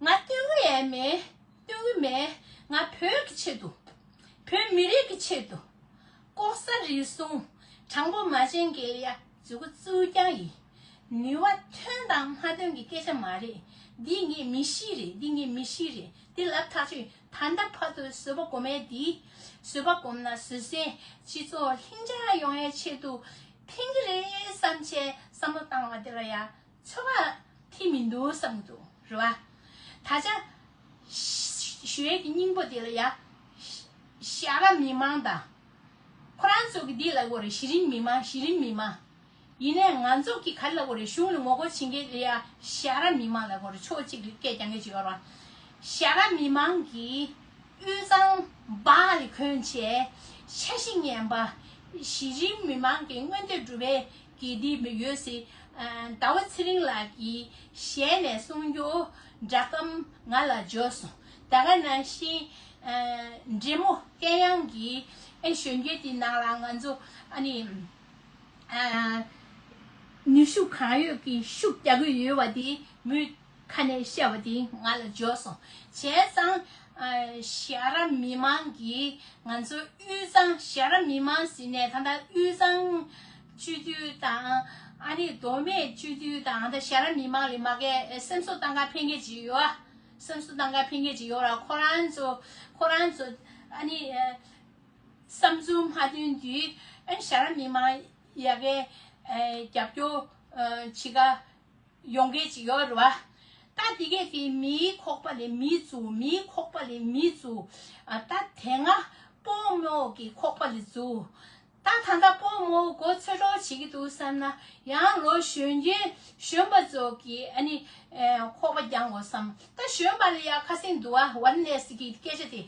བ། ང་སྟོན་གྱི་ཡང་མེད། སྟོན་གྱི་མེད། ང་བོད་ཀྱི་ཆེད་དུ། བོད་མི་རིགས་ཀྱི་ཆེད་དུ་ལྐོག་ཟ་རུལ་སུངས་དྲང་པོ་མ་བྱེད་མཁན་ལ་ཡ་མཛུ་གུ་བཙུགས་རྐྱང་ཡིན། ནུས་པ་ཐོན་དང་མ་ཐོན་གྱི་སྐད་ཆ་མ་རེད། འདི་ངས་མི་ཤེས་རེད། འདི་ངས་མི་ཤེས་རེད། འདི་ལབ་ཐག་ཆོད། ད་ལྟ་བར་དུ་བཟོད་པ་སྒོམ་ཡས་འདི། བཟོད་པ་སྒོམ་ན་བཟོད་བསྲན་སྤྱི་ཚོགས་ལྷིང་འཇགས་ཡོང་ཡས་ཆེད་དུ་ཕན་གྱི་རེད་བསམ་བྱས་བསམ་བློ་བཏང་བ་དེ་ལ་ཡ། ཚོད་དཔག་ཐིག་མི་འདུག་བསམ་གྱི་འདུག་རེད་བ། ད་ཆ་ཞུ་ཡས་ཀྱི་སྙིང་པོ་དེ་ལ་ཡ། ཞྭ་ར་མི་མང་དང་། ཁོ་རང་ཚོ་གི་འདི་ལབ་དགོས་རེད། གཞི་རིམ་མི་མང་། གཞི་རིམ་མི་མང་། ཡིན་ནའི་ང་ཚོ་གི་ག་རེ་ལབ་དགོས་རེད། གཞུང་ལ་ངོ་རྒོལ་བྱེད་མཁན་ལ་ཡ་ཞྭ་ར་མི་མང་ལབ་དགོས་རེད། ཕྱོགས་གཅིག་ལ་སྐད་རྒྱག་མཁན་ཅིག་ཡོད་རེད་བ། ཞྭ་ར་མི་མང་གིས་དབུས་གཙང་སྦག་ལ་གོན་བྱས་འཆར་གཞི་ངན་པ། གཞི་རིམ་མི་མང་གི་མངོན་འདོད་སྒྲུབ་པའི་གི་འདི་ཡོད་སྲིད། ཟླ་བ་ཚེ་རིང་ལགས་ཀྱིས་ཞལ་ནས་གསུང་རྒྱུ་སྒྲ་སྒམ་ང་ལ་འབྱོར་སོང་། ད་ག་ནང་བཞིན་འབྲེལ་མོ་བསྟན་དབྱངས་ཀྱིས་ཨེ་གཞོན་སྐྱེས་དེ་ནང་ལ་ང་ཚོ་ཨ་ནི་ནུས་ཤུགས་གང་ཡོད་ཀྱིས་ཤུགས་རྒྱག་གི་ཡོད་པ་དེ་མུས། ཁ་ནས་བཤད་པ་དེ་ང་ལ་འབྱོར་སོང་། བྱས་ཙང་ཨ་ཞྭ་ར་མི་མང་གིས་ང་ཚོ་དབུས་གཙང་། ཞྭ་ར་མི་མང་ཟེར་ནས་ད་ལྟ་དབུས་གཙང་སྤྱི་འཐུས་དང་ཨ་ནི་མདོ་སྨད་སྤྱི་འཐུས་དང་ད་ཞྭ་ར་མི་མང་ལ་མ་གས་སེམས་གསོ་བཏང་ག་ཕན་མཁན་ཅིག་ཡོད་ཨ། སེམས་གསོ་བཏང་ག་ཕན་མཁན་ཅིག་ཡོད་ར། ཁོ་རང་ཚོ་ཁོ་རང་ཚོ་ཨ་ནི་ཨ་བསམ་ཚུལ་མ་མཐུན་དུས་ཨ་ནི་ཞྭ་ར་མི་མང་ཡ་གའི་ཨ་རྒྱབ་སྐྱོར་ཨ་བྱེད་ག་ཡོང་མཁན་ཅིག་ཡོད་རེད་བ། ད་འདི་གས་དེ་མིའི་ཁོག་པ་ལས་མི་བཙུགས། མིའི་ཁོག་པ་ལས་མི་བཙུགས། ཨ་ད་དེ་སྔ་སྤོ་རྨོ་གི་ཁོག་པ་ལས་བཙུགས། ད་ད་ལྟ་སྤོ་རྨོ་མགོ་ཚོས་གྲོགས་བྱེད་ཀྱི་འདུག་བསམ་ན་ཡང་ལོ་གཞོན་གྱི་གཞོན་པ་ཚོ་གི་ཨ་ནི་ཨེ་ཁོག་པ་རྒྱག་དགོས་བསམ། ད་གཞོན་པ་ལ་ཡ་ཁ་སེང་འདུག་ཨ། ཝར་ནེ་སི་གི་སྐད་ཆ་དེ།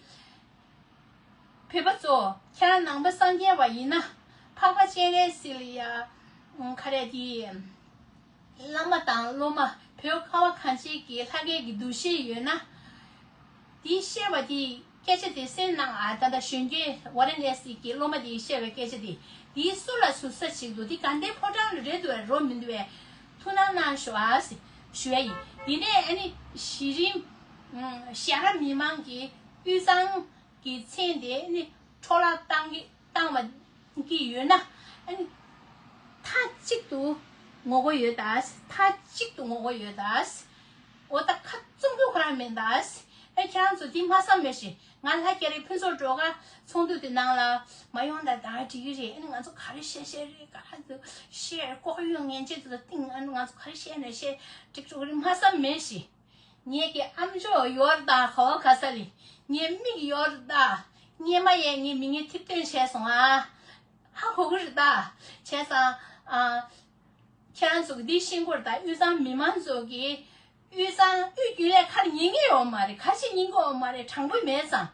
བོད་པ་ཚོ་ཁྱེད་རང་ནང་པ་སངས་རྒྱས་པ་ཡིན་ན་འཕགས་པ་སྤྱན་རས་གཟིགས་ལ་ཡ་ཨ་ག་རེ་དེ་བླ་མ་དང་སློབ་མ་བོད་ཁ་བ་གངས་ཅན་གྱི་ལྷ་སྐལ་གྱི་འདུ་ཤེས་ཡོད་ན་དེ་བཤད་པ་དེ་སྐད་ཆ་དེ་གསན་གནང་ཨ། ད་ལྟ་གཞོན་སྐྱེས་ཝ་ར་ཎ་སི་གི་སློབ་མ་དེས་བཤད་པའི་སྐད་ཆ་དེ་དེ་སུ་ལ་ཟུར་ཟ་བྱེད་ཀྱི་འདུག་དེ་དགའ་ལྡན་ཕོ་བྲང་ལ་རེད་འདུག་བས་རོ་མི་འདུག་བས་ཐུགས་སྣང་གནང་ཤོག་ཨ་ཟེར་ཞུ་ཡ་ཡིན། དེ་ནས་ཨ་ནི་གཞི་རིམ་ཨ་ཞྭ་ར་མི་མང་གི་དབུས་གཙང་གི་མཚན་དེ་ནི་འཕྲོ་བརླག་བཏང་གི་བཏང་བ་གི་ཡོད་ན་ཨ་ནི་མཐའ་གཅིག་ཏུ་ངོ་རྒོལ་ཡོད་ད། མཐའ་གཅིག་ཏུ་ངོ་རྒོལ་ཡོད་ད། འོ་ད་ཁ་བཙུམ་རྒྱུ་ཁོ་རང་མིན་ད། ཨེ་ཁྱེད་རང་ཚོ་དེ་མ་བསམ་མེད་ཞིག་ང་ལྷ་རྒྱ་རི་ཕུན་ཚོགས་སྒྲོལ་དཀར་ཚོགས་འདུ་དེ་ནང་ལ་མ་ཡོང་ད་ད་འགྲིག་གི་རེད། ཨ་ནི་ང་ཚོ་ག་རེ་བཤད་བཤད་རེད། ག་རེ་བཤད་ལྐོག་གཡོ་ངན་བྱེད་དུ་སྟེང་ཨ་ནི་ང་ཚོ་ག་རེ་བཤད་ནས་བཤད་འགྲིག་འགྲོ་གི་རེད་མ་བསམ་མེད་ཞིག་ངེད་ཀྱི་ཨམ་ཅོག་ཡོད་རེད་ད། ག་བ་ག་ས་ལི་ངའི་མིག་ཡོད་རེད་ད། སྙེ་མ་ཡས་ངའི་མི་ངན་ཐིབས་སྟོན་བྱས་སོང་ཨ། ཧ་གོ་གི་རེད་ད། བྱས་ཙང་ཨ་ཁྱེད་རང་ཚོ་གི་འདི་ཤེས་དགོས་རེད་ད། དབུས་གཙང་མི་མང་ཚོ་གི་དབུས་གཙང་དབུས་རྒྱུན་ལས་ཁར་ཉན་གི་ཡོད་མ་རེད། ཁ་ཤས་ཉན་གི་ཡོད་མ་རེད། དྲང་པོ་མེད་ཙང་།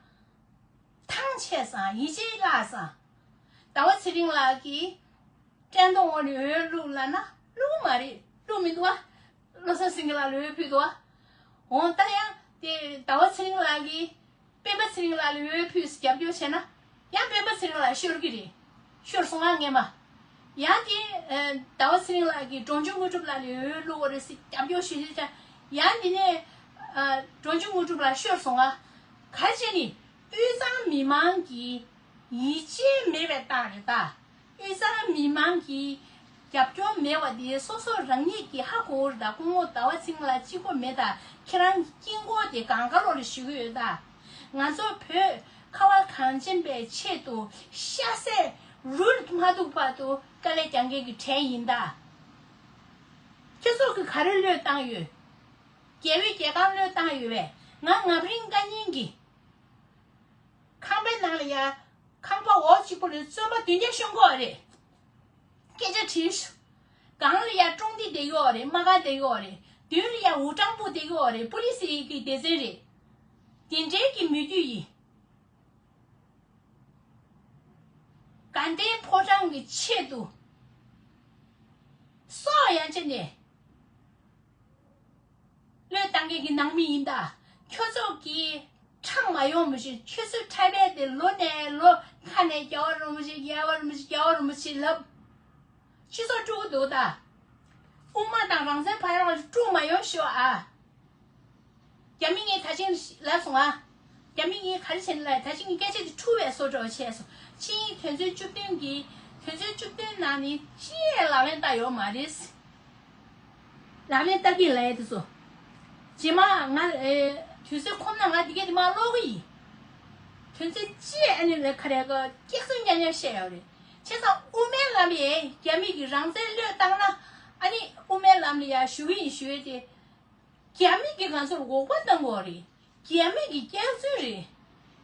ཐང་ཆད་ཙང་། ཡིད་ཆེས་བརླག་ཙང་། ཟླ་བ་ཚེ་རིང་ལགས་ཀྱིས་བཀྲས་མཐོང་ངོ་ནས་འོས་བླུགས་ལབ་ན་བླུགས་མ་རེད། བླུགས་མི་འདུག་ཨ། བློ་བཟང་སེང་གེ་ལགས་ལ་འོས་ཕུལ་འདུག་ཨ། འོང་ད་ཡང་དེ་ཟླ་བ་ཚེ་རིང་ལགས་ཀྱིས་སྤེན་པ་ཚེ་རིང་ལགས་ལ་འོས་ཕུལ་རྒྱབ་སྐྱོར་བྱས་ན་ཡང་སྤེན་པ་ཚེ་རིང་ལགས་ཤོར་གི་རེད། ཤོར་སོང་ང་ངེས་མ། ཡང་དེ་ཟླ་བ་ཚེ་རིང་ལགས་ཀྱིས་འབྲོང་ཆུང་དངོས་གྲུབ་ལགས་ལ་འོས་བླུགས་པ་རེད་ཟེར་རྒྱབ་སྐྱོར་ཞུ་རྒྱུ་ཅང་། ཡང་དེ་ནས་འབྲོང་ཆུང་དངོས་གྲུབ་ལགས་ཤོར་སོང་ང་། ག་རེ་བྱས་ནི་དབུས་གཙང་མི་མང་གི་ཡིད་ཆེས་མེད་པའི་རྟགས་རེད་ད། དབུས་གཙང་མི་མང་གིས་རྒྱབ་སྐྱོར་མེད་པ་དེ་སོ་སོ་རང་ཉིད་ཀྱིས་ཧ་གོ་གི་རེད་ད། སྐུ་ངོ་ཟླ་བ་ཚེ་རིང་ལགས་གཅིག་པོ་མེད་ད། ཁྱེད་རང་དཀྱིལ་འཁོར་དེ་གང་ག་ལོག་ལ་ཞུ་གི་ཡོད་ད། ང་ཚོ་བོད་ཁ་བ་གངས་ཅན་པའི་ཆེད་དུ་ཤ་ཟད་རུལ་མ་ཐུག་བར་དུ་དཀའ་ལས་རྒྱག་མཁན་གྱི་གྲས་ཡིན་ད། ཁྱེད་ཚོ་གིས་ག་རེ་བློས་བཏང་ཡོད། རྒྱལ་བའི་རྒྱལ་ཁང་བློས་བཏང་ཡོད་པས། ང་རྔ་རིང་བཀའ་རྙིང་གི་ཁང་པའི་ནང་ལ་ཡ། ཁང་པ་འོག་གཅིག་པོ་ལ་བཙོན་པ་བདུན་བརྒྱ་ཤོང་གི་ཡོད་རེད། སྐད་ཆ་དྲིས་ཤོག་གང་ལ་ཡ་ཀྲོང་ཏི་བསྡད་ཀྱི་ཡོད་རེད། དམག་སྒར་བསྡད་ཀྱི་ཡོད་རེད། མདུན་ལ་ཡ་ཝུ་ཀྲང་པུའུ་བསྡད་ཀྱི་ཡོད་རེད། པུ་ལི་སི་གི་སྡེ་ཚན་རེད། དེ་འདྲའི་གི་མི་རྒྱུད་ཡིན། དགའ་ལྡན་ཕོ་བྲང་གི་ཆེད་དུ་སྲོག་ཡང་བཅད་ནས་བློས་བཏང་མཁན་གྱི་ནང་མི་ཡིན་ད། ཁྱོད་ཚོ་གིས་ཁྲང་མ་ཡོང་མི་ཤེས། ཁྱོད་ཚོའི་འཁྲབ་པ་དེ་ལོ་ནས་ལོ་ཁ་ནས་རྒྱལ་བ་རིན་པོ་ཆེ་རྒྱལ་བ་རིན་པོ་ཆེ་རྒྱལ་བ་རིན་པོ་ཆེ་ལབ། སྤྱི་ཚོགས་དཀྲུག་གི་འདུག་ད། དབུ་མ་དང་རང་བཙན་ཕ་ཡར་བ་དཀྲུག་མ་ཡོང་ཤོག་ཨ། རྒྱ་མི་ངས་ད་ཅིང་ལབ་སོང་ཨ། རྒྱ་མི་ངས་ག་རེ་བྱས་ནས་ལབ་ཡ། ད་ཅི་ངས་སྐད་ཆ་དེ་འཁྲུག་པའི་བཟོ་འདྲ་བྱས་སོང་། ཕྱིའི་དོན་ཚན་བཅུ་བདུན་གྱི་དོན་ཚན་བཅུ་བདུན་ནང་ནས་ཅི་ཡང་ལག་ལེན་བསྟར་ཡོད་མ་རེད། ལག་ལེན་བསྟར་གྱིན་ལབ་ཡ་དེ་ཚོ། རྗེས་མ་ང་ཨེ་དུས་ཚོད་ཁོམ་ན་ང་འདི་གས་དེ་མར་ཀློག་གི་ཡིན། དོན་ཚན་ཅི་ཨ་ནི་ལ་ག་རེ་ག་སྐྱག་རྫུན་རྐྱང་རྐྱང་བཤད་ཡོད་རེད། བྱས་ཙང་དབུ་མའི་ལམ་ཡས་རྒྱ་མི་གི་རང་བཙན་བློས་བཏང་ན། ཨ་ནི་དབུ་མའི་ལམ་ལ་ཡ་ཞུ་གི་ཡིན་ཞུ་ཡས་དེ། རྒྱ་མི་གིས་ང་ཚོར་འགོག་པ་གཏང་གི་ཡོད་རེད། རྒྱ་མི་གི་སྐྱག་རྫུན་རེད།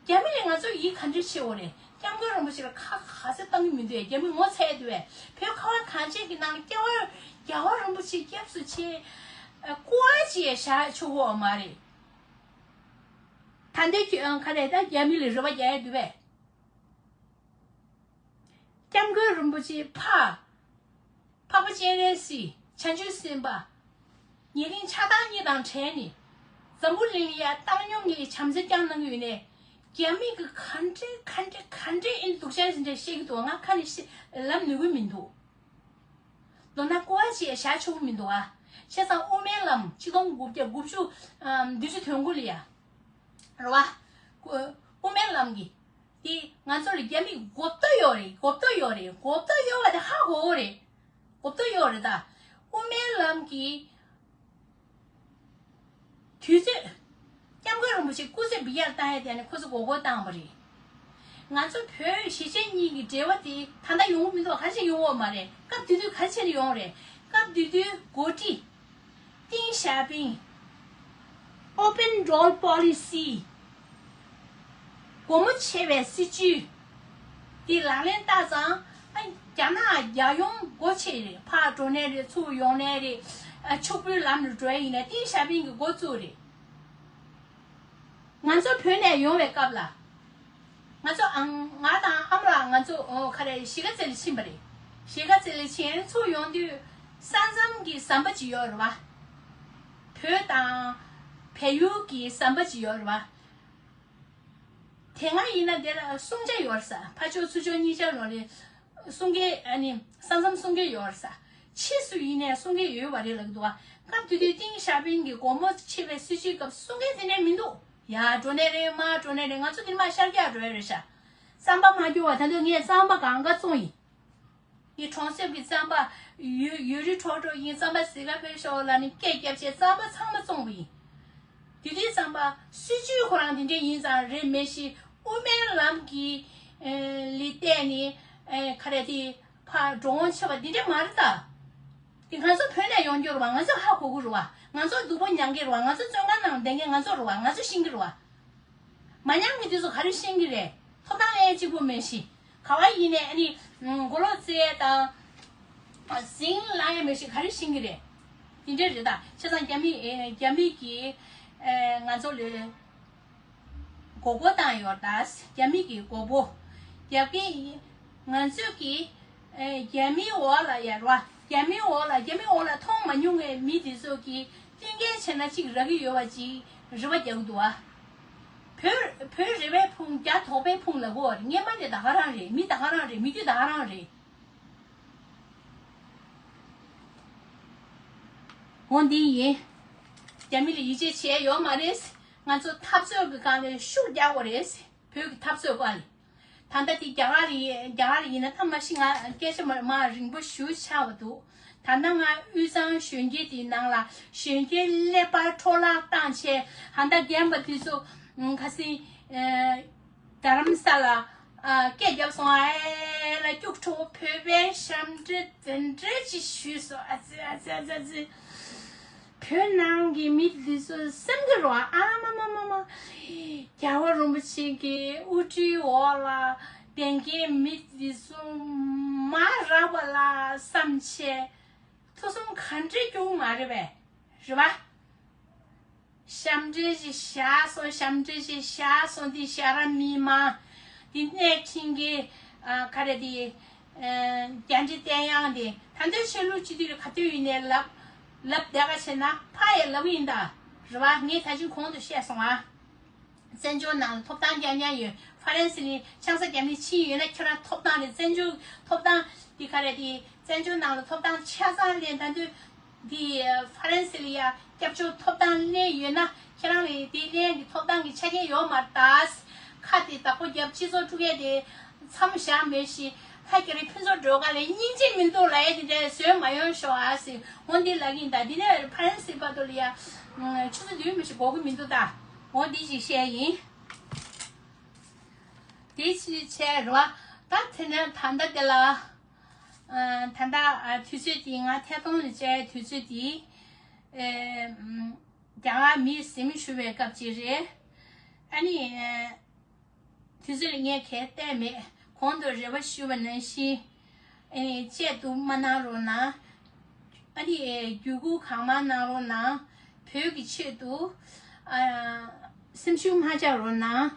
རྒྱ་མི་ལས་ང་ཚོར་ཡིད་ག་འདྲ་ཆེ་བོ་རེད། སྐྱབས་མགོན་རིན་པོ་ཆེ་ལ་ཁ་ག་ཚོད་བཏང་གི་མི་འདུག་རྒྱ་མི་ངོ་ཚ་ཡས་འདུག་བས། བོད་ཁ་བ་གངས་ཅན་གྱི་ནང་སྐྱབས་རྒྱལ་བ་རིན་པོ་ཆེ་སྐྱབས་སུ་མཆི། ཨ་སྐུ་དབང་ཅིག་བཞག་ཆོག་གི་ཡོད་མ་རེད། ད་ལྟའི་ཁྱོད་ག་རེ་ད་རྒྱ་མི་ལ་རེ་བ་རྒྱག་ཡས་འདུག་བས། སྐྱབས་མགོན་རིན་པོ་ཆེ་ཕ། འཕགས་པ་སྤྱན་རས་གཟིགས། བྱང་ཆུབ་སེམས་དཔའ། ཉེ་རིང་ཆགས་སྡང་གཉིས་དང་བྲལ་ནས། འཛམ་བུ་གླིང་ལ་ཡ་བཏང་སྙོམས་ཀྱི་བྱམས་བརྩེ་བསྐྱངས་གནང་གི་ཡོད་ནས། རྒྱ་མི་གི་ག་འདྲ་ག་འདྲ་ག་འདྲ་ཨེ་སྡུག་ཅག་ཟིན་འདྲ་བཤད་ཀྱི་འདུག་ང་ཁ་ནས་བཤད་ལབ་ནུས་ཀྱི་མི་འདུག་ལོ་ན་སྐུ་དབང་ཅིག་བཞག་ཆོག་གི་མི་འདུག་ཨ། བྱས་ཙང་དབུ་མའི་ལམ་ཆིག་སྟོང་དགུ་བརྒྱ་དགུ་བཅུ་བདུན་ཅུ་དོན་དགུ་ལ་ཡ། རེད་བ། དབུ་མའི་ལམ་གྱི། དེ་ང་ཚོ་ལ་རྒྱ་མིས་མགོ་བཏགས་ཡོད་རེད། མགོ་བཏགས་ཡོད་རེད། མགོ་བཏགས་ཡོད་པ་དེ་ཧ་གོ་གི་རེད། མགོ་བཏགས་ཡོད་རེད་ད། དབུ་མའི་ལམ་གྱི་དུས་ཚོད། སྐྱབས་མགོན་རིན་པོ་ཆེ་སྐུ་ཚེ་བི་ཡར་བཏང་ཡས་དེ་ནི་ཁོ་ཚོ་མགོ་སྐོར་བཏང་བ་རེད། ང་ཚོ་བོད་གཞིས་བྱེས་གཉིས་ཀྱི་འབྲེལ་བ་དེ་ད་ལྟ་ཡོང་གི་མི་འདུག་ག་རེ་བྱས་ཡོང་གི་ཡོད་མ་རེད། སྐབས་དེ་དུས་ག་རེ་བྱས་ནས་ཡོང་རེད། སྐབས་དེ་དུས་འགོ་ཁྲིད། ཏིང་ཞའོ་ཕིང་། Open Door Policy། སྒོ་མོ་ཕྱེ་བའི་སྲིད་ཇུས་འདི་ལག་ལེན་བསྟར་ཙང་། ཨ་རྒྱ་ནག་རྒྱལ་ཡོངས་སྒོ་ཕྱེ་རེད། ཕར་འགྲོ་ནའི་རེད། ཚུར་ཡོང་ནའི་རེད། ཨ་ཕྱུག་པོའི་ལམ་ལ་འགྲོ་ཡ་ཡིན་ན་ཏིང་ཞའོ་ཕིང་གིས་འགོ་བཙུགས་རེད། ང་ཚོ་བོད་ནས་ཡོང་བའི་སྐབས་ལ། ང་ཚོ་ཨང་ང་དང་ཨ་མ་ལགས་ང་ཚོ་ཨོ་ག་རེ་གཞིས་ཀ་རྩེ་ལ་ཕྱིན་པ་རེད། གཞིས་ཀ་རྩེ་ལ་ཕྱིན་ཚུར་ཡོང་དུས་ས་མཚམས་ཀྱི་ཟམ་པ་ཅིག་ཡོད་རེད་བ། བོད་དང་བལ་ཡུལ་གྱི་ཟམ་པ་ཅིག་ཡོད་རེད་བ། དེ་སྔ་ཡིན་ན་དེ་ལ་སྲུང་བྱ་ཡོད་རེད་ས། ཕར་ཕྱོགས་ཚུར་ཕྱོགས་གཉིས་ཆར་ལོ་ལས་སྲུང་མཁན་ཨ་ནི་ས་མཚམས་སྲུང་མཁན་ཡོད་རེད་ས། ཕྱིས་སུ་ཡིན་ནའི་སྲུང་མཁན་ཡོད་པ་རེད་ལབ་ཀྱི་འདུག་བ། སྐབས་དེ་དུས་ཏིང་ཞའོ་ཕིང་གིས་སྒོ་མོ་ཕྱེ་བའི་སྲིད་ཇུས་སྐབས་སྲུང་མཁན་དེ་འདྲ་མི་འདུག་ཡར་འགྲོ་ནའི་རེད། མར་འགྲོ་ནའི་རེད། ང་ཚོ་དེ་མར་ཤར་རྒྱག་འགྲོ་ཡ་རེད་ཤག་རྩམ་པ་མ་སྐྱོར་བ། ད་དུང་ངས་རྩམ་པ་གང་ག་བཙོང་ཡིན། ངས་གྲོང་གསེབ་ཀྱི་རྩམ་པ་ཡུ་ཡུ་རི་ཁྲོག་ཁྲོག་ཡིན། རྩམ་པ་ཟི་ག་ཕེབས་ཤོག་ལབ་ནས་སྐད་བརྒྱབ་བྱས་རྩམ་པ་ཚང་མ་བཙོང་བ་ཡིན། དེ་དུས་རྩམ་པ་སྲིད་ཇུས་ཁོ་རང་དེ་འདྲ་ཡིན་ཙང་རེད་མེད་ཤེས། དབུ་མའི་ལམ་གྱི་ཨེ་ལི་བལྟས་ནས་ཨེ་ག་རེ་དེ་ཕར་འགྲོ་འོང་བྱེད་པ་འདི་འདྲ་མ་རེད་ད། དེ་ང་ཚོ་བོད་ནས་ཡོང་རྒྱུ་རེད་བ། ང་ཚོ་ཧ་གོ་གི་རེད་བ། ང་ཚོ་སྡུག་པོ་མྱང་གི་རེད་བ། ང་ཚོ་བཙོན་ཁང་ནང་བསྡད་མཁན་ང་ཚོ་རེད་བ། ང་ཚོ་ཤེས་ཀྱི་རེད་བ། མ་མྱང་གི་དུས་སུ་ག་རེ་ཤེས་ཀྱི་རེད། ཐོབ་ཐང་ལེན་གཅིག་པུ་མེད་ཤི། ག་བ་ཡིན་ནས་ཨ་ནི་མགོ་ལོག་རྩེ་དང་། ཟིང་ལ་ཡ་མེད་ཤི་ག་རེ་ཤེས་ཀྱི་རེད། དེ་འདྲ་རེད་ད། བྱས་ཙང་རྒྱ་མི་ཨེ་རྒྱ་མི་གི་ཨེ་ང་ཚོ་ལ་མགོ་སྐོར་བཏང་ཡོད་ད། རྒྱ་མི་གི་མགོ་སྐོར་རྒྱབ་ཀྱི་ཡིན། ང་ཚོས་ཀྱི་ཨེ་རྒྱ་མིའི་འོག་ལ་ཡར་བ། རྒྱ་མིའི་འོག་ལ་རྒྱ་མིའི་འོག་ལ་མཐོང་མ་མྱོང་བའི་མི་དེ་ཚོ་གིས་བསྟུན་མཁས་བྱས་ན་གཅིག་རག་གི་ཡོད་པ་ཅིག་རེ་བ་རྒྱག་གི་འདུག་ཨ། བོད་བོད་རེ་བའི་ཕུང་རྒྱ་དོག་པའི་ཕུང་ལབ་དགོས་པ་རེད། སྔན་མ་དེ་ད་ག་རང་རེད། མི་ད་ག་རང་རེད། མི་དུས་ད་ག་རང་རེད། འོ་འདི་ཡིན། རྒྱ་མི་ལ་ཡིད་ཆེས་བྱས་ཡོད་མ་རེད། ང་ཚོ་འཐབ་རྩོད་ཀྱི་སྒང་ལ་ཤུགས་རྒྱག་དགོས་རེད། བོད་ཀྱི་འཐབ་རྩོད་སྒང་ལ། ད་ལྟ་དེ་རྒྱ་གར་ལ་ཡིན། རྒྱ་གར་ལ་ཡིན་ན་ད་མ་གཞི་ང་སྐད་ཆ་མ་མ་རིང་པོ་ཞུ་ཆགས་པ་འདུག་ད་ལྟ་ང་དབུས་གཙང་གཞོན་སྐྱེས་དེའི་ནང་ལ་གཞོན་སྐྱེས་ཀླད་པ་འཕྲོ་བརླག་བཏང་བྱས། ད་ལྟ་རྒན་པ་དེ་ཚོ་ཁ་སང་རྡ་རམ་ས་ལ་སྐད་བརྒྱབ་སོང་། ཨེ་ལ་སྐྱུག་བྲོ་བོད་པའི་ཞབས་འདྲེན་དེ་འདྲ་ཅིག་ཞུས་སོང་། ཨ་ཙི་ཨ་ཙི་ཨ་ཙི་ཨ་ཙི། བོད་ནང་གི་མི་འདི་ཚོ་སེམས་ཀྱི་རོ། ཨ་མ་མ་མ་མ། རྒྱལ་བ་རིན་པོ་ཆེ་གི་དབུ་ཁྲིད་འོག་ལ་བསྡད་མཁན་མི་འདི་ཚོ་མ་རག་པ་ལ་བསམ་བྱས་ཐུགས་སེམས་ག་འདྲ་སྐྱོ་མ་རེད་པས། རེད་པ། ཞབས་འདྲེན་ཞིག་བཞག་སོང་། ཞབས་འདྲེན་ཞིག་བཞག་སོང་། འདི་ཞྭ་ར་མི་མང་འདི་གནས་ཁྲིན་གི་ཨ་ག་རེ་དེ་ཨ་རྒྱ་འདྲེ་བསྟན་དབྱངས་དེ་ད་ལྟའི་ཆོས་ལུགས་སྤྱི་འཐུས་ལ་ག་དུས་ཡིན་ནའི་ལབ་ལབ་བསྡད་ག་བྱས་ན་ཕ་ཡི་ལབ་ཡིན་ད། རེད་བ། ངས་ད་ཅི་གོང་དུ་བཤད་སོང་ཨ། བཙན་བྱོལ་ནང་ལ་ཐོབ་ཐང་རྐྱང་རྐྱང་ཡོད། ཧྥ་རན་སི་ནས་ཆང་ས་རྒྱབ་ནས་ཕྱིན་ཡོད་ན་ཁྱོད་རང་ཐོབ་ཐང་རེད། བཙན་བྱོལ་ཐོབ་ཐང་འདི་ག་རེ་དེ་བཙན་བྱོལ་ནང་ལ་ཐོབ་ཐང་ཆ་ཚང་ལེན་ད་དུས། འདི་ཧྥ་རན་སི་ལ་ཡ་སྐྱབས་བཅོལ་ཐོབ་ཐང་ལེན་ཡོད་ན་ཁྱེད་རང་ལ་དེ་ལེན་གྱི་ཐོབ་ཐང་གི་ཆ་རྐྱེན་ཡོད་མ་རེད་ད། ཁ་དེ་བདག་པོ་རྒྱབ་སྤྱི་ཚོགས་དཀྲུག་ཡས་དེ་མཚམས་བཞག་མེད་ཞིང་ལྷ་རྒྱ་རི་ཕུན་ཚོགས་སྒྲོལ་དཀར་ལ་སྙིང་རྗེ་མི་འདུག་ལབ་ཡས་དེ་འདྲ་བཟོས་མ་ཡོང་ཤོག་ཨ་ཟེར་འོ་འདི་ལབ་ཀྱིན་ད། འདི་ནས་ཧྥ་རན་སི་བར་དུ་ལ་ཡ་ཆུ་ཚོད་བདུན་མི་ཞིག་འགོར་གི་མི་འདུག་ད། འོ་འདི་ཞིག་བཤད་ཡིན། དེ་ཕྱིར་བྱས་རོ། ད་དེ་ནས་ད་ལྟ་དེ་ལ། ཨ། ད་ལྟ་ཨ། དུས་ཚོད་དེ་ང་ཐད་གཏོང་ལ་བཅར་དུས་ཚོད་དེ། ཨེ། ཨམ། རྒྱ་གར་མིས་གཟིམ་ཞུ་བའི་སྐབས་ཅིག་རེད། ཨ་ནི། ཨེ། དུས་ཚོད་ལ་ངས་གལ་གཏད་མེད། གོང་དུ་རེ་བ་ཞུས་པ་ནང་བཞིན། ཨ་ནི་བཅད་གཏུབ་མ་གནང་རོགས་གནང་། ཨ་ནི་བརྒྱུད་སྐུར་གང་མང་གནང་རོགས་གནང་། བོད་ཀྱི་ཆེད་དུ་ཨ། སེམས་ཤུགས་མ་ཆག་རོགས་གནང་།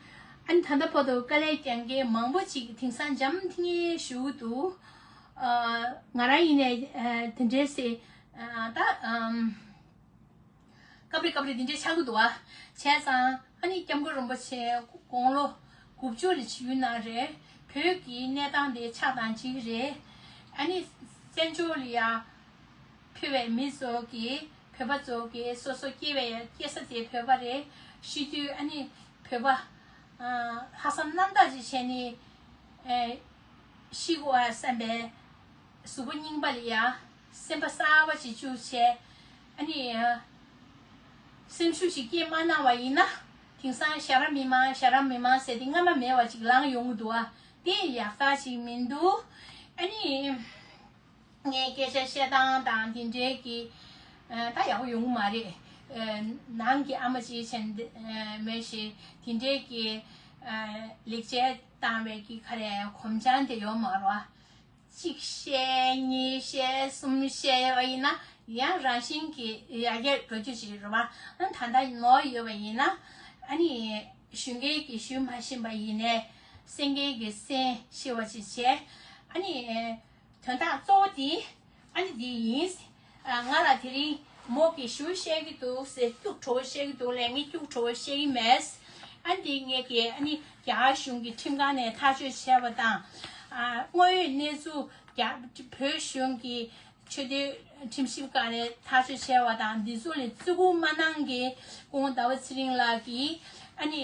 ཨ་ནི་ད་ལྟ་བར་དུ་དཀའ་ལས་རྒྱག་མཁན་མང་པོ་ཅིག་དེང་སང་འཇམ་ཐིང་ངེ་བཞུགས་འདུག་ཨ། ང་རང་ཡིན་ནའི་ཨ། དེ་འདྲའི་སེ་ཨ། ད་ཨམ། སྐབས་རེ་སྐབས་རེ་འདི་འདྲའི་ཆགས་ཀྱི་འདུག་ཨ། བྱས་ཙང་ཨ་ནི་སྐྱབས་མགོན་རིན་པོ་ཆེ་དགུང་ལོ་དགུ་བཅུ་ལ་ཡོད་ན་རེད། བོད་ཀྱི་གནས་སྟངས་དེ་ཆགས་སྡང་གཅིག་རེད། ཨ་ནི་བཙན་བྱོལ་ལ་ཡ་ཕེབས་པའི་མི་ཚོ་གིས་བོད་པ་ཚོ་གིས་སོ་སོ་སྐྱེ་བའི་སྐྱེ་ས་དེ་བོད་པ་རེད། ཤི་དུས་ཨ་ནི་བོད་པ་ཨ། ལྷག་བསམ་རྣམ་དག་ཅིག་བྱས་ནས་ཨེ། ཤི་དགོས་ཨ་བསམ་པའི་གཟུགས་པོ་རྙིང་པ་ལ་ཡ་སེམས་པ་གསར་པ་ཅིག་བཅུག་བྱས། ཨ་ནི། སེམས་ཤུགས་ཤིག་སྐྱེས་མ་གནང་བ་ཡིན་ན། དེང་སང་ཞྭ་ར་མི་མང་ཞྭ་ར་མི་མང་ཟེར་དེ་སྔ་མ་མེད་པ་ཅིག་ལངས་ཡོང་གི་འདུག་ཨ། དེ་ཡག་རྟགས་ཅིག་མི་འདུག་ཨ་ནི། ངས་སྐད་ཆ་བཤད་སྟངས་དང་དེ་འདྲའི་གི་ཨ། ད་ཡག་པོ་ཡོང་གི་མ་རེད། ཨ། ནང་གི་ཨ་མ་ཅིག་བྱས་ན་མོས་ཤིག་དེ་འདྲའི་གི་ཨ། ལེགས་བཅོས་བཏང་བའི་གི་ག་རེ་གོམ་བྱང་དེ་ཡོད་མ་རེད་བ། གཅིག་བཤད་གཉིས་བཤད་གསུམ་བཤད་ཡོད་པ་ཡིན་ན་ཡང་རང་བཞིན་གྱིས་ཡར་རྒྱས་འགྲོ་རྒྱུ་ཞིག་རེད་བ། ཨ། ད་ལྟ་ནོར་ཡོད་པ་ཡིན་ན་ཨ་ནི་ཞུ་མཁན་གྱིས་ཞུ་མ་ཤེས་པ་ཡིན་ནའི་གསན་མཁན་གྱིས་གསན་ཤེས་པ་ཅིག་བྱས། ཨ་ནི་དོན་དག་གཙོ་བོ་དེ་ཨ་ནི་འདི་ཡིན། ཨ། ང་ལ་དེ་རིང་མོ་གིས་ཞུ་བཤད་ཀྱི་འདུག་ཟེར་སྐྱུག་བྲོ་བོ་བཤད་ཀྱི་འདུག་ལབ་ངས་སྐྱུག་བྲོ་བོ་བཤད་ཀྱི་མེད། ཨ། འདི་ངས་ཀྱིས་ཨ་ནི་རྒྱ་གར་གཞུང་གི་ཁྲིམས་ཁང་ནས་ཐག་གཅོད་བྱས་པ་དང་། ཨ། དངོས་ཡོད་གནས་ཚུལ་རྒྱ་བོད་གཞུང་གི་ཆོས་དོན་ཁྲིམས་ཞིབ་ཁང་ནས་ཐག་གཅོད་བྱས་པ་དང་འདི་ཚོ་ལ་བརྩི་བཀུར་མ་གནང་མཁན་སྐུ་ངོ་ཟླ་བ་ཚེ་རིང་ལགས་ཀྱིས་ཨ་ནི་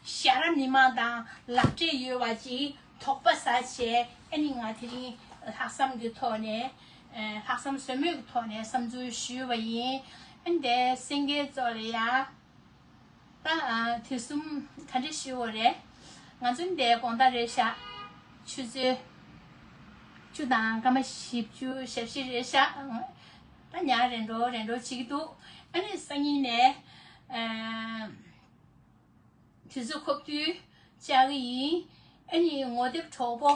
ཞྭ་ར་མི་མང་དང་ལག་འབྲེལ་ཡོད་པ་ཅིག་དོགས་པ་ཟ་བྱས། ཨ་ནི་ང་དེ་རིང་ལྷག་བསམ་གྱི་ཐོག་ནས། ཨ། ལྷག་བསམ་ཟོལ་མེད་ཀྱི་ཐོག་ནས་བསམ་ཚུལ་ཞུས་པ་ཡིན། ཨ་ནི་དེ་གསན་མཁན་ཚོ་ལ་ཡ། ད། ཨ། དུས་གསུམ་ག་འདྲ་ཞུ་དགོས་རེད། ང་ཚོ་འདི་དགོང་དག་རེད་ཤག་ཆུ་ཚོད་བཅུ་དང་སྐར་མ་བཞི་བཅུ་ཞེ་བཞི་རེད་ཤག་ད་ཉལ་རན་འགྲོ་རན་འགྲོ་བྱེད་ཀྱི་འདུག་ཨ་ནི་སང་ཉིན་ནས། ཨ། དུས་ཚོད་ཁོབ་དུས་བཅར་གྱི་ཡིན། ཨ་ནི་ངོ་དེབ་གྲོགས་པོ་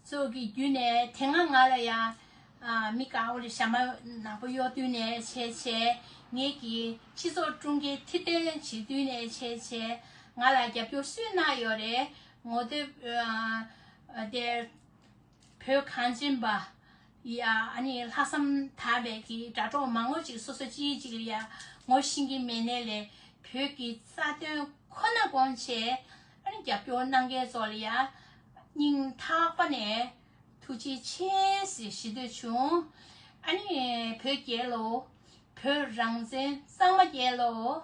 ཚོ་གི་བརྒྱུད་ནས་དེ་སྔ་ང་ལ་ཡང་། ཨ། མི་དཀར་པོ་ལ་ཞྭ་མོ་ནག་པོ་གཡོག་དུས་ནས་བྱས་བྱས། ངེད་ཀྱི་སྤྱི་ཚོགས་དཀྲུག་མཁན་ཐེར་འདོན་བྱེད་དུས་ནས་བྱས་བྱས། ང་ལ་རྒྱབ་སྐྱོར་སུས་གནང་ཡོད་རེད། ངོ་དེབ། ཨ། དེ། བོད་གངས་ཅན་པ་ཡ། ཨ་ནི་ལྷག་བསམ་དག་པའི་གི་དྲ་གྲོགས་མང་པོ་ཅིག་སོ་སོ་གཅིག་གཅིག་ལ་ཡ་ངོ་ཤེས་ཀྱི་མེད་ནའི་ལས་བོད་ཀྱི་རྩ་དོན་ཁོ་ན་དགོངས་བྱས། ཨ་ནི་རྒྱབ་སྐྱོར་གནང་མཁན་ཚོ་ལ་ཡ་སྙིང་ཐག་པ་ནས་ཐུགས་རྗེ་ཆེ་ཟེར་ཞུ་འདོད་བྱུང་། ཨ་ནི་བོད་རྒྱལ་ལོ། བོད་རང་བཙན་གཙང་མ་རྒྱལ་ལོ།